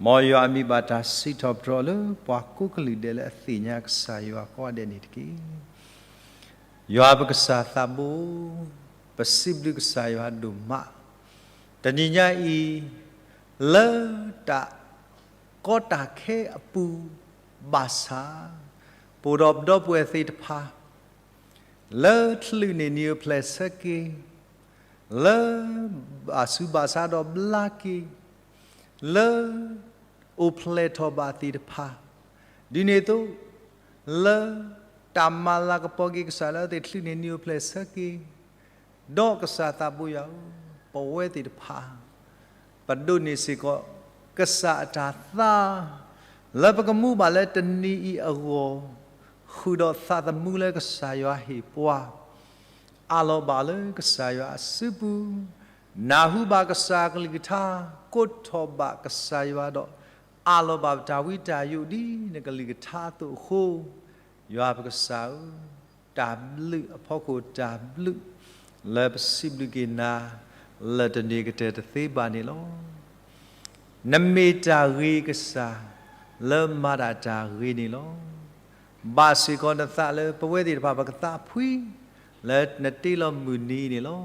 မ်ယွၤအမံၤဘၣ်တၢ်စံးထီၣ်ပတြၢၤလၢပှၤကိးကလုာ်ဒဲးလၢအသ့ၣ်ညါကစၢ်ယွၤကိးဂၤဒဲးန့ၣ်တက့ၢ်. ယွၤပကစၢ်သးဘိ, ပစံးဘျုးကစၢ်ယွၤဒိၣ်မး, တနံၤညါအံၤ, လၢတၢ်ကီတၢ်ခဲအပူၤဘၣ်ဆၣ်, ပအိၣ်ဒီးပဒီပုၢ်ဝဲၢ်သ့ၣ်တဖၣ် လၢချုးန့ၢ်နံၣ်အိၣ်ဖျဲၣ်ဆၢက့ၤ, လၢဘၣ်ဆူးဘၣ်ဆါဒီးဘျါက့ၤ, လၢအိၣ်ဖျဲၣ်ထီၣ်ဘၣ်သ့ၣ်တဖၣ်, ဒ်န့ၣ်အသိး လၢတၢ်မၤလၤကပီၤက့ၤကစၢ်လၢအဝဲသ့ၣ်ချုးန့ၢ်နံၣ်အိၣ်ဖျဲၣ်ဆၢက့ၤ, ဒီးကစၢ်သးဘိယွၤဧၢ, ပဝဲသ့ၣ်တဖၣ် ပဒိးန့ၢ်စ့ၢ်ကီး ကစၢ်အတၢ်သါ, လၢပကမူဘၣ်လၢတနံၤအံၤအဂီၢ်, ဃုာ်ဒီးသးသမူလၢကစၢ်ယွၤဟ့ၣ်ပှၤ, အးလီၤဘၣ်လၢကစၢ်ယွၤအစုပူၤ, နၢ်ဟူဘၣ်ကစၢ်အကလုၢ်ကထါ, ကိးထီၣ်ဘၣ်ကစၢ်ယွၤဒီး အးလီၤဘၣ်ပတၢ်ဝံတၢ်ယိးဒ်နကလုၢ်ကထါအသိးအဃိ, ယွၤပကစၢ်ဧၢ, တၢ်ဘျုးအဖီခိၣ်တၢ်ဘျုး လၢပစံးဘျုးက့ၤနၤ လၢတန့ၢ်ကတၢၢ်တသ့ဘၣ်န့ၣ်လီၤ. နမ့ၢ်တၢ်ဂ့ၤကစၢ် လၢမၤတၢ်တၢ်ဂ့ၤန့ၣ်လီၤ. ဘၣ်စ့ၢ်ကီးနသးလၢပဝဲသ့ၣ်တဖၣ် ပကသးဖှံ လၢနတ့လီၤမုၢ်နံၤအံၤန့ၣ်လီၤ.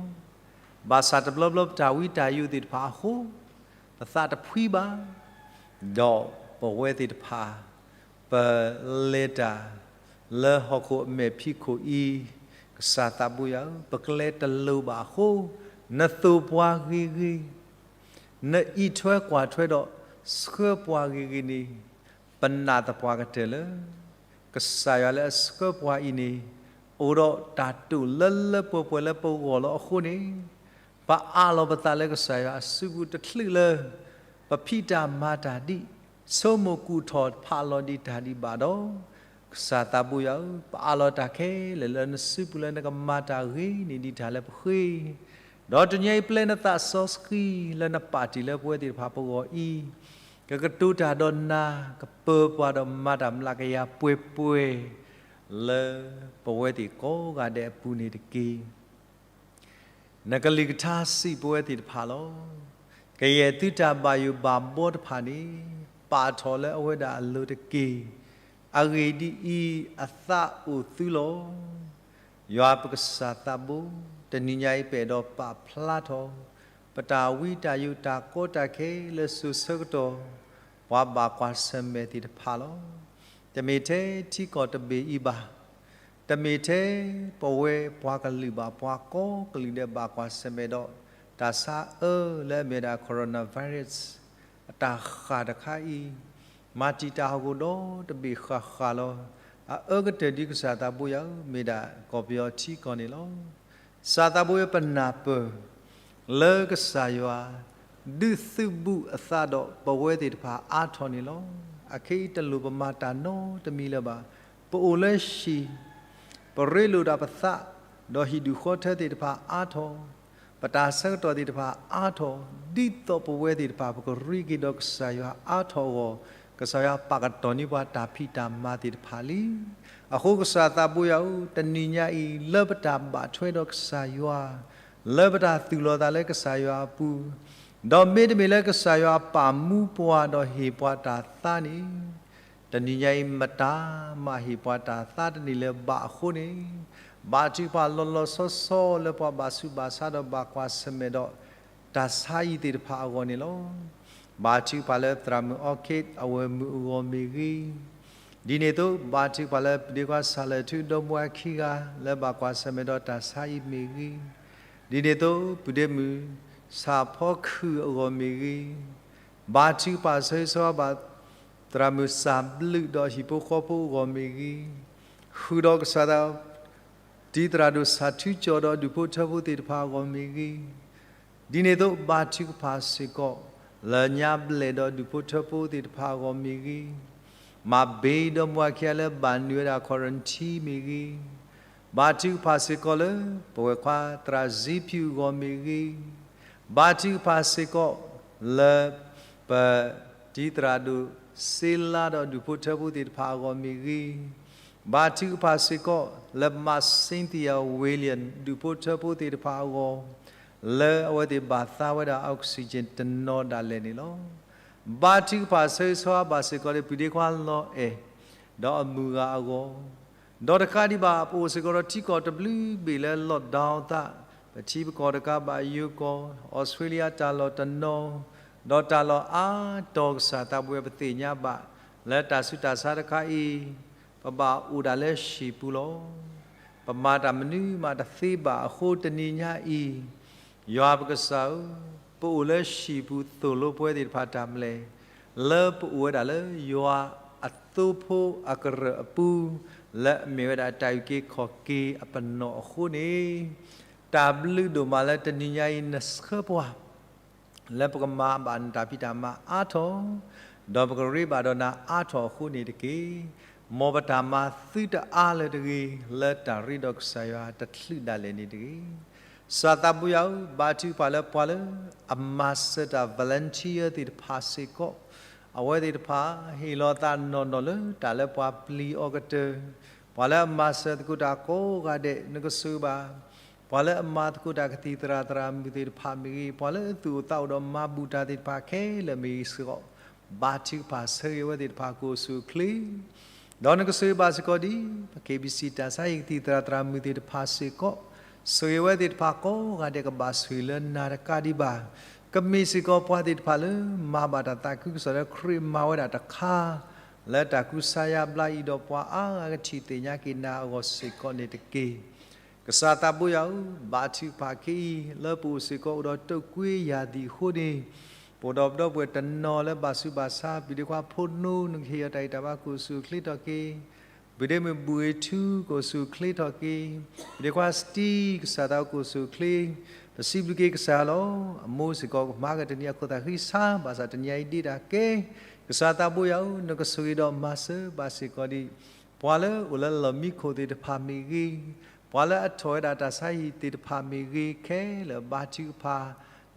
ဘၣ်ဆၣ်တဘျီဘျီပတၢ်ဝံတၢ်ယိးသ့ၣ်တဖၣ်အဃိ ပသးတဖှံဘၣ်, ဒီးပဝဲသ့ၣ်တဖၣ် ပလဲၤတၢ် လၢဟီၣ်ခိၣ်အမဲာ်ဖံးခိၣ်အံၤ, ကစၢ်သးဘိယွၤဧၢ, ပကျဲတလိၤဘၣ်အဃိ, နသိၣ်ပှၤဂ့ၤဂ့ၤ, နအံးထွဲကွၢ်ထွဲဒီးဆှၢပှၤဂ့ၤဂ့ၤန့ၣ်, ပနာ်သပှၢ်ကတၢၢ်လၢ ကစၢ်ယွၤလၢအဆှၢပှၤအံၤန့ၣ် အိၣ်ဒီးတၢ်တိာ်လၢလၢပှဲၤပှဲၤလၢပဂီၢ်လီၤအဃိန့ၣ်, ပအးလီၤပသးလၢကစၢ်ယွၤအစုပူၤတချုးလၢ ပဖံးတၢ်မၤတၢ်ဒံး, ဆိကမိၣ်ကူၣ်ထီၣ်ဖးလီၤဒံးတၢ်ဒံးဘၣ်ဒီး, ကစၢ်သးဘိယွၤဧၢ, ပအးလီၤတၢ်ခဲလၢာ်လၢနစုပူၤလၢနကမၤတၢ်ဂ့ၤန့ၢ်ဒံးတၢ်လၢပဃ့, ဒီးတနံၤအံၤပျဲနသးစီဆှံလၢနပာ်တ့ၢ်လၢပဝဲသ့ၣ်တဖၣ်ပဂီၢ်အံၤ, ကကတိၤတၢ်ဒီးနၤ, ကပၢၤပှၤဒီးမၤတၢ်မျးကယၤပှဲၤပှဲၤ လၢပဝဲသ့ၣ်ကိးဂၤဒဲးအပူၤန့ၣ်တက့ၢ်. နကလုၢ်ကထါစံးပဝဲသ့ၣ်တဖၣ်လီၤ. ကယဲၢ်သုတၢ်ဘၣ်ယိၣ်ဘၣ်ဘှီတဖၣ်န့ၣ်, ပာ်ထီၣ်လၢအဝဲဒၣ်အလိၤတက့ၢ်. အဂ့ၢ်ဒ်အံၤ, အသးအိၣ်သုလီၤ. ယွၤပကစၢ်သးဘိ, တနံၤညါအံၤပအဲၣ်ဒိးပာ်ဖျါထီၣ် ပတၢ်ဝံတၢ်ယိးတၢ်ကီတၢ်ခဲလၢစိၤဆၢကတီၢ် ပှၤဘၣ်ကွၢ်ဆၢၣ်မဲာ်သ့ၣ်တဖၣ်လီၤ. တမ့ၢ်ထဲထံကီၢ်တဘ့ၣ်အံၤဘၣ်, တမ့ၢ်ထဲပဝဲပှၤကလုာ်ဘၣ် ပှၤကိးကလုာ်ဒဲးဘၣ်ကွၢ်ဆၢၣ်မဲာ်ဒီး တၢ်ဆါအၢလၢအမ့ၢ်ဒၣ် coronavirus အတၢ်ဃၣ်တခါအံၤ, မၤတံာ်တာ်ဟီၣ်ခိၣ်ဒီတဘ့ၣ်ဃၣ်ဃၣ်လီၤ. အအၢကတၢၢ်ဒ်ကစၢ်သးဘိယွၤဧၢ, မ့ၢ်ဒၣ်ကီၢ်ပယီၤထံကီၢ်န့ၣ်လီၤ. ကစၢ်သးဘိယွၤပနၢ်ပၢၢ် လၢကစၢ်ယွၤ ဒုးသုးဘူးအသးဒီးပဝဲသ့ၣ်တဖၣ်အါထီၣ်န့ၣ်လီၤ. အခဲအံၤတလိၣ်ပမၤတၢ်နီတမံၤလၢၤဘၣ်. ပအိၣ်လၢဟံၣ်, ပရ့လိာ်ဒၣ်ပသး, ဒီးဟံၣ်ဒူၣ်ဃီထၢသ့ၣ်တဖၣ်အါထီၣ်, ပတၢ်ဆၢကတီၢ်သ့ၣ်တဖၣ်အါထီၣ်, ဒ်သိးပဝဲသ့ၣ်တဖၣ် ပကရ့က့ၤဒီးကစၢ်ယွၤအါထီၣ်အဂီၢ်, ကစၢ်ယွၤပာ်ကတီၢ်န့ၢ်ပှၤတၢ်ဖံးတၢ်မၤသ့ၣ်တဖၣ်လံ. အဃိကစၢ်သးဘိယွၤဧၢ, တနံၤညါအံၤ လၢပတၢ်ဘၣ်ထွဲဒီးကစၢ်ယွၤ, လၢပတၢ်သူၣ်လီၤသးလၢကစၢ်ယွၤအပူၤ, ဒီးမ့တမ့ၢ်လၢကစၢ်ယွၤပာ်မူပှၤဒီးဟ့ၣ်ပှၤတၢ်သါန့ၣ်, တနံၤညါအံၤမတၤမးဟ့ၣ်ပှၤတၢ်သးတနံၤလၢၤဘၣ်အဃိန့ၣ်, ဘါထုကဖၣ်လီၤလီၤဆီဆီလၢပှၤဘၣ်ဆူးဘၣ်ဆါဒီးဘၣ်ကွၢ်ဆၢၣ်မဲာ်ဒီးတၢ်ဆါဟံၣ်သ့ၣ်တဖၣ်အဂီၢ်န့ၣ်လီၤ. ဘါထုကဖၣ်လၢသရၣ်မုၣ်အီးခ့အဝဲၢ်မုၣ်အဂီၢ်မ့ၢ်ဂ့ၤ, ဒ်န့ၣ်အသိး ဘါထုကဖၣ်လၢပုၢ်ဒ့ခွါစၢ်လၢၢ်ထူဒီမါဝၤခံဂၤလၢဘၣ်ကွၢ်ဆၢၣ်မဲာ်ဒီးတၢ်ဆါဟံၣ်မ့ၢ်ဂ့ၤ, ဒ်န့ၣ်အသိး ပုၢ်ဒ့မုၣ်စးဖီခုၣ်အဂီၢ်မ့ၢ်ဂ့ၤ, ဘါထုကဖၣ်ဆၢဂ့ၤဆၢဝါဘၣ် သရၣ်မုၣ်စၢ်ဘျုးဒီးဟံၣ်ဖိဃီဖိအဂီၢ်မ့ၢ်ဂ့ၤ, ဃုာ်ဒီးကစၢ်သး တံၤသရၣ်ဒိၣ်စၢ်ထူကၠီဒီးဒူၣ်ဖိထၢဖိသ့ၣ်တဖၣ်အဂီၢ်မ့ၢ်ဂ့ၤ, ဒ်န့ၣ်အသိးဘါထုကဖၣ်စ့ၢ်ကီး လၢညါဘျဲၣ်ဒီးဒူၣ်ဖိထၢဖိသ့ၣ်တဖၣ်အဂီၢ်မ့ၢ်ဂ့ၤ, မၤဘ့ဒီမါဝၤခံဂၤလၢဘၣ်နုာ်ဝဲဒၣ် quarantine မ့ၢ်ဂ့ၤ, ဘါထုကဖၣ်စ့ၢ်ကီးလၢ ပဝဲၢ်ခွါသရၣ်စ့ဖၠူၣ်အဂီၢ်မ့ၢ်ဂ့ၤ, ဘါထုကဖၣ်စ့ၢ်ကီးလၢ ပ တံၤသရၣ်ဒိၣ်စ့လါဒီးဒူၣ်ဖိထၢဖိသ့ၣ်တဖၣ်အဂီၢ်မ့ၢ်ဂ့ၤ, ဘါထုကဖၣ်စ့ၢ်ကီးလၢမါ Cynthia William ဒူၣ်ဖိထၢဖိသ့ၣ်တဖၣ်အဂီၢ်, လၢအဝဲသ့ၣ်ဘၣ်သါဝဲဒၣ် oxygen တနီၤဒၣ်လဲာ်န့ၣ်လီၤ. ဘါထုကဖၣ်ဆၢဂ့ၤဆၢဝါဘၣ်စ့ၢ်ကီးလၢပုၢ်ဒ့ခွါလီၤအဲၣ် ဒီးအမုၢ်ဂၤအဂီၢ်, ဒီးတကးဒံးဘၣ် ပအိၣ်စ့ၢ်ကီးဒီးထံကီၢ်တဘျုးဘ့ၣ်လၢ lockdown အသး, ပထံပကီၢ်တကးဘၣ်ယိၤကီၢ်, အီစထြ့လယါတၢ်လီၢ်တနီၤ, ဒီးတၢ်လီၢ်အါတီၤကစၢ်သးပှဲၤပသ့ၣ်ညါဘၣ်, လၢတၢ်ဆူးတၢ်ဆါတခါအံၤ, ပဘၣ်အိၣ်ဒၣ်လၢဟံၣ်ပူၤလီၤ. ပမၤတၢ်မနုၤမးတသ့ဘၣ်အဃိတနံၤညါအံၤ, ယွၤပကစၢ်ဧၢ, ပအိၣ်လၢဟံၣ်ပူၤသိၣ်လိပဝဲသ့ၣ်တဖၣ်တၢ်မနုၤလဲၣ်, လၢပအိၣ်ဝဲဒၣ်လၢယွၤအသိဖိအကရၢၢ်အပူၤ, လၢအမ့ၢ်ဝဲဒၣ်တၢ်အုၣ်က့ၤခီၣ်က့ၤအပနီၣ်အဃိန့ၣ်, တၢ်ဘျုးဒိၣ်မးလၢတနံၤညါအံၤနဆှၢပှၤ လၢပကမၤဘၣ်နတၢ်ဖံးတၢ်မၤအါထီၣ်, ဒီးပကရ့ဘၣ်ဒီးနၤအါထီၣ်အဃိန့ၣ်တက့ၢ်. မ်ပတၢ်မၤသုတအါလၢၤတဂ့ၤ, လၢတၢ်ရ့ဒီးကစၢ်ယွၤတချုးဒၣ်လဲာ်န့ၣ်တဂ့ၤ. ကစၢ်သးဘိယွၤဧၢ, ဘါထုကဖၣ်လၢပှၤလၢအမၤစၢၤတၢ် volunteer သ့ၣ်တဖၣ်စ့ၢ်ကီး, အဝဲသ့ၣ်တဖၣ်ဟ့ၣ်လီၤသးနီၢ်နီၢ်လၢတၢ်လၢပှၤပျံၤအီၤကတၢၢ်, ပှၤလၢအမၤစၢၤသကိးတၢ်ကိးဂၤဒဲးနကစၢ်ဘၣ် ပှၤလၢအမၤသကိးတၢ်ကသံၣ်သရၣ်သရၣ်မုၣ်သ့ၣ်တဖၣ်မ့ၢ်ဂ့ၤ, ပှၤလၢအသူၣ်အိၣ်သးအိၣ်ဒီးမၤဘူၣ်တၢ်သ့ၣ်တဖၣ်ခဲလၢာ်မ့ၢ်ဂ့ၤစ့ၢ်ကီး, ဘါထုကဖၣ်ဆၢဂ့ၤဝဲသ့ၣ်တဖၣ်ကအိၣ်ဆူၣ်အိၣ်ချ့, ဒီးနကစၢ်ဘၣ်စ့ၢ်ကီးဒ် ပ KBC တၢ်ဆါဟံၣ်ကသံၣ်သရၣ်သရၣ်မုၣ်သ့ၣ်တဖၣ်စ့ၢ်ကီး, ဆၢဂ့ၤဝဲသ့ၣ်တဖၣ်ကိးဂၤဒဲးကဘၣ်ဆၢဂ့ၤလၢနၤတကးဒံးဘၣ်, ကမ့ၢ်စ့ၢ်ကီးပှၤသ့ၣ်တဖၣ်လၢမၤဘၣ်တၢ်သးခုကစီၣ်လၢခရံာ်မၤဝဲဒၣ်တခါ လၢတၢ်ကူစါယါဘျါအံၤဒီးပှၤအါဂၤကထံၣ်သ့ၣ်ညါက့ၤနၤအဂီၢ်စ့ၢ်ကီးန့ၣ်တက့ၢ်. ကစၢ်သးဘိယွၤဧၢ, ဘါထုကဖၣ်ခဲအံၤ လၢပအိၣ်စ့ၢ်ကီးအိၣ်ဒီးတုပ်ကွေးယၤသံၣ်အဃိန့ၣ်, ပအိၣ်ဒီးပဒီပုၢ်ဝဲၢ်တနီၤလၢဘၣ်ဆူးဘၣ်ဆါ ပုၢ်ဒ့ခွါဖိနီၣ် နကဟ့ၣ်အီၤတၢ်ဂံၢ်တၢ်ဘါကအိၣ်ဆူၣ်အိၣ်ချ့ထီၣ်က့ၤ ပုၢ်ဒ့မုၣ်ဘူၣ်အ့ထူကအိၣ်ဆူၣ်အိၣ်ချ့ထီၣ်က့ၤ, ပုၢ်ဒ့ခွါစတံ ကစၢ်သးကအိၣ်ဆူၣ်အိၣ်ချ့, ပစံးဘျုးက့ၤကစၢ်လီၤ. အမိၢ်စ့ၢ်ကီးကမၤကတနံၤအခိၣ်သးဃံဆါ ဘၣ်ဆၣ်တနံၤအံၤဒ့တၢ်ကဲ, ကစၢ်သးဘိယွၤဧၢ, နကဆိၣ်ဂ့ၤဒီးမၤစၢၤဘၣ်စ့ၢ်ကီးဒံး, ပှၤလၢအိၣ်လၢလီၢ်မံခိၣ်သ့ၣ်တဖၣ်မ့ၢ်ဂ့ၤ, ပှၤလၢအထီၣ်ဝဲဒၣ်တၢ်ဆါဟံၣ်သ့ၣ်တဖၣ်မ့ၢ်ဂ့ၤခဲလၢာ်ဘါထုကဖၣ်,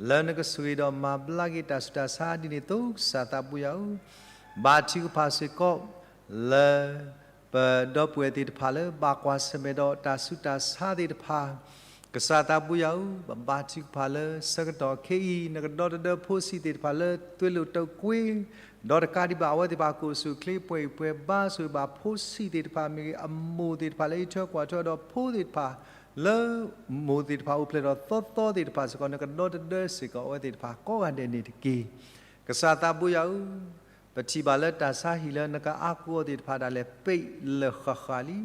လၢနကဆိၣ်ဂ့ၤဒီးမၤဘျါက့ၤတၢ်ဆူးတၢ်ဆါဒ်န့ၣ်အသိး ကစၢ်သးဘိယွၤဧၢ, ဘါထုကဖၣ်စ့ၢ်ကီး လၢ ပဒီပုၢ်ဝဲၢ်သ့ၣ်တဖၣ်လၢဘၣ်ကွၢ်ဆၢၣ်မဲာ်ဒီးတၢ်ဆူးတၢ်ဆါသ့ၣ်တဖၣ်, ကစၢ်သးဘိယွၤဧၢ, ပဘါထုကဖၣ်လၢဆၢကတီၢ်ခဲအံၤ နကဒီတဒၢဖိဆံးသ့ၣ်တဖၣ်လၢသွ့လိာ်တုပ်ကွေး, ဒီးတကးဒံးဘၣ်အဝဲသ့ၣ်တဖၣ်ကအိၣ်ဆူၣ်အိၣ်ချ့ပှဲၤအံၤပှဲၤဘါဆိၣ်ဂ့ၤဘၣ်ဖိဆံးသ့ၣ်တဖၣ်မ့ၢ်ဂ့ၤ, အမိၢ်သ့ၣ်တဖၣ်လၢအံးထွဲကွၢ်ထွဲဒီးဖိသ့ၣ်တဖၣ်, လၢမိၢ်သ့ၣ်တဖၣ်အိၣ်ဖျဲၣ်ထီၣ်သီသီသ့ၣ်တဖၣ်စ့ၢ်ကီး နကဒီတဒၢစ့ၢ်ကီးအဝဲသ့ၣ်တဖၣ်ကိးဂၤဒဲးန့ၣ်တက့ၢ်. ကစၢ်သးဘိယွၤဧၢ, ပထံၣ်ဘၣ်လၢတၢ်ဆါဟံၣ်လၢနကအါကီသ့ၣ်တဖၣ်ဒၣ်လဲာ် ပ့းလၢာ်ဃၣ်ဃၣ်လံ.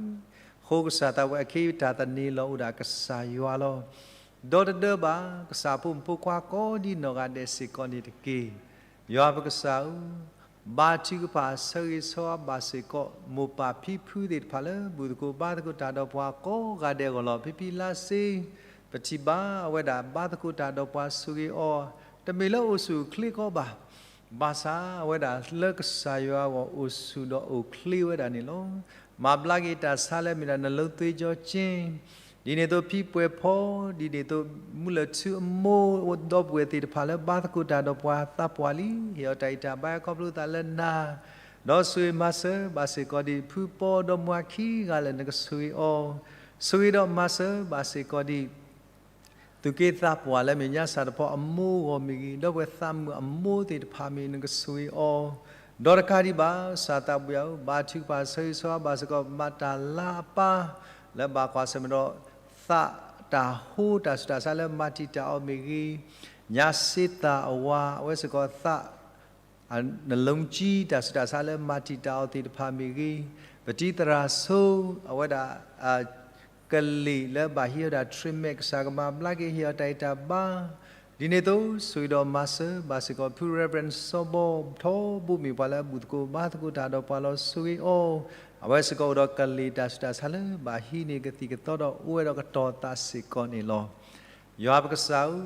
အဃိကစၢ်သးဘိယွၤ အခဲအံၤတၢ်သန့ၤလီၤအိၣ်ဒၣ်ကစၢ်ယွၤလီၤ. ဒီတဒၢဘၣ် ကစၢ်ဖိမုၣ်ဖိခွါကိးဒ်နီၢ်ဂၤဒဲးစ့ၢ်ကီးန့ၣ်တက့ၢ်. ယွၤပကစၢ်ဧၢ, ဘါထုကဖၣ်ဆၢဂ့ၤဆၢဝါဘၣ်စ့ၢ်ကီး မိၢ်ပၢ်ဖံဖုသ့ၣ်တဖၣ်လၢဘူၣ်သကိးဘါသကိးတၢ်ဒီးပှၤကိးဂၤဒဲးအဂီၢ်လီၤ. ဖံဖံလါစ့ ပထံၣ်ဘၣ်အဝဲဒၣ်ဘါသကိးတၢ်ဒီးပှၤဆိၣ်ဂ့ၤအီၤ, တမ့ၢ်လၢအိၣ်ဆူၣ်အိၣ်ချ့ကီးဘၣ်. ဘၣ်ဆၣ်အဝဲဒၣ်လၢကစၢ်ယွၤအဂီၢ်အိၣ်ဆူၣ်ဒီးအိၣ်ချ့ဝဲဒၣ်န့ၣ်လီၤ. မၤဘျါက့ၤတၢ်ဆါလၢအမ့ၢ်ဒၣ် နလိသ့ကၠီကၠ့, ဒ်န့ၣ်အသိးဖံပှဲၤဖီ, ဒ်န့ၣ်အသိးမူလၢၢ်ထူအမိၢ်, ဒီပုၢ်ဝဲၢ်သ့ၣ်တဖၣ်လၢဘါသကိးတၢ်ဒီးပှၤသးပှၢ်လံ, ဟ့ၣ်အီၤတၢ်အံၣ်တၢ်ဘါခီဖျိသးလၢနၤ, ဒီးဆိၣ်ဂ့ၤမၤစၢၤဘၣ်စ့ၢ်ကီးဒံး ဖုပီဒီမါခံဂၤလၢာ်နကဆိၣ်ဂ့ၤအီၤ, ဆိၣ်ဂ့ၤဒီးမၤစၢၤဘၣ်စ့ၢ်ကီးဒံး သူၣ်က့သးပှၢ်လၢအမ့ၢ်ညါစၢ်တဖီအမိၢ်အဂီၢ်မ့ၢ်ဂ့ၤ, ဒီပုၢ်ဝဲၢ်သးမုာ်အမိၢ်သ့ၣ်တဖၣ်မ့ၢ်ဂ့ၤ နကဆိၣ်ဂ့ၤအီၤ, ဒီးတကးဒံးဘၣ် ကစၢ်သးဘိယွၤဧၢ, ဘါထုကဖၣ်ဆၢဂ့ၤဆၢဝါဘၣ်စ့ၢ်ကီး မၤတၢ်လၤအပၢ် လၢဘၣ်ကွၢ်ဆၢၣ်မဲာ်ဒီး သးတၢ်ဟိ တၢ်ဆူးတၢ်ဆါလၢမၤတံာ်တာ်အီၤမ့ၢ်ဂ့ၤ, ညါစ့သၢ်အဝၤ အဝဲစ့ၢ်ကီးသး နလူကၠံ တၢ်ဆူးတၢ်ဆါလၢမၤတံာ်တာ်အီၤသ့ၣ်တဖၣ်မ့ၢ်ဂ့ၤ, ပတံၤသရၣ်ဆိ အဝဲဒၣ် ကလံၤလၢဘၣ်ဟံးအီၤဒၣ် treatment ကစၢ်ကမၤဘျါက့ၤဟ့ၣ်အီၤတၢ်ဂံၢ်တၢ်ဘါ, ဒ်န့ၣ်အသိး ဆိၣ်ဂ့ၤဒီးမၤစၢၤဘၣ်စ့ၢ်ကီး ဖု Reverend စီၤဘီ ထီဘိမ့ၢ်ပှၤလၢအဘူၣ်သကိးဘါသကိးတၢ်ဒီးပှၤလီၤ ဆိၣ်ဂ့ၤအီၤ, အဝဲစ့ၢ်ကီးအိၣ်ဒီးကလံၤတၢ်ဆူးတၢ်ဆါလၢဘၣ်ဟံးန့ၢ်ကသံၣ်ကသီဒီးအိၣ်ဝဲဒီးကတီၤသးစ့ၢ်ကီးန့ၣ်လီၤ. ယွၤပကစၢ်ဧၢ,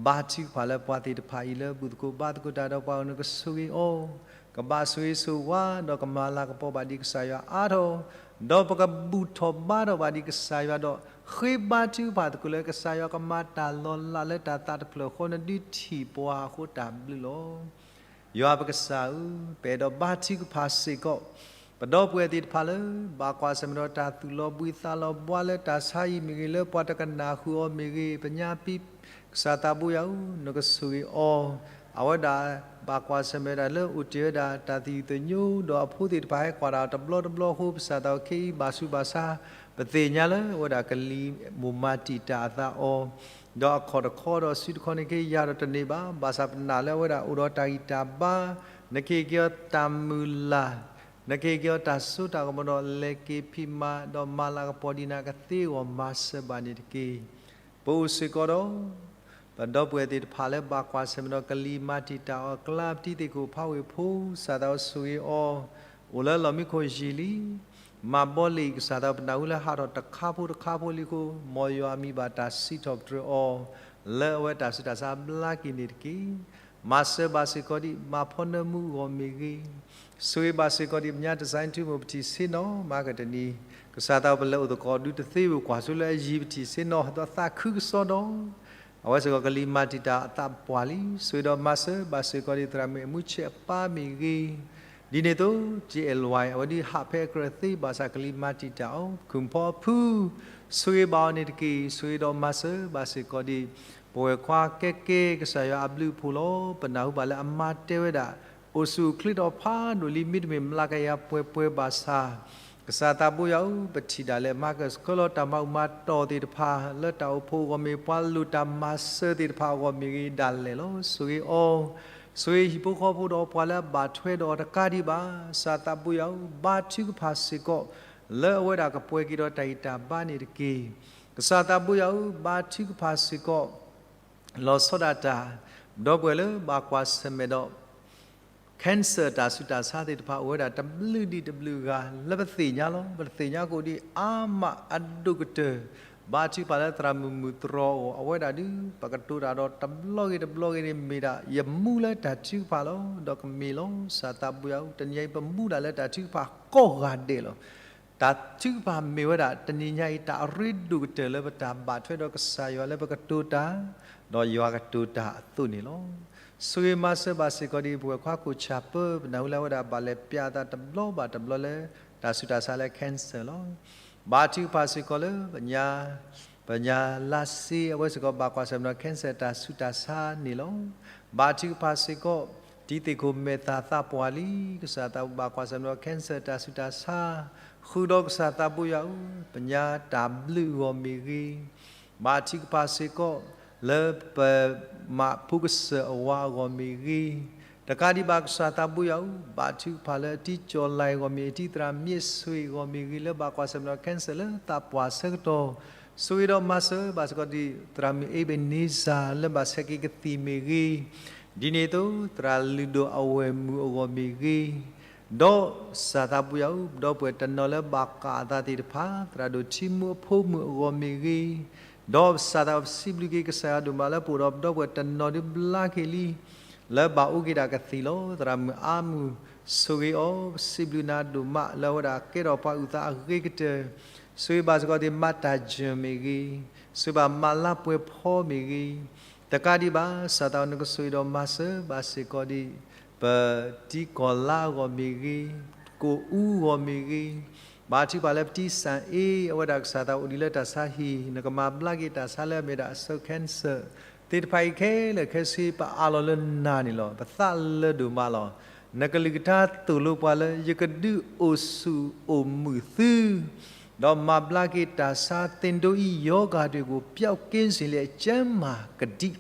ဘါထုကဖၣ်လၢပှၤသ့ၣ်တဖၣ်အံၤလၢဘူၣ်သကိးဘါသကိးတၢ်ဒီးပှၤအအိၣ် နကဆိၣ်ဂ့ၤအီၤ, ကဘၣ်ဆိၣ်ဂ့ၤဆိၣ်ဝါ ဒီးကမၤလၤကပီၤဘၣ်ဒံးကစၢ်ယွၤအါထီၣ်, ဒီးပကဘူၣ်ထီၣ်ဘါထီၣ်ဘၣ်ဒံးကစၢ်ယွၤဒီး ဃ့ဘါထုကဖၣ်သကိးလၢကစၢ်ယွၤကမၤတၢ်လီၤလးလၢတၢ်သးတဖျၢၣ်ဃီ နဒုးထံၣ်ပှၤအဃိတၢ်ဘျုးလီၤ. ယွၤပကစၢ်ဧၢ, ပအဲၣ်ဒိးဘါထုကဖၣ်စ့ၢ်ကီး ပဒီပုၢ်ဝဲၢ်သ့ၣ်တဖၣ်လၢ ဘၣ်ကွၢ်ဆၢၣ်မဲာ်ဒီးတၢ်သူၣ်လီၤဘှံးသးလီၤဘှါလၢတၢ်ဆါဟံၣ်မ့ၢ်ဂ့ၤ လၢပှၤတကနၣ်ဃုာ်အီၤမ့ၢ်ဂ့ၤ, ပညါပံ ကစၢ်သးဘိယွၤဧၢ, နကဆိၣ်ဂ့ၤအီၤ, အဝဲဒၣ်ဘၣ်ကွၢ်ဆၢၣ်မဲာ်ဒၣ်လၢအိၣ်တ့ၢ်ဝဲဒၣ်တၢ်သယုၢ်သညိ ဒီးအဖိသ့ၣ်တဖၣ်ဟဲကွၢ်တၢ်တဘျီတဘျီအဃိ ကစၢ်သးဘိခဲအံၤဘၣ်ဆူးဘၣ်ဆါ, ပသ့ၣ်ညါလၢအဝဲဒၣ်ကလံၤမိၢ်မၤတံာ်တာ်အသးအီၤ ဒီးအခီၣ်တခီဒီးစုတခီန့ၣ်က့ၤယၤဒီးတန့ၢ်ဘၣ်, ဘၣ်ဆၣ်ပနာ်လၢအဝဲဒၣ်အိၣ်ဒီးတၢ်ဂံၢ်တၢ်ဘါ, နကဟ့ၣ်က့ၤအီၤတၢ်မုၢ်လၢ်, နကဟ့ၣ်က့ၤအီၤတၢ်စိတၢ်ကမီၤဒီးလဲၤက့ၤဖံးမၤ ဒီးမၤလၤကပီၤဒံးနၤကသ့အဂီၢ်မၤစၢၤဘၣ်န့ၣ်တက့ၢ်. ပအိၣ်စ့ၢ်ကီးဒီး ပဒီပုၢ်ဝဲၢ်သ့ၣ်တဖၣ်လၢဘၣ်ကွၢ်ဆၢၣ်မဲာ်ဒီးကလံၤမၤတံာ်တာ်အီၤအကျါ ပတံၤသ့ၣ်ခိၣ်ဖးဝ့ၢ်ဖိ ကစၢ်သးဘိဆိၣ်ဂ့ၤအီၤ, အိၣ်လၢလီၢ်မံခိၣ်ယံာ်လံ မၤဘီလံာ် ကစၢ်သးဘိပနၢ်ဟူလၢဟးထီၣ်တခါဖိတခါဖိလံအဃိ မ်ယွၤအမံၤဘၣ်တၢ်စံးထီၣ်ပတြၢၤအီၤ လၢအဝဲတၢ်ဆူးတၢ်ဆါဘျါက့ၤန့ၣ်တက့ၢ်. မၤစၢၤဘၣ်စ့ၢ်ကီးဒံး မၤဖီနၢမူအဂီၢ်မ့ၢ်ဂ့ၤ, ဆိၣ်ဂ့ၤဘၣ်စ့ၢ်ကီးဒံး ပညါ design ထူမိၢ် ပထံၣ်ဆ့ၣ်နီၤ မၤကတနံၤ ကစၢ်သးဘိပလဲၤအိၣ်သကိးဒုးတသ့ဝဲကွၢ်ဆူလၢအယံၤ ပထံၣ်ဆ့ၣ်နီၤဒီးသးခုကစီဒီ အဝဲစ့ၢ်ကီးကလံၤမၤတံာ်တာ်အသးပှၢ်လံ. ဆိၣ်ဂ့ၤဒီးမၤစၢၤဘၣ်စ့ၢ်ကီးဒံး သရၣ်မုၣ်အမုၢ်ဆ့ၣ်အပၢ်မ့ၢ်ဂ့ၤ, ဒ်န့ၣ်အသိး ကၠ့အဲၣ်လွဲၢ် အဝဲဒုးဟးဖဲအကြၢးသ့ ဘၣ်ဆၣ်ကလံၤမၤတံာ်တာ်အီၤ ခုၣ်ဖီအဖု ဆိၣ်ဂ့ၤဘၣ်အီၤန့ၣ်တက့ၢ်. ဆိၣ်ဂ့ၤဒီးမၤစၢၤဘၣ်စ့ၢ်ကီးဒံး ပဝဲၢ်ခွါကဲက့ၤ ကစၢ်ယွၤအဘျုးအဖှိၣ်လီၤ. ပနၢ်ဟူဘၣ်လၢအမါတဲဝဲဒၣ် အိၣ်ဆူၣ်အိၣ်ချ့ထီၣ်ဖးဒိၣ်လံ မ့တမ့ၢ်မျးကယၤပှဲၤပှဲၤဘၣ်ဆၣ် ကစၢ်သးဘိယွၤဧၢ, ပထံၣ်ဒၣ်လဲာ် မၤကဆှၢလီၤတၢ်မၤအူမၤတီၢ်သ့ၣ်တဖၣ် လၢတၢ်အိၣ်ဖှိၣ်အဂီၢ်မ့ၢ် ပှၤလိၣ်တၢ်မၤစၢၤသ့ၣ်တဖၣ်အဂီၢ်မ့ၢ်ဂ့ၤဒၣ်လဲာ်လီၤ. ဆိၣ်ဂ့ၤအီၤ, ဆိၣ်ဂ့ၤဟံၣ်ဖိဃီဖိဒီးပှၤလၢအဘၣ်ထွဲဒီးအီၤတကးဒံးဘၣ် ကစၢ်သးဘိယွၤဧၢ, ဘါထုကဖၣ်စ့ၢ်ကီး လၢအဝဲဒၣ်ကပှဲၤက့ၤဒီးတၢ်ဂံၢ်တၢ်ဘါန့ၣ်တက့ၢ်. ကစၢ်သးဘိယွၤဧၢ, ဘါထုကဖၣ်စ့ၢ်ကီး လီၤဆီဒၣ်တၢ် ဒီပုၢ်ဝဲၢ်လၢဘၣ်ကွၢ်ဆၢၣ်မဲာ်ဒီး cancer တၢ်ဆူးတၢ်ဆါသ့ၣ်တဖၣ် အိၣ်ဝဲဒၣ်တဘျုးဒံးတဘျုးဂၤ လၢပသ့ၣ်ညါလီၤ. ပတသ့ၣ်ညါကအိၣ်ဒံးအါမးအဒိၣ်ကတၢၢ်, ဘါထုကဖၣ်လၢသရၣ်မုၣ်မုၢ်တြီၤအဂီၢ် အဝဲဒၣ်ဒုး ပကတိၤတၢ်ဒီးတဘျီဂ့ၤတဘျီဂ့ၤန့ၣ် မ့ၢ်ဒၣ်ယမူလၢတၢ်ထုကဖၣ်လီၤ. ဒီးကမ့ၢ်လီၤ ကစၢ်သးဘိယွၤဧၢ, တနံၤအံၤပမူဒၣ်လၢတၢ်ထုကဖၣ်ကိးဂၤဒဲးလီၤ. တၢ်ထုကဖၣ်မ့ၢ်ဝဲဒၣ် တနံၤညါအံၤ တၢ်အရ့ဒိၣ်ကတၢၢ်လၢပတၢ်ဘၣ်ထွဲဒီးကစၢ်ယွၤလၢပကတိၤတၢ် ဒီးယွၤကတိၤတၢ်အသိးန့ၣ်လီၤ. ဆိၣ်ဂ့ၤမၤစၢၤဘၣ်စ့ၢ်ကီးဒံး ပဝဲၢ်ခွါကိၣ်ဆၣ်ပၢ ပနၢ်ဟူလၢအဝဲဒၣ်ဘၣ်လဲၤပျးအသးတဘျီဘၣ်တဘျီလၢ တၢ်ဆူးတၢ်ဆါလၢ cancer လီၤ. ဘါထုကဖၣ်စ့ၢ်ကီးလၢ ပညါ ပညါလါစ့ အဝဲစ့ၢ်ကီးဘၣ်ကွၢ်ဆၢၣ်မဲာ်ဒီး cancer တၢ်ဆူးတၢ်ဆါန့ၣ်လီၤ. ဘါထုကဖၣ်စ့ၢ်ကီး တံၤသ့ၣ်ခိၣ်မဲာ်သၣ်သးပှၢ်လံ, ကစၢ်သးဘိဘၣ်ကွၢ်ဆၢၣ်မဲာ်ဒီး cancer တၢ်ဆူးတၢ်ဆါ, ဃုာ်ဒီးကစၢ်သးဘိယွၤဧၢ, ပညါတၢ်ဘျုးအဂီၢ်မ့ၢ်ဂ့ၤ ဘါထုကဖၣ်စ့ၢ်ကီး လၢပမးဖိကစၢၢ်အဝၤအဂီၢ်မ့ၢ်ဂ့ၤ, တကးဒံးဘၣ်ကစၢ်သးဘိယွၤဧၢ, ဘါထုကဖၣ်လၢတံၤကၠီၤလၤအဂီၢ်မ့ၢ်ဂ့ၤ, တံၤသရၣ်မ့ၢ်ဆွ့ၣ်အဂီၢ်မ့ၢ်ဂ့ၤ, လၢဘၣ်ကွၢ်ဆၢၣ်မဲာ်ဒီး cancer လၢသးပှၢ်ဆၢကတီၢ်, ဆိၣ်ဂ့ၤဒီးမၤစၢၤဘၣ်စ့ၢ်ကီးဒံး သရၣ်မုၣ် Ebenezer လၢဘၣ်ဆဲးက့ၤကသံၣ်မ့ၢ်ဂ့ၤ, ဒ်န့ၣ်အသိး သရၣ်လုၢ်ဒိၣ်အဝဲၢ်မုၣ်အဂီၢ်မ့ၢ်ဂ့ၤ, ဒီးကစၢ်သးဘိယွၤဧၢ, ပဒီပုၢ်ဝဲၢ်တနီၤလၢဘၣ်ကၣ်အသးသ့ၣ်တဖၣ်, သရၣ်ဒိၣ်ထံမူအဖိမုၣ်အဂီၢ်မ့ၢ်ဂ့ၤ, ဒီးကစၢ်သးဘိပစံးဘျုးက့ၤကစၢ်ယွၤဒိၣ်မးလၢပအိၣ်ဒီးပဒီပုၢ်ဝဲၢ်တနီၤဒုးဘျါက့ၤလံ, လၢဘၣ်အူက့ၤဒၣ်ကသံၣ်လီၤ. သရၣ်မုၣ်အါမုၢ် ဆိၣ်ဂ့ၤအီၤ, ပစံးဘျုးနၤဒိၣ်မးလၢအဝဲဒၣ်ကဲထီၣ်ပှၤအုၣ်သးအဂ့ၤကတၢၢ်, ဆိၣ်ဂ့ၤဘၣ်စ့ၢ်ကီးဒံး မၤတၢ်ယၢၢ်မ့ၢ်ဂ့ၤ, ဆိၣ်ဂ့ၤဘၣ်မၤလါပှဲၤဖီမ့ၢ်ဂ့ၤ, တကးဒံးဘၣ် ကစၢ်သးဘိနကဆိၣ်ဂ့ၤဒီးမၤစၢၤဘၣ်စ့ၢ်ကီးဒံး ပတံၤကီၤလၤအဂီၢ်မ့ၢ်ဂ့ၤ, ကိၣ်အူအဂီၢ်မ့ၢ်ဂ့ၤ, ဘါထုကဖၣ်လၢပတံၤစၣ်အ့ အဝဲဒၣ်ကစၢ်သးဘိအိၣ်ဒံးလၢတၢ်ဆါဟံၣ်, နကမၤဘျါက့ၤတၢ်ဆါလၢအမ့ၢ်ဒၣ်အဆၢ cancer သ့ၣ်တဖၣ်အံၤခဲလၢာ်ခဲဆ့ ပအးလီၤလၢနၤန့ၣ်လီၤ. ပသးလၢဒိၣ်မးလီၤ. နကလုၢ်ကထါသိၣ်လိပှၤလၢ ယကဒုးအိၣ်ဆူၣ်အိၣ်မုာ်သု, ဒီးမၤဘျါက့ၤတၢ်ဆါ သ့ၣ်ဒိအံၤ ရောဂါတွေကို ပျောက်ကင်းစေလၢအကျန်းမာကဒံ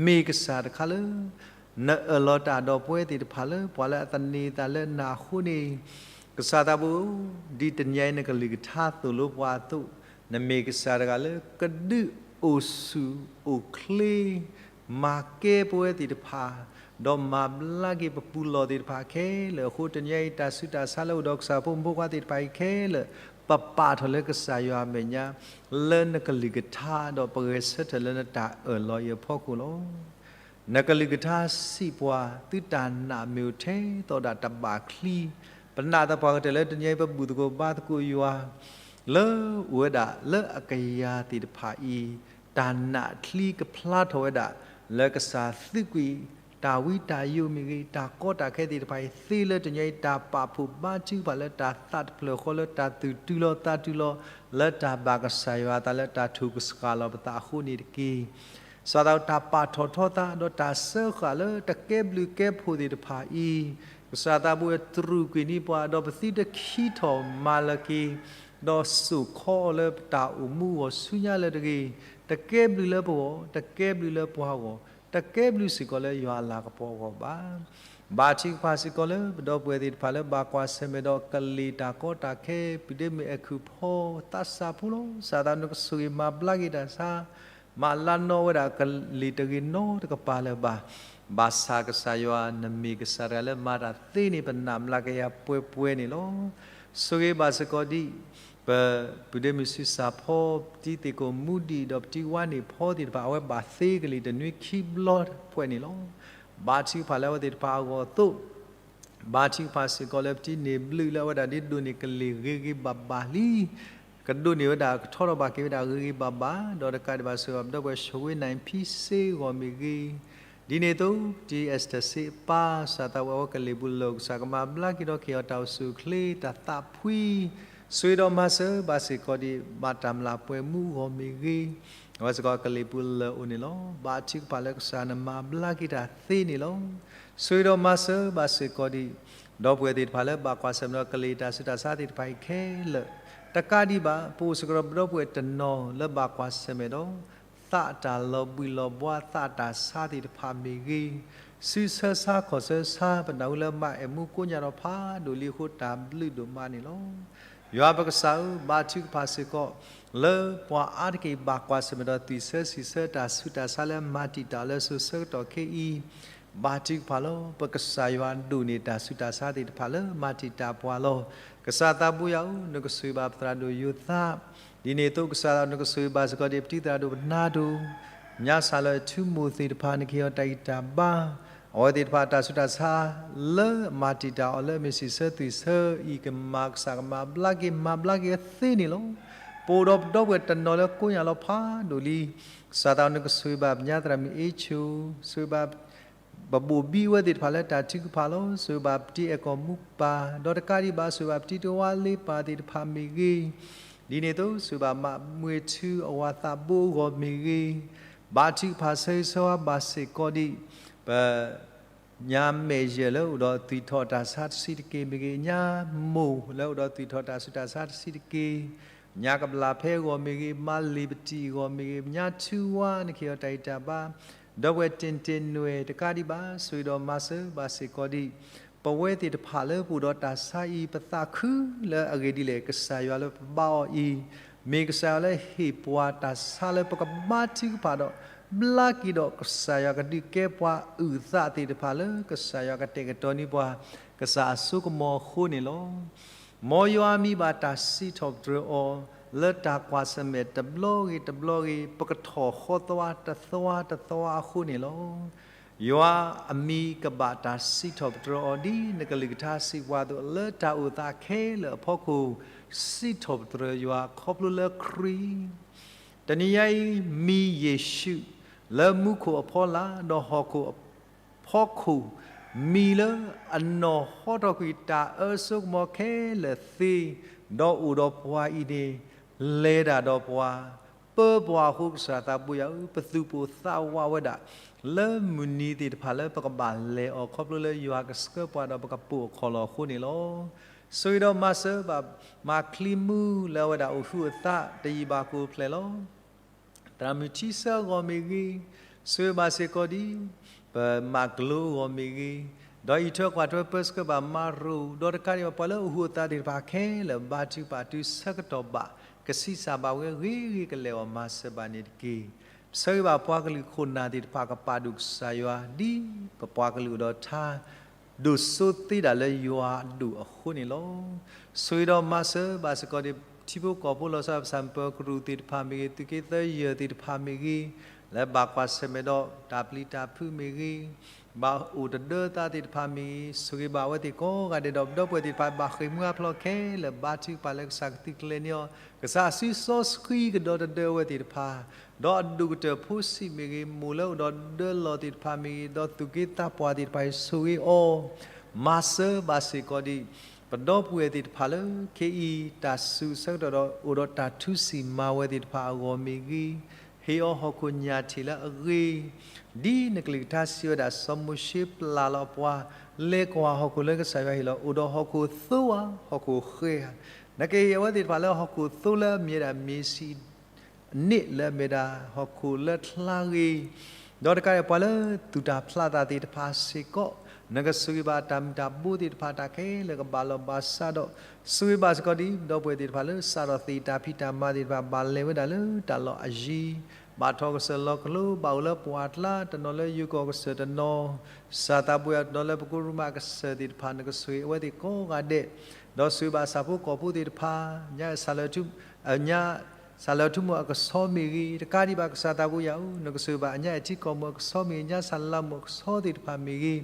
မ့ၢ်ကစၢ်တခါလၢ နအၢၣ်လီၤတၢ်ဒီးပဝဲသ့ၣ်တဖၣ်လၢ ပှၤလၢအသန့ၤသးလၢနၤအဃိန့ၣ်, ကစၢ်သးဘိ, ဒ်တနံၤအံၤနကလုၢ်ကထါသိၣ်လိပှၤအသိး, နမ့ၢ်ကစၢ်တဂၤလၢ ကဒုးအိၣ်ဆူၣ်အိၣ်ချ့ မၤကဲပဝဲသ့ၣ်တဖၣ်, ဒီးမၤဘျါက့ၤပပူၤလီၢ်သ့ၣ်တဖၣ်ခဲလၢာ်အဃိ, တနံၤအံၤတၢ်ဆူးတၢ်ဆါလၢအိၣ်ဒီးကစၢ်ဖိမုၣ်ဖိခွါသ့ၣ်တဖၣ်အံၤခဲလၢာ်, ပပာ်ထီၣ်လၢကစၢ်ယွၤအမဲာ်ညါ လၢနကလုၢ်ကထါ ဒီးပဂဲၤဆၢထၢၣ်လၢနတၢ်အၢၣ်လီၤအံၤအဖီခိၣ်လီၤ. နကလုၢ်ကထါစံးပှၤ, သုတၢ်နာ်မ့ၢ်အိၣ်ထဲသိးဒၣ်တဘၣ်ချံ, ပနာ်သပှၢ်ကတၢၢ်လၢတနံၤအံၤပဘူၣ်သကိးဘါသကိးယွၤ လၢအိၣ်ဝဲဒၣ်လၢအကယၤသ့ၣ်တဖၣ်အံၤ, တၢ်နာ်ချံကဖျါထီၣ်ဝဲဒၣ် လၢကစၢ်သုးကွံာ် တၢ်ဝံတၢ်ယိးမ့ၢ်ဂ့ၤ, တၢ်ကီတၢ်ခဲသ့ၣ်တဖၣ်အံၤသ့လၢတနံၤအံၤ တၢ်ပာ်ဖှိၣ်ဘါထုကဖၣ်လၢတၢ်သးတဖျၢၣ်ဃီ လၢတၢ်သူၣ်တုၤလီၤသးတုၤလီၤ လၢတၢ်ဘၣ်ကစၢ်ယွၤအသးလၢတၢ်ထိၣ်ကစှၤလီၤပသးအဃိန့ၣ်တက့ၢ်. ကစၢ်သးဘိတၢ်ပာ်ထီၣ်ထီသး ဒီးတၢ်စၢဃာ်လၢတကဲဘျုးကဲဖှိၣ်သ့ၣ်တဖၣ်အံၤ, ကစၢ်သးဘိတြူာ်ကွံာ်န့ၢ်ပှၤ ဒီးပသုတခံထီၣ်မၤလၢၤက့ၤ, ဒီးစိာ်ခီအီၤလၢပတၢ်အိၣ်မူအဂီၢ်ဆူညါလၢၤတဂ့ၤ, တကဲဘျုးလၢပဂီၢ်, တကဲဘျုးလၢပှၤဂီၢ်, တကဲဘျုးစ့ၢ်ကီးလၢယွၤအလၤကပီၤအဂီၢ်ဘၣ်. ဘါထုကဖၣ်စ့ၢ်ကီးလၢပဒီပုၢ်ဝဲၢ်သ့ၣ်တဖၣ်လၢဘၣ်ကွၢ်ဆၢၣ်မဲာ်ဒီးကလံၤတၢ်ကီတၢ်ခဲ ပုၢ်ဒ့မုၣ်အဲၤခုၣ်ဖီသးစၢ်ဖိလီၤ. ကစၢ်သးဘိနကဆိၣ်ဂ့ၤမၤဘျါက့ၤတၢ်ဆါ, မၤလၢနီၢ်ဝဲဒၣ်ကလံၤတဂ့ၤနီတကပၤလၢၤဘၣ်. ဘၣ်ဆၣ်ကစၢ်ယွၤ နမ့ၢ်ကစၢ်တဂၤလၢမၤတၢ်သ့န့ၣ် ပနာ်မျးကယၤပှဲၤပှဲၤန့ၣ်လီၤ. ဆိၣ်ဂ့ၤဘၣ်စ့ၢ်ကီးဒ် ပပုၢ်ဒ့မုၣ်စုစၢ်ဖီ, ပတံၤသ့ၣ်ကိာ်မူဒံး ဒီးပတံၤဝါန့ၣ်ဖီသ့ၣ်တဖၣ် အဝဲဘၣ်သ့ကလံၤတနွံခံဘျီဖဲန့ၣ်လီၤ. ဘါထုကဖၣ်လၢအဝဲသ့ၣ်တဖၣ်အဂီၢ်အသိး, ဘါထုကဖၣ်စ့ၢ်ကီးလၢပတံၤန့ၢ်ဘျုးလၢအဝဲဒၣ်ဒ်ဒိးန့ၢ်ကလံၤဂ့ၤဂ့ၤဘၣ်ဘၣ်လံ, ကဒိးန့ၢ်ဝဲဒၣ် ကထီထီၣ်ဘၣ်က့ၤဝဲဒၣ်ဂ့ၤဂ့ၤဘၣ်ဘၣ်, ဒီးတကးဒံးဘၣ်စ့ၢ်ကီး ပဒီပုၢ်ဝဲၢ်ဆိၣ်ဂ့ၤနၢ်ဖံစ့အဂီၢ်မ့ၢ်ဂ့ၤ, ဒ်န့ၣ်အသိး ပတံၤအ့စတၢၢ်စ့အပၢ် ကစၢ်သးဘိအဝဲကလံၤပူၤလၢာ် ကစၢ်ကမၤဘျါက့ၤဒီးကဟ့ၣ်အီၤတၢ်အိၣ်ဆူၣ်အိၣ်ချ့ တၢ်သးဖှံ, ဆိၣ်ဂ့ၤဒီးမၤစၢၤဘၣ်စ့ၢ်ကီးဒ် ဘၣ်တၢ်မျၢ်ပှဲၤမူအဂီၢ်မ့ၢ်ဂ့ၤ, အဝဲစ့ၢ်ကီးကလံၤပူၤလၢာ်အိၣ်န့ၣ်လီၤ. ဘါထုကဖၣ်လၢကစၢ်နမၤဘျါက့ၤတၢ်သ့န့ၣ်လီၤ. ဆိၣ်ဂ့ၤဒီးမၤစၢၤဘၣ်စ့ၢ်ကီးဒ် ဒီပုၢ်ဝဲၢ်သ့ၣ်တဖၣ်လၢဘၣ်ကွၢ်ဆၢၣ်မဲာ်ဒီးကလံၤတၢ်ဆူးတၢ်ဆါသ့ၣ်တဖၣ်အံၤခဲလၢာ်, တကးဒံးဘၣ် ပအိၣ်စ့ၢ်ကီးဒီးပဒီပုၢ်ဝဲၢ်တနီၤလၢဘၣ်ကွၢ်ဆၢၣ်မဲာ်ဒီး သးတၢ်လီၤဘှံးလီၤဘှါ သးတၢ်ဆါသ့ၣ်တဖၣ်မ့ၢ်ဂ့ၤ, စုဆၢဆါခီၣ်ဆၢဆါ ပနၢ်ဟူလၢမါအဲၣ်မူကိးညါဒီးဖးဒိၣ်လံအဃိ တၢ်ဘျုးဒိၣ်မးန့ၣ်လီၤ. ယွၤပကစၢ်ဧၢ, ဘါထုကဖၣ်စ့ၢ်ကီး လၢပှၤအါတက့ၢ်ဘၣ်ကွၢ်ဆၢၣ်မဲာ်ဒီးသွံၣ်ဆၢစံးဆၢတၢ်ဆူးတၢ်ဆါလၢမၤတံာ်တာ်လၢစိၤဆၢကတီၢ်ခဲအံၤ, ဘါထုကဖၣ်လီၤ. ပကစၢ်ယွၤဒိၣ်န့ၢ်တၢ်ဆူးတၢ်ဆါသ့ၣ်တဖၣ်လၢမၤတံာ်တာ်ပှၤလီၤ. ကစၢ်သးဘိယွၤဧၢ, နကဆိၣ်ဂ့ၤဘၣ်ပသရၣ်ဒိၣ်ယိၤသး, ဒ်န့ၣ်အသိးကစၢ်နကဆိၣ်ဂ့ၤဘၣ်စ့ၢ်ကီးဒ်ပတံၤသရၣ်ဒိၣ်ပနါဒိၣ်, ညါစၢ်လီၤထူမိၢ်သ့ၣ်တဖၣ် နကဟ့ၣ်အီၤတၢ်ဂံၢ်တၢ်ဘါ, အဝဲသ့ၣ်တဖၣ်တၢ်ဆူးတၢ်ဆါ လၢမၤတံာ်တာ်အီၤလၢအမ့ၢ်စံးဆၢသွံၣ်ဆၢအံၤ ကမၤကစၢ်ကမၤဘျါက့ၤ မၤဘျါက့ၤအသ့န့ၣ်လီၤ. ပအိၣ်ဒီးပဒီပုၢ်ဝဲၢ်တနီၤလၢကိးညါလီၤဖးဒိၣ်လံ, ကစၢ်သးနကဆိၣ်ဂ့ၤဘၣ်ပညါသရၣ်မုၣ်အ့ၣ်ဆိၣ်, ဆိၣ်ဂ့ၤဘၣ် ပဘိၣ်ဘံအဝဲသ့ၣ်တဖၣ်လၢတၢ်ထုကဖၣ်လီၤ. ဆိၣ်ဂ့ၤဘၣ်ပတံၤအဲၣ်ကီၢ်မူကပၤ, ဒီးတကးဒံးဘၣ် ဆိၣ်ဂ့ၤဘၣ်ပတံၤတဝါလ့ပၢ်သ့ၣ်တဖၣ်မ့ၢ်ဂ့ၤ, ဒ်န့ၣ်အသိး ဆိၣ်ဂ့ၤဘၣ်မးမွဲၤထူအဝၤသးဘိအဂီၢ်မ့ၢ်ဂ့ၤ, ဘါထုကဖၣ်ဆၢဂ့ၤဆၢဝါဘၣ်စ့ၢ်ကီးဒ် ပ ညါမဲာ်ယဲၢ်လၢအိၣ်ဒီးသွံၣ်ထီၣ်တၢ်ဆါတဆံးတက့ၢ်မ့ၢ်ဂ့ၤ, ညါမိၢ်လၢအိၣ်ဒီးသွံၣ်ထီၣ်တၢ်ဆူးတၢ်ဆါတဆံးတက့ၢ်, ညါကဘျၣ်ဖဲအဂီၢ်မ့ၢ်ဂ့ၤ, မါလ့ၤပတံၤအဂီၢ်မ့ၢ်ဂ့ၤ, ညါထူဝါနကဟ့ၣ်အီၤတၢ်ဂံၢ်တၢ်ဘါ, ဒီပုၢ်ဝဲၢ်တ့ၢ်တ့ၢ်နွဲၣ်တကးဒံးဘၣ် ဆိၣ်ဂ့ၤဒီးမၤစၢၤဘၣ်စ့ၢ်ကီးဒ် ပဝဲသ့ၣ်တဖၣ်လၢပအိၣ်ဒီးတၢ်ဆါအံၤ ပသးခုလၢအဂ့ၢ်ဒ်လဲၣ် ကစၢ်ယွၤလၢပဘါအီၤအံၤ, မ့ၢ်ကစၢ်ယွၤလၢဟ့ၣ်ပှၤတၢ်ဆါလၢပကဘါထုကဖၣ်ဒီး ဘျါက့ၤဒီးကစၢ်ယွၤကဒုးကဲပှၤအုၣ်သးသ့ၣ်တဖၣ်လၢ ကစၢ်ယွၤကတဲာ်ကတီၤန့ၢ်ပှၤ ကစၢ်အစိကမီၤအဃိန့ၣ်လီၤ. မ်ယွၤအမံၤဘၣ်တၢ်စံးထီၣ်ပတြၢၤအီၤ လၢတၢ်ကွၢ်ဆၢၣ်မဲာ်တဘျီဂ့ၤတဘျီဂ့ၤ ပကထီၣ်ဃီသွါတသွါတသွါအဃိန့ၣ်လီၤ. ယွၤအမံၤကဘၣ်တၢ်စံးထီၣ်ပတြၢၤအီၤဒ်နကလုၢ်ကထါစံးပှၤအသိး လၢတၢ်အိၣ်သးခဲလၢာ်အဖီခိၣ် စံးထီၣ်ပတြၢၤယွၤခီဖျိလၢခရံာ် တနံၤညါအံၤ မံၤယ့ၣ်ၡူး လၢမူခိၣ်အဖီလာ် ဒီးဟီၣ်ခိၣ်အဖီခိၣ်, မံၤလၢအနီၢ်ဟီထီၣ်ကွံာ်တၢ်အၢစိကမီၤခဲလၢာ်သ့, ဒီးအိၣ်ဒီးပှၤအံၤန့ၣ် လဲၤတၢ်ဒီးပှၤ, ပၢပှၤအဃိ ကစၢ်သးဘိယွၤဧၢ, ပသူၣ်ပိၢ်သးဝးဝဲဒၣ် လၢမုၢ်နံၤသ့ၣ်တဖၣ်လၢပကဘၣ်လဲၤအီၤခီဖျိလၢယွၤကဆှၢပှၤဒီးပကပိာ်အခိၣ်လီၤအဃိန့ၣ်လီၤ. ဆိၣ်ဂ့ၤဒီးမၤစၢၤဘၣ် မၤချံမူလၢအဝဲဒၣ်အိၣ်ဟုးအသးတယံာ်ဘၣ်ကအိၣ်ဖျဲၣ်လီၤ. သရၣ်မုၣ်ထံဆၢအဂီၢ်မ့ၢ်ဂ့ၤ, ဆိၣ်ဂ့ၤဘၣ်စ့ၢ်ကီးဒ် ပမၤကလိအဂီၢ်မ့ၢ်ဂ့ၤ, ဒီးအံးထွဲကွၢ်ထွဲပၢဆှၢဘၣ်မၤရိၤ, ဒီးတကးဒံးဘၣ်ပှၤလၢအိၣ်ဟုးအသးသ့ၣ်တဖၣ်ခဲလၢာ် ဘါထုကဖၣ်တုၤဆၢကတီၢ်ဘၣ် ကဆံးစၢ်ဘၣ်ဝဲဂ့ၤဂ့ၤကလဲာ်အီၤ မၤစၢၤဘၣ်န့ၣ်တက့ၢ်. ဆၢဂ့ၤဘၣ်ပှၤကလုာ်ခိၣ်နၢ်သ့ၣ်တဖၣ်ကပာ်ဒိၣ်ကစၢ်ယွၤ ဒ်ပပှၤကလုာ်အိၣ်ဒီးထါ ဒိၣ်စိသ့ဒၣ်လၢယွၤအဒိၣ်အဃိန့ၣ်လီၤ. ဆိၣ်ဂ့ၤဒီးမၤစၢၤဘၣ်စ့ၢ်ကီးဒ် ထံဖိကီၢ်ဖိလီၤဆီဒၣ်ပဆၣ် ပၢၤကရူၢ်သ့ၣ်တဖၣ်မ့ၢ်ဂ့ၤ, သုးက့သၢယၢၢ်သ့ၣ်တဖၣ်မ့ၢ်ဂ့ၤ, လၢဘၣ်ကွၢ်ဆၢၣ်မဲာ်ဒီးတၢ်ပျံၤတၢ်ဖုးမ့ၢ်ဂ့ၤ, ဘၣ်အိၣ်တဒၢသးသ့ၣ်တဖၣ်မ့ၢ်ဂ့ၤ, ဆိၣ်ဂ့ၤဘၣ်အဝဲသ့ၣ်ကိးဂၤဒဲး ဒီးပဒီပုၢ်ဝဲၢ်သ့ၣ်တဖၣ် ဘၣ်ဃ့ၢ်မှံဟးဖျိးခဲလၢာ် ဘါထုကဖၣ်လၢကစၢ်ကသုးကျဲၤန့ၢ်အီၤ, ကစၢ်စုစီဆှံကဒီးတဒၢအဝဲသ့ၣ်တဖၣ် ဒီးအဒိၣ်ကတၢၢ်ဖိဆံးမ့ၢ်ဂ့ၤ, မိၢ်လၢအိၣ်ဒီးဒၢလီၢ်သ့ၣ်တဖၣ်မ့ၢ်ဂ့ၤ, ဒီးသူၣ်က့သးပှၢ်သ့ၣ်တဖၣ်အံၤ ဆိၣ်ဂ့ၤအီၤ, မၤစၢၤဘၣ်စ့ၢ်ကီးဒ် ပဒီပုၢ်ဝဲၢ်သ့ၣ်တဖၣ်လၢ ခ့အံၤတၢ်စူၤဆၢကတီၢ်ဒီး အိၣ်ဒီးတၢ်ထူစံၣ်မၤဝဲသ့ၣ်တဖၣ်အဂီၢ်မ့ၢ်ဂ့ၤ, ဟ့ၣ်အီၤဟီၣ်ခိၣ်ညၣ်ထံၣ်လၢအဂ့ၤ, ဒ်နကလုၢ်ကထါစံးဝဲဒၣ် စီၤမိၤၡ့ပျၢ်လီၤအပှၤ လဲၤကွၢ်ဟီၣ်ခိၣ်လၢကစၢ်ယွၤဟ့ၣ်လီၤ အိၣ်ဒီးဟီၣ်ခိၣ်သိဧါ ဟီၣ်ခိၣ်ဃဲဧါ, နကဟ့ၣ်အဝဲသ့ၣ်တဖၣ်လၢဟီၣ်ခိၣ်သိလၢအမ့ၢ်ဝဲဒၣ်မ့ၢ်ဆံး န့ၣ်လၢအမ့ၢ်ဒၣ်ဟီၣ်ခိၣ်လၢချါဂ့ၤ, ဒီးတကးဒံးပှၤလၢသူၣ်တၢ်ဖျးသးသ့ၣ်တဖၣ်စ့ၢ်ကီး, နကဆိၣ်ဂ့ၤဘၣ်တၢ်မုၢ်တၢ်ဘိသ့ၣ်တဖၣ်တၢ်ခဲလၢာ်ကဘၣ်လီၤဘၣ်စးဒီး, ဆိၣ်ဂ့ၤဘၣ်စ့ၢ်ကီးဒ် ဒီပုၢ်ဝဲၢ်သ့ၣ်တဖၣ်လၢစးထီၣ်သ့ၣ်တၢ်ဖံးတၢ်မၤသ့ၣ်တဖၣ် ဘၣ်လဲၤဝဲဒၣ်လၢတၢ်လီၢ်အယံၤ, ဘၣ်ထီၣ်ကစၢၢ်လီၤကျိၤ ဘၣ်အိၣ်လၢပှၢ်ကျါ တနီၤလၢယိၤကီၢ်ကစၢၢ်တနီၤ, စၢ်သးဘိယွၤတနီၤလၢပကိရူးမးကစၢၢ်သ့ၣ်တဖၣ် နကဆိၣ်ဂ့ၤအဝဲသ့ၣ်ကိးဂၤဒဲး, ဒီးဆိၣ်ဂ့ၤဘၣ်ဆၣ်ဖိကီၢ်ဖိသ့ၣ်တဖၣ်, ညါ ညါ စၢ်လၢထူမူအကဆှီမ့ၢ်ဂ့ၤ, တကးဒံးဘၣ်ကစၢ်သးဘိယွၤဧၢ, နကဆိၣ်ဂ့ၤဘၣ်အညါအဲၣ်ထံကီၢ်မုၢ်အကဆှီမ့ၢ်ဂ့ၤ, ညါစၢ်လၤမုၢ်အကဆှီသ့ၣ်တဖၣ်မ့ၢ်ဂ့ၤ,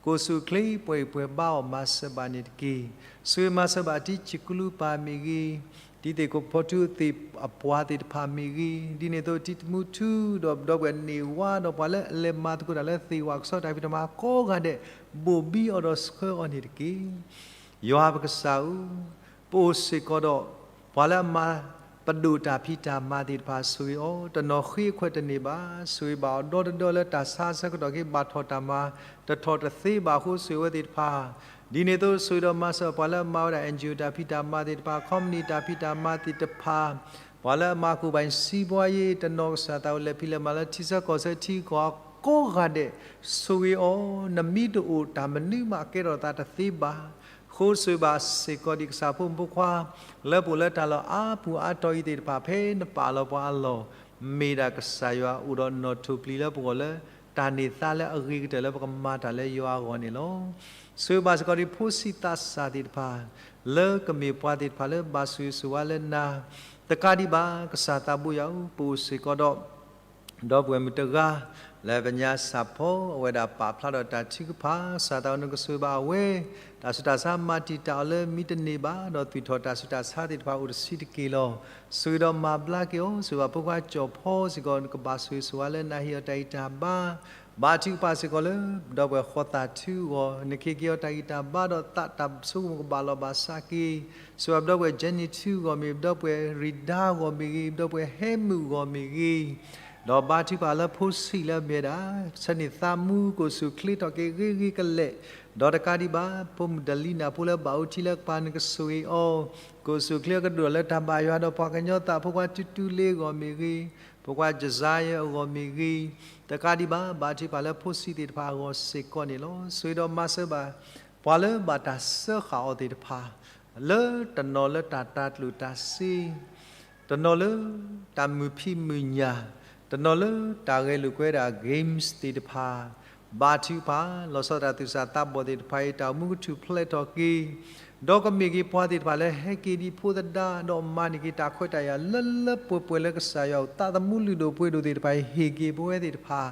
ကိၣ်ဆူၣ်ချ့ပှဲၤပှဲၤဘါအီၤ မၤစၢၤဘၣ်န့ၣ်တက့ၢ်. ဆိၣ်ဂ့ၤမၤစၢၤဘၣ်တံၤသကိးပၤမ့ၢ်ဂ့ၤ, တံၤသကိးဖိထူသ့ၣ်အပှၤသ့ၣ်တဖၣ်မ့ၢ်ဂ့ၤ, ဒ်န့ၣ်အသိးတံၤသကိးမုၣ်ထူ ဒီးပဒီပုၢ်ဝဲၢ်န့ၢ်ဝါ ဒီးပှၤလၢအလဲၤမၤသကိးတၢ်လၢသ့ၣ်ဝၣ်ကဆီတၢ်ဖံးတၢ်မၤကိးဂၤဒဲး, ဘိၣ်ဘံအီၤဒီးဆှၢအီၤန့ၣ်တက့ၢ်. ယွၤပကစၢ်ဧၢ, ပအိၣ်စ့ၢ်ကီးဒီး ပှၤလၢအမၤပဒိၣ်တၢ်ဖံးတၢ်မၤသ့ၣ်တဖၣ် ဆိၣ်ဂ့ၤအီၤ, တနီၤဃ့အခွဲးတန့ၢ်ဘၣ်, ဆိၣ်ဂ့ၤဘၣ်အီၤဒီတဒၢလၢတၢ်ဆါဆၢကတီၢ်က့ၤ ဘၣ်ထီၣ်တၢ်မၤ တထီၣ်တသ့ဘၣ်အဃိ ဆိၣ်ဂ့ၤဝဲသ့ၣ်တဖၣ်, ဒ်န့ၣ်အသိး ဆိၣ်ဂ့ၤဒီးမၤစၢၤပှၤလၢအမၤဝဲဒၣ် အၣ်အၣ်ယူၣ် တၢ်ဖံးတၢ်မၤသ့ၣ်တဖၣ်, ခီပနံၣ်တၢ်ဖံးတၢ်မၤသ့ၣ်တဖၣ်, ပှၤလၢအမၤကိၢ်ဘၣ်စံးပှၤယ့ၣ် တနီၤကစၢ်သးအိၣ်လဲၤဖံးလဲၤမၤလၢထံဆၢကီၢ်ဆၢထံကီၢ်အကိးဂၤဒဲး, ဆိၣ်ဂ့ၤအီၤ, နမ့ၢ်တအိၣ်တၢ်မနုၤမးကဲထီၣ်သးတသ့ဘၣ်. အဃိဆိၣ်ဂ့ၤဘၣ်စ့ၢ်ကီးဒ်ကစၢ်ဖိမုၣ်ဖိခွါ လၢပအိၣ်လၢတၢ်လီၢ်အါပူၤအါတီၤအံၤသ့ၣ်တဖၣ် ဖဲနပာ်လီၤပှၤအလီၢ်, မ့ၢ်ဒၣ်ကစၢ်ယွၤအိၣ်ဒီးနီၣ်ထိၣ်ပျံၤလၢပဂီၢ်လၢ တၢ်န့ၢ်သါလၢအဂ့ၤကတၢၢ်လၢပကမၤတၢ်လၢယွၤအဂီၢ်န့ၣ်လီၤ. ဆိၣ်ဂ့ၤဘၣ်စ့ၢ်ကီးဒ်ဖိဆံးသးစၢ်သ့ၣ်တဖၣ်, လၢကမ့ၢ်ပှၤသ့ၣ်တဖၣ်လၢဘၣ်ဆိၣ်ဂ့ၤဆိၣ်ဝါလၢနၤ, တကးဒံးဘၣ် ကစၢ်သးဘိယွၤဧၢ, ပအိၣ်စ့ၢ်ကီးဒီး ဒီပုၢ်ဝဲၢ်မုၣ်တဂၤ လၢပညါစၢ်ဖီအဝဲဒၣ်ပာ်ဖျါဒီးတၢ်ထုကဖၣ်, ကစၢ်သးဘိနကဆိၣ်ဂ့ၤဘၣ်အဝဲ, တၢ်ဆူးတၢ်ဆါမၤတံာ်တာ်အီၤလၢမံတန့ၢ်ဘၣ်, ဒီးသူၣ်ထီၣ်တၢ်ဆူးတၢ်ဆါသ့ၣ်တဖၣ်အိၣ်တဆံးတက့ၢ်လီၤ. ဆိၣ်ဂ့ၤဒီးမၤဘျါက့ၤအီၤ, ဆိၣ်ဂ့ၤဘၣ်ဖိခွါကၠီၣ်ဖီစ့ၢ်ကီး နကဘၣ်ဆိၣ်ဂ့ၤဆိၣ်ဝါလၢနၤဟ့ၣ်အီၤတၢ်ဂံၢ်တၢ်ဘါ, ဘါထုကဖၣ်စ့ၢ်ကီးလၢ ဒီပုၢ်ဝဲၢ်ဃီသးထူအဂီၢ်, နကဟ့ၣ်က့ၤအီၤတၢ်ဂံၢ်တၢ်ဘါဒီးသးတၢ်ဆိကမိၣ်ကဘၣ်လီၤဘၣ်စးက့ၤ, ဆိၣ်ဂ့ၤဘၣ်ပဒီပုၢ်ဝဲၢ် Jenny ထူအဂီၢ်မ့ၢ်ဂ့ၤ, ပဒီပုၢ်ဝဲၢ်ရံၤဒါအဂီၢ်မ့ၢ်ဂ့ၤ, ပဒီပုၢ်ဝဲၢ်ဟဲမုၣ်အဂီၢ်မ့ၢ်ဂ့ၤ, ဒီးဘါထုကဖၣ်လၢဖိဆံးလၢအမ့ၢ်ဝဲဒၣ် ဆၢန့ၢ်သးမူကိၣ်ဆူၣ်ချ့ထီၣ်က့ၤဂ့ၤဂ့ၤကလဲာ်, ဒီးတကးဒံးဘၣ် ဖိမုၣ်ဒလံနၤဖိလၢဘၣ်အူထံလၢကပၤ နကဆိၣ်ဂ့ၤအီၤ, ကိၣ်ဆူၣ်ချ့အကဒိၣ်လၢတၢ်ဘၣ်ယွၤဒီးပှၤကညီသး ဖိခွါတူတူလ့အဂီၢ်မ့ၢ်ဂ့ၤ, ဖိခွါကစါယဲအဂီၢ်မ့ၢ်ဂ့ၤ, တကးဒံးဘၣ် ဘါထုကဖၣ်လၢဖိဆံးသ့ၣ်တဖၣ်အဂီၢ်စ့ၢ်ကီးန့ၣ်လီၤ. ဆိၣ်ဂ့ၤဒီးမၤစၢၤဘၣ် ပှၤလၢဘၣ်တၢ်စၢဃာ်အီၤသ့ၣ်တဖၣ်, လၢတနီၤလၢတၢ်တၤကျိၣ်တၤစ့, တနီၤလၢတၢ်မုာ်ဖံးမုာ်ညၣ်, တနီၤလၢတၢ်ဂဲၤလိာ်ကွဲဒၣ် games သ့ၣ်တဖၣ်, ဘါထုကဖၣ် လီၤဆီဒၣ်တၢ်သူၣ်စၢ်သးဘီၣ်သ့ၣ်တဖၣ်အံၤ တၢ်အိၣ်မူကထူၣ်ဖျဲးထီၣ်က့ၤ, ဒီးကမ့ၢ်က့ၤပှၤသ့ၣ်တဖၣ်လၢဟဲက့ၤဒ်ဖိသဒါ ဒီးမၤန့ၢ်က့ၤတၢ်ခွဲးတၢ်ယာ်လၢလၢပှဲၤပှဲၤလၢကစၢ်ယွၤအိၣ် သးသမူလုၢ်ဒိၣ်ပှ့ၤဒိၣ်သ့ၣ်တဖၣ်အံၤ ဟ့ၣ်က့ၤပဝဲသ့ၣ်တဖၣ်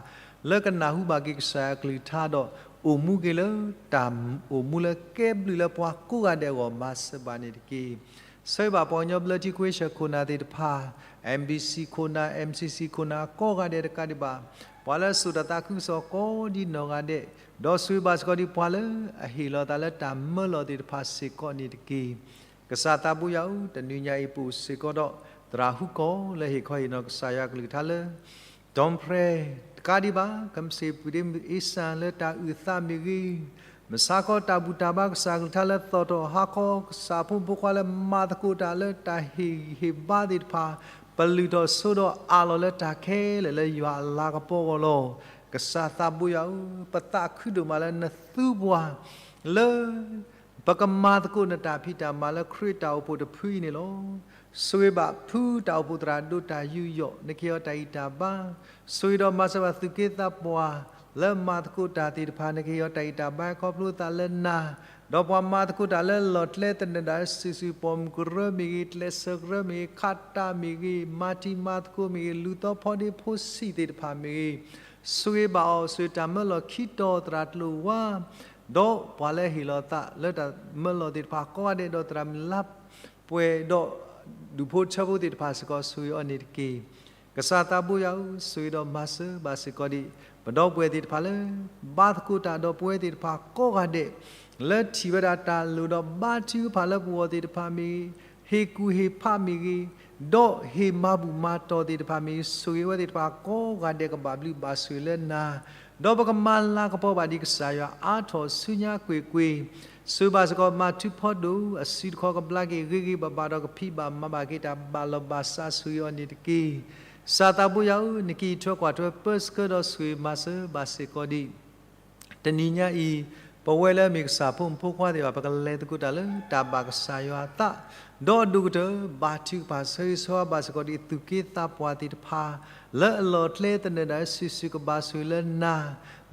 လၢကနၢ်ဟူဘၣ်က့ၤကစၢ်ယွၤအကလုၢ်ကထါဒီး အိၣ်မူက့ၤလၢတၢ်အိၣ်မူလၢကဲဘျုးလၢပှၤကိးဂၤဒဲးအဂီၢ် မၤစၢၤဘၣ်န့ၣ်တက့ၢ်. ဆၢဂ့ၤဘၣ်ပှၤကညီဘျၢထံခဝ့ၡၢၣ်ခိၣ်နၢ်သ့ၣ်တဖၣ်, MBC ခိၣ်နၢ်, MCC ခိၣ်နၢ် ကိးဂၤဒဲးတကးဒံးဘၣ်, ပှၤလၢအစိာ်တၢ်သးခုကစီၣ်ကိးဒ်နီၢ်ဂၤဒဲး, ဒီးဆိၣ်ဂ့ၤဘၣ်စ့ၢ်ကီးဒ်ပှၤလၢအဟ့ၣ်လီၤသးလၢတၢ်မၢလီၤသ့ၣ်တဖၣ်စ့ၢ်ကီးန့ၣ်တက့ၢ်. ကစၢ်သးဘိယွၤဧၢ, တနံၤညါအံၤပအိၣ်စ့ၢ်ကီးဒီး သရၣ်ဟူကီၢ်လၢဟ့ၣ်ခီဟ့ၣ်နီၤကစၢ်ယွၤကလုၢ်ကထါလၢ ဒီးဖဲတကးဒံးဘၣ် ကမ့ၢ်စ့ၢ်ပူၤဒ့မုၣ်အ့စၢ်လၢတၢ်အုၣ်သးမ့ၢ်ဂ့ၤ, မုၢ်ဆါခီတၢ်ဘူၣ်တၢ်ဘါကစၢ်ကလုၢ်ကထါလၢသီၣ်ထီၣ်ဟါခီ ကစၢ်ဖိမုၣ်ဖိခွါလၢမၤသကိးတၢ်လၢတၢ်ဟ့ၣ်ဂံၢ်ဟ့ၣ်ဘါသ့ၣ်တဖၣ် ပလုၢ်ထီၣ်ဆိဒီးအးလီၤလၢတၢ်ခဲလၢာ်လၢယွၤအလၤကပီၤအဂီၢ်လီၤ. ကစၢ်သးဘိယွၤဧၢ, ပသးခုဒိၣ်မးလၢနသူပှၤ လၢ ပကမၤသကိးနတၢ်ဖံးတၢ်မၤလၢခရံာ်တၢ်အိၣ်ဖှိၣ်တဖုအံၤန့ၣ်လီၤ. ဆိၣ်ဂ့ၤဘၣ်ဖုတၢ်အိၣ်ဖှိၣ်သရၣ်ဒိၣ်တၢ်ယူးယီၣ် နကဟ့ၣ်အီၤတၢ်ဂံၢ်တၢ်ဘါ, ဆိၣ်ဂ့ၤဒီးမၤစၢၤဘၣ်သူၣ်က့သးပှၢ် လၢမၤသကိးတၢ်သ့ၣ်တဖၣ် နကဟ့ၣ်အီၤတၢ်ဂံၢ်တၢ်ဘါခီဖျိသးလၢနၤ, ဒီးပှၤမၤသကိးတၢ်လၢလီၢ်ကျဲသနၢၣ်ဒၣ်စုာ်စုာ် ပိာ်မုၣ်ကရၢမ့ၢ်ဂ့ၤ, ကျဲးစၢးကရၢမ့ၢ်ဂ့ၤ, ခးတၢ်မ့ၢ်ဂ့ၤ, မၤတံၤမၤသကိးမ့ၢ်ဂ့ၤ, လူၤသီဖီဒ့ဖိဆံးသ့ၣ်တဖၣ်မ့ၢ်ဂ့ၤ, ဆိၣ်ဂ့ၤဘၣ်အီၤ ဆိၣ်ဂ့ၤတၢ်မၢလီၤခံတီၤသရၣ်ကျိၤဝါ ဒီးပှၤလၢဟ့ၣ်လီၤသးလၢတၢ်မၢလီၤသ့ၣ်တဖၣ်ကိးဂၤဒဲး ဒီးသရၣ်မုၣ်လါပှဲၤဒီး ဒူၣ်ဖိထၢဖိသ့ၣ်တဖၣ်စ့ၢ်ကီး ဆိၣ်ဂ့ၤအီၤန့ၣ်တက့ၢ်. ကစၢ်သးဘိယွၤဧၢ, ဆိၣ်ဂ့ၤဒီးမၤစၢၤဘၣ်စ့ၢ်ကီးဒံး ပဒီပုၢ်ဝဲၢ်သ့ၣ်တဖၣ်လၢ ဘါသကိးတၢ်ဒီးပဝဲသ့ၣ်တဖၣ်ကိးဂၤဒဲး လၢထံၣ်ဝဲဒၣ်တၢ်လိၣ်ဒီးဘါထုကဖၣ်လၢပဂီၢ်သ့ၣ်တဖၣ်မ့ၢ်ဂ့ၤ, ဟ့ၣ်ကူၣ်ဟ့ၣ်ဖးမ့ၢ်ဂ့ၤ, ဒီးဟ့ၣ်မၤဘူၣ်မၤတီၢ်သ့ၣ်တဖၣ်မ့ၢ်ဂ့ၤ, ဆိၣ်ဂ့ၤဝဲသ့ၣ်တဖၣ်ကိးဂၤဒဲးကဘၣ်ဘျုးဘၣ်ဆိၣ်ဂ့ၤလၢနၤ, ဒီးပကမၤလၤကပီၤဘၣ်ဒ်ကစၢ်ယွၤအါထီၣ်ဆူညါကွ့ၢ်ကွ့ၢ်, ဆိၣ်ဂ့ၤဘၣ်စ့ၢ်ကီးမၤထူဖီဒိၣ် အစုတခီကဘျါက့ၤ ဂ့ၤဂ့ၤဘၣ်ဘၣ်ဒီးကဖံးဘၣ်မၤဘၣ်က့ၤတၢ်ဘၣ်လီၤဘၣ်စး ဆိၣ်ဂ့ၤအီၤန့ၣ်တက့ၢ်. ကစၢ်သးဘိယွၤဧၢ, နကအံးထွဲကွၢ်ထွဲပၢဆှၢဒီးဆိၣ်ဂ့ၤမၤစၢၤဘၣ်စ့ၢ်ကီးဒံး တနံၤညါအံၤ ပဝဲလၢအမ့ၢ်ကစၢ်ဖိမုၣ်ဖိခွါသ့ၣ်တဖၣ် ပကလဲၤသကိးတၢ်လၢတၢ်ဘၣ်ကစၢ်ယွၤအသး, ဒီးအဒိၣ်ကတၢၢ် ဘါထုကဖၣ်ဆၢဂ့ၤဆၢဝါဘၣ်စ့ၢ်ကီးဒံးသူၣ်က့သးပှၢ်သ့ၣ်တဖၣ် လၢအလီၢ်ကျဲသနၢၣ်ဒၣ်စုာ်စုာ်ကဘၣ်ဆိၣ်ဂ့ၤလၢနၤ,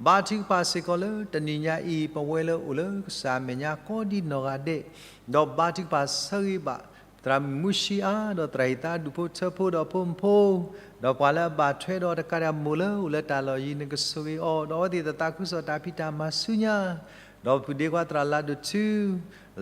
ဘါထုကဖၣ်စ့ၢ်ကီးလၢတနံၤညါအံၤ ပဝဲလၢအိၣ်လၢကစၢ်အမဲာ်ညါကိးဒံနီၢ်ဂၤဒဲး, ဒီးဘါထုကဖၣ်ဆၢဂ့ၤဘၣ် သရၣ်မုၣ်မူၡံအါ ဒီးသရၣ်ဟံၣ်သးဒူၣ်ဖိထၢဖိဒီးဖိမုၣ်ဖိ ဒီးပှၤလၢအဘၣ်ထွဲဒီးတကးဒံးအမိၢ်လၢအိၣ်လၢတၢ်လီၢ်ယံၤ နကဆိၣ်ဂ့ၤအီၤ ဒီးအဝဲသ့ၣ်တသးခုကစီၣ်တၢ်ဖံးတၢ်မၤဆူညါ, ဒီးပုၢ်ဒ့ခွါသရၣ်လၤဒိၣ်ထူ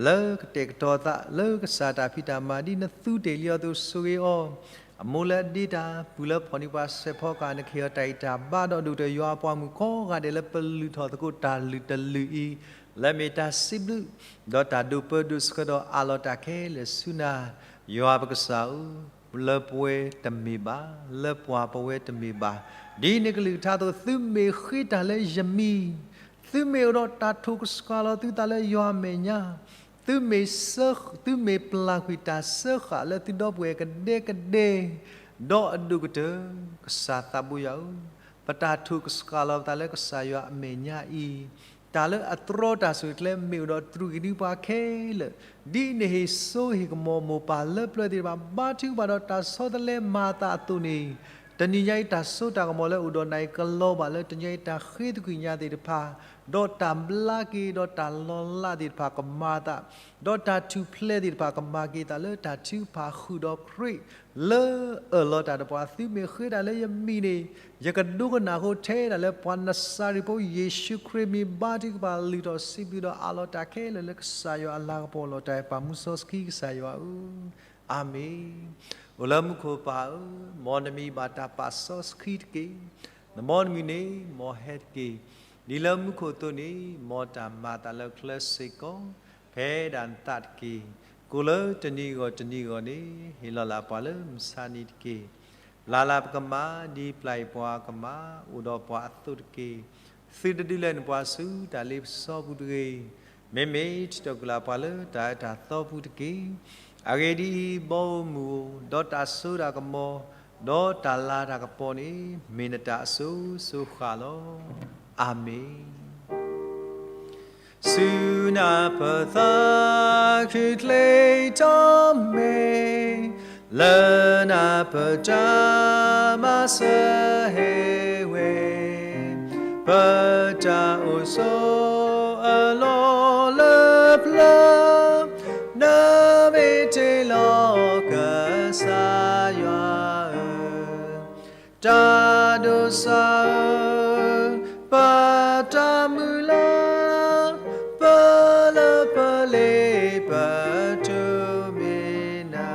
လၢကတဲာ်ကတီၤသးလၢကစၢ်တၢ်ဖံးတၢ်မၤဒ်နသူတ့ၢ်လံအီၤအသိးဆိၣ်ဂ့ၤအီၤ, အမိၢ်လၢအဒ့တၢ် ပုၢ်လၢဖီၣ်န့ၢ်ပှၤဆဲးဖီကဟၣ် နကဟ့ၣ်အီၤတၢ်ဂံၢ်တၢ်ဘါ ဒီးဒိၣ်ကတၢၢ်ယွၤအပှၤမုၣ်ကိးဂၤဒဲးလၢပလုၢ်ထီၣ်သကိးတၢ်လုၢ်တလုၢ်အံၤ လၢအမ့ၢ်တၢ်စံးဘျုး ဒီးတၢ်ဒိးပၢဒိးဆှၢဒီးအးလီၤတၢ်ခဲလၢာ်ဆူနၤ, ယွၤပကစၢ်ဧၢ, လၢပဝဲတမ့ၢ်ဘၣ်, လၢပှၤပဝဲတမ့ၢ်ဘၣ်, ဒ်နကလုၢ်ကထါအသိး သုမ့ၢ်ဃ့တၢ်လၢယမံၤ, သုမ့ၢ်အိၣ်ဒီးတၢ်ထိၣ်ကဆှၣ်လီၤသုသးလၢယွၤအမဲာ်ညါ, သုမ့ၢ်စၢ, သုမ့ၢ်ပျၢ်ကွံာ်တၢ်စၢဃာ်လၢသုဒီပုၢ်ဝဲၢ်ကဒဲကဒဲ, ဒီးအဒိၣ်ကတၢၢ် ကစၢ်သးဘိယွၤဧၢ, ပတၢ်ထိၣ်ကဆှၣ်လီၤပသးလၢကစၢ်ယွၤအမဲာ်ညါအံၤ, တၢ်လၢအတြီတၢ်ဆိၣ်ဂ့ၤကျဲမ့ၢ်အိၣ်ဒီးတြူၢ်က့ၤဒုးပှၤခဲလၢာ်, ဒ်နဟ့ၣ်စိဟ့ၣ်ကမီၤမိၢ်ပၢ်လၢပျၢၤသ့ၣ်တဖၣ် ဘါထုကဖၣ်ဒီးတၢ်ဆီတလဲမၤအသးအသိးန့ၣ်, တနံၤညါအံၤတၢ်စိတၢ်ကမီၤလၢအိၣ်ဒီးနၤအံၤကလီၤဘၣ်လၢတနံၤညါအံၤတၢ်ဃ့သကွံာ်ညါသ့ၣ်တဖၣ်, ဒီးတၢ်ဘျါက့ၤဒီးတၢ်လီၤလးသ့ၣ်တဖၣ်ကမၤအသး, ဒီးတၢ်ထူၣ်ဖျဲးသ့ၣ်တဖၣ်ကမၤက့ၤသးလၢတၢ်ထုကဖၣ်ဃုာ်ဒီးခရံာ် လၢအၢၣ်လီၤတၢ်ဒီးပှၤ သုမ့ၢ်ဃ့တၢ်လၢယမံၤန့ၣ်, ယကဒိကနၣ်အဃိထဲဒၣ်လၢပှၤနစၤရ့းဖိယ့ၣ်ၡူးခရံာ်မံၤ ဘါထုကဖၣ်လုၢ်ထီၣ်စံးဘျုးဒီးအးလီၤတၢ်ခဲလၢာ်လၢကစၢ်ယွၤအလၤကပီၤလီၤတၢ်အဲၣ်ပာ်မူစီဆှံကစၢ်ယွၤဧၢ, အၤမ့ၣ်. အိၣ်လၢမူခိၣ်ပၢ်ဧၢ, မ်နမံၤဘၣ်တၢ်ပာ်စီဆှံတက့ၢ်. နမ်နမုၢ်န့ၣ်မ်ဟဲတက့ၢ်. ဒ်လၢမူခိၣ်အသိးန့ၣ် မ်တၢ်မၤအသးလၢချၢစ့ၢ်ကီး ဖဲဒၣ်နသးတက့ၢ်. ကိးလၢတနံၤဂီၢ်တနံၤဂီၢ်န့ၣ် ဟ့ၣ်လီၤလၢပှၤလၢမုၢ်ဆါနံၤတက့ၢ်. ပျၢ်လၢပကမၤ ဒ်ပျၢ်အံၤပှၤကမၤ အိၣ်ဒီးပှၤအသိးတက့ၢ်. သုတဒုးလဲၤနပှၤဆူတၢ်လ့ပစီပူၤတဂ့ၤ. မ့မ့ၢ်တၢ်ကလၢပှၤလၢတၢ်အၢတၢ်သီပူၤတက့ၢ်. အဂ့ၢ်ဒ်အံၤ, ဘီဧိၤမုၢ်ဧိၤ, ဒီးတၢ်စိတၢ်ကမီၤ, ဒီးတၢ်လၤတၢ်ကပီၤန့ၣ် မ့ၢ်နတၢ်အစိၤစိၤဃၣ်လီၤ. အၤမ့ၣ်. ဆူနၢ်ပၢၢ်သးခုချ့ထီၣ်မ့ၢ်, လၢနၢ်ပၢၢ်တၢ်မၤစၢၤဟ့ၣ်ဝဲ, ပတၢ်အိၣ်ဆိးအလီၢ်လၢပျၢၤ, နမ့ၢ်တ့ၢ်လီၤကစၢ်ယွၤဧၢ, တၢ်ဒိးစၢ်ဧၢ, ပတၢ်မုၢ်လၢ်, ပလၢပလ့ပတုၤမ့ၢ်နၤ.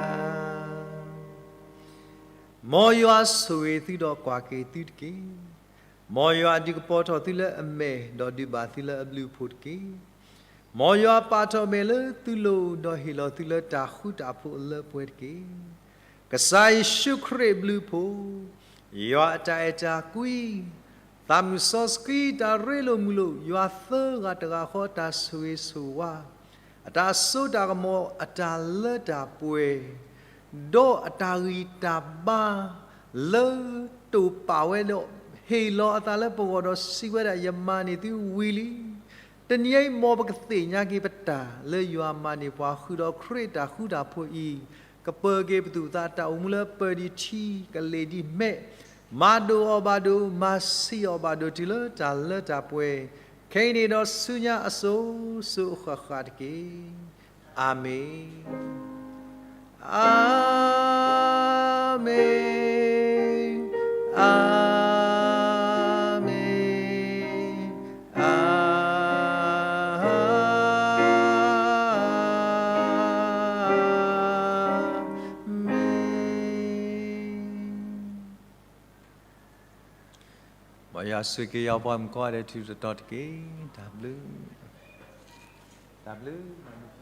မ်ယွၤဆိၣ်ဂ့ၤသုဒီးကွၢ်က့ၤသုတက့ၢ်. မ်ယွၤဒုးကပီၤထီၣ်သုလၢအမဲာ်ဒီးဒုးဘၣ်သုလၢအဘျုးအဖှိၣ်တက့ၢ်. မ်ယွၤပာ်ထီၣ်အမဲာ်လၢသုလိၤ ဒီးဟ့ၣ်လီၤသုလၢတၢ်ဃူတၢ်ဖိးအလၢပှဲၤတက့ၢ်. ကစၢ်ယ့ၣ်ၡူးခရံာ်အဘျုးအဖှိၣ်, ယွၤအတၢ်အဲၣ်တၢ်ကွံ, သးမုၢ်စီဆှံတၢ်ရ့လိာ်မုာ်လိာ်, ယွၤသၢဂၤတဂၤဃီအတၢ်ဆိၣ်ဂ့ၤဆိၣ်ဝါ, အတၢ်စိတၢ်ကမီၤအတၢ်လၢတၢ်ပှဲၤ, ဒီးအတၢ်ဂံၢ်တၢ်ဘါ လၢတိာ်ပာ်ဝဲဒီး ဟ့ၣ်လီၤအသးလၢပဂီၢ်ဒီးစံးဝဲဒၣ် ယမၤန့ၢ်သုဝံၤလံ. တနံၤအံၤ မ်ပကသ့ၣ်ညါက့ၤပတၢ်လၢယွၤမၤန့ၢ်ပှၤဃုာ်ဒီးခရံာ်အတၢ်ဃူတၢ်ဖိးအံၤ, ကပၢၤက့ၤပသူၣ်ပသးအတၢ်အိၣ်မူလၢပၢၢ်ဒံးထံ ကလ့ၢ်ဒံးမဲး, မၤဒိၣ်အီၤဘၣ်ဒိၣ်, မၤဆံးအီၤဘၣ်ဒိၣ်တုၤလၢတၢ်လၢတၢ်ပှဲၤ, ခဲအံၤန့ၣ်ဒီးဆူညါအစိၤစိၤအဃၣ်ဃၣ်တက့ၢ်. အၤမ့ၣ်. အၤမ့ၣ်, အၤမ့ၣ်, အၤမ့ၣ်. မ်ယွၤဆိၣ်ဂ့ၤက့ၤယပှၤမုၣ်ကိးဂၤဒဲး ထူးထူးတီၤတီၤတက့ၢ်. တၢ်ဘျုး, တၢ်ဘျုး.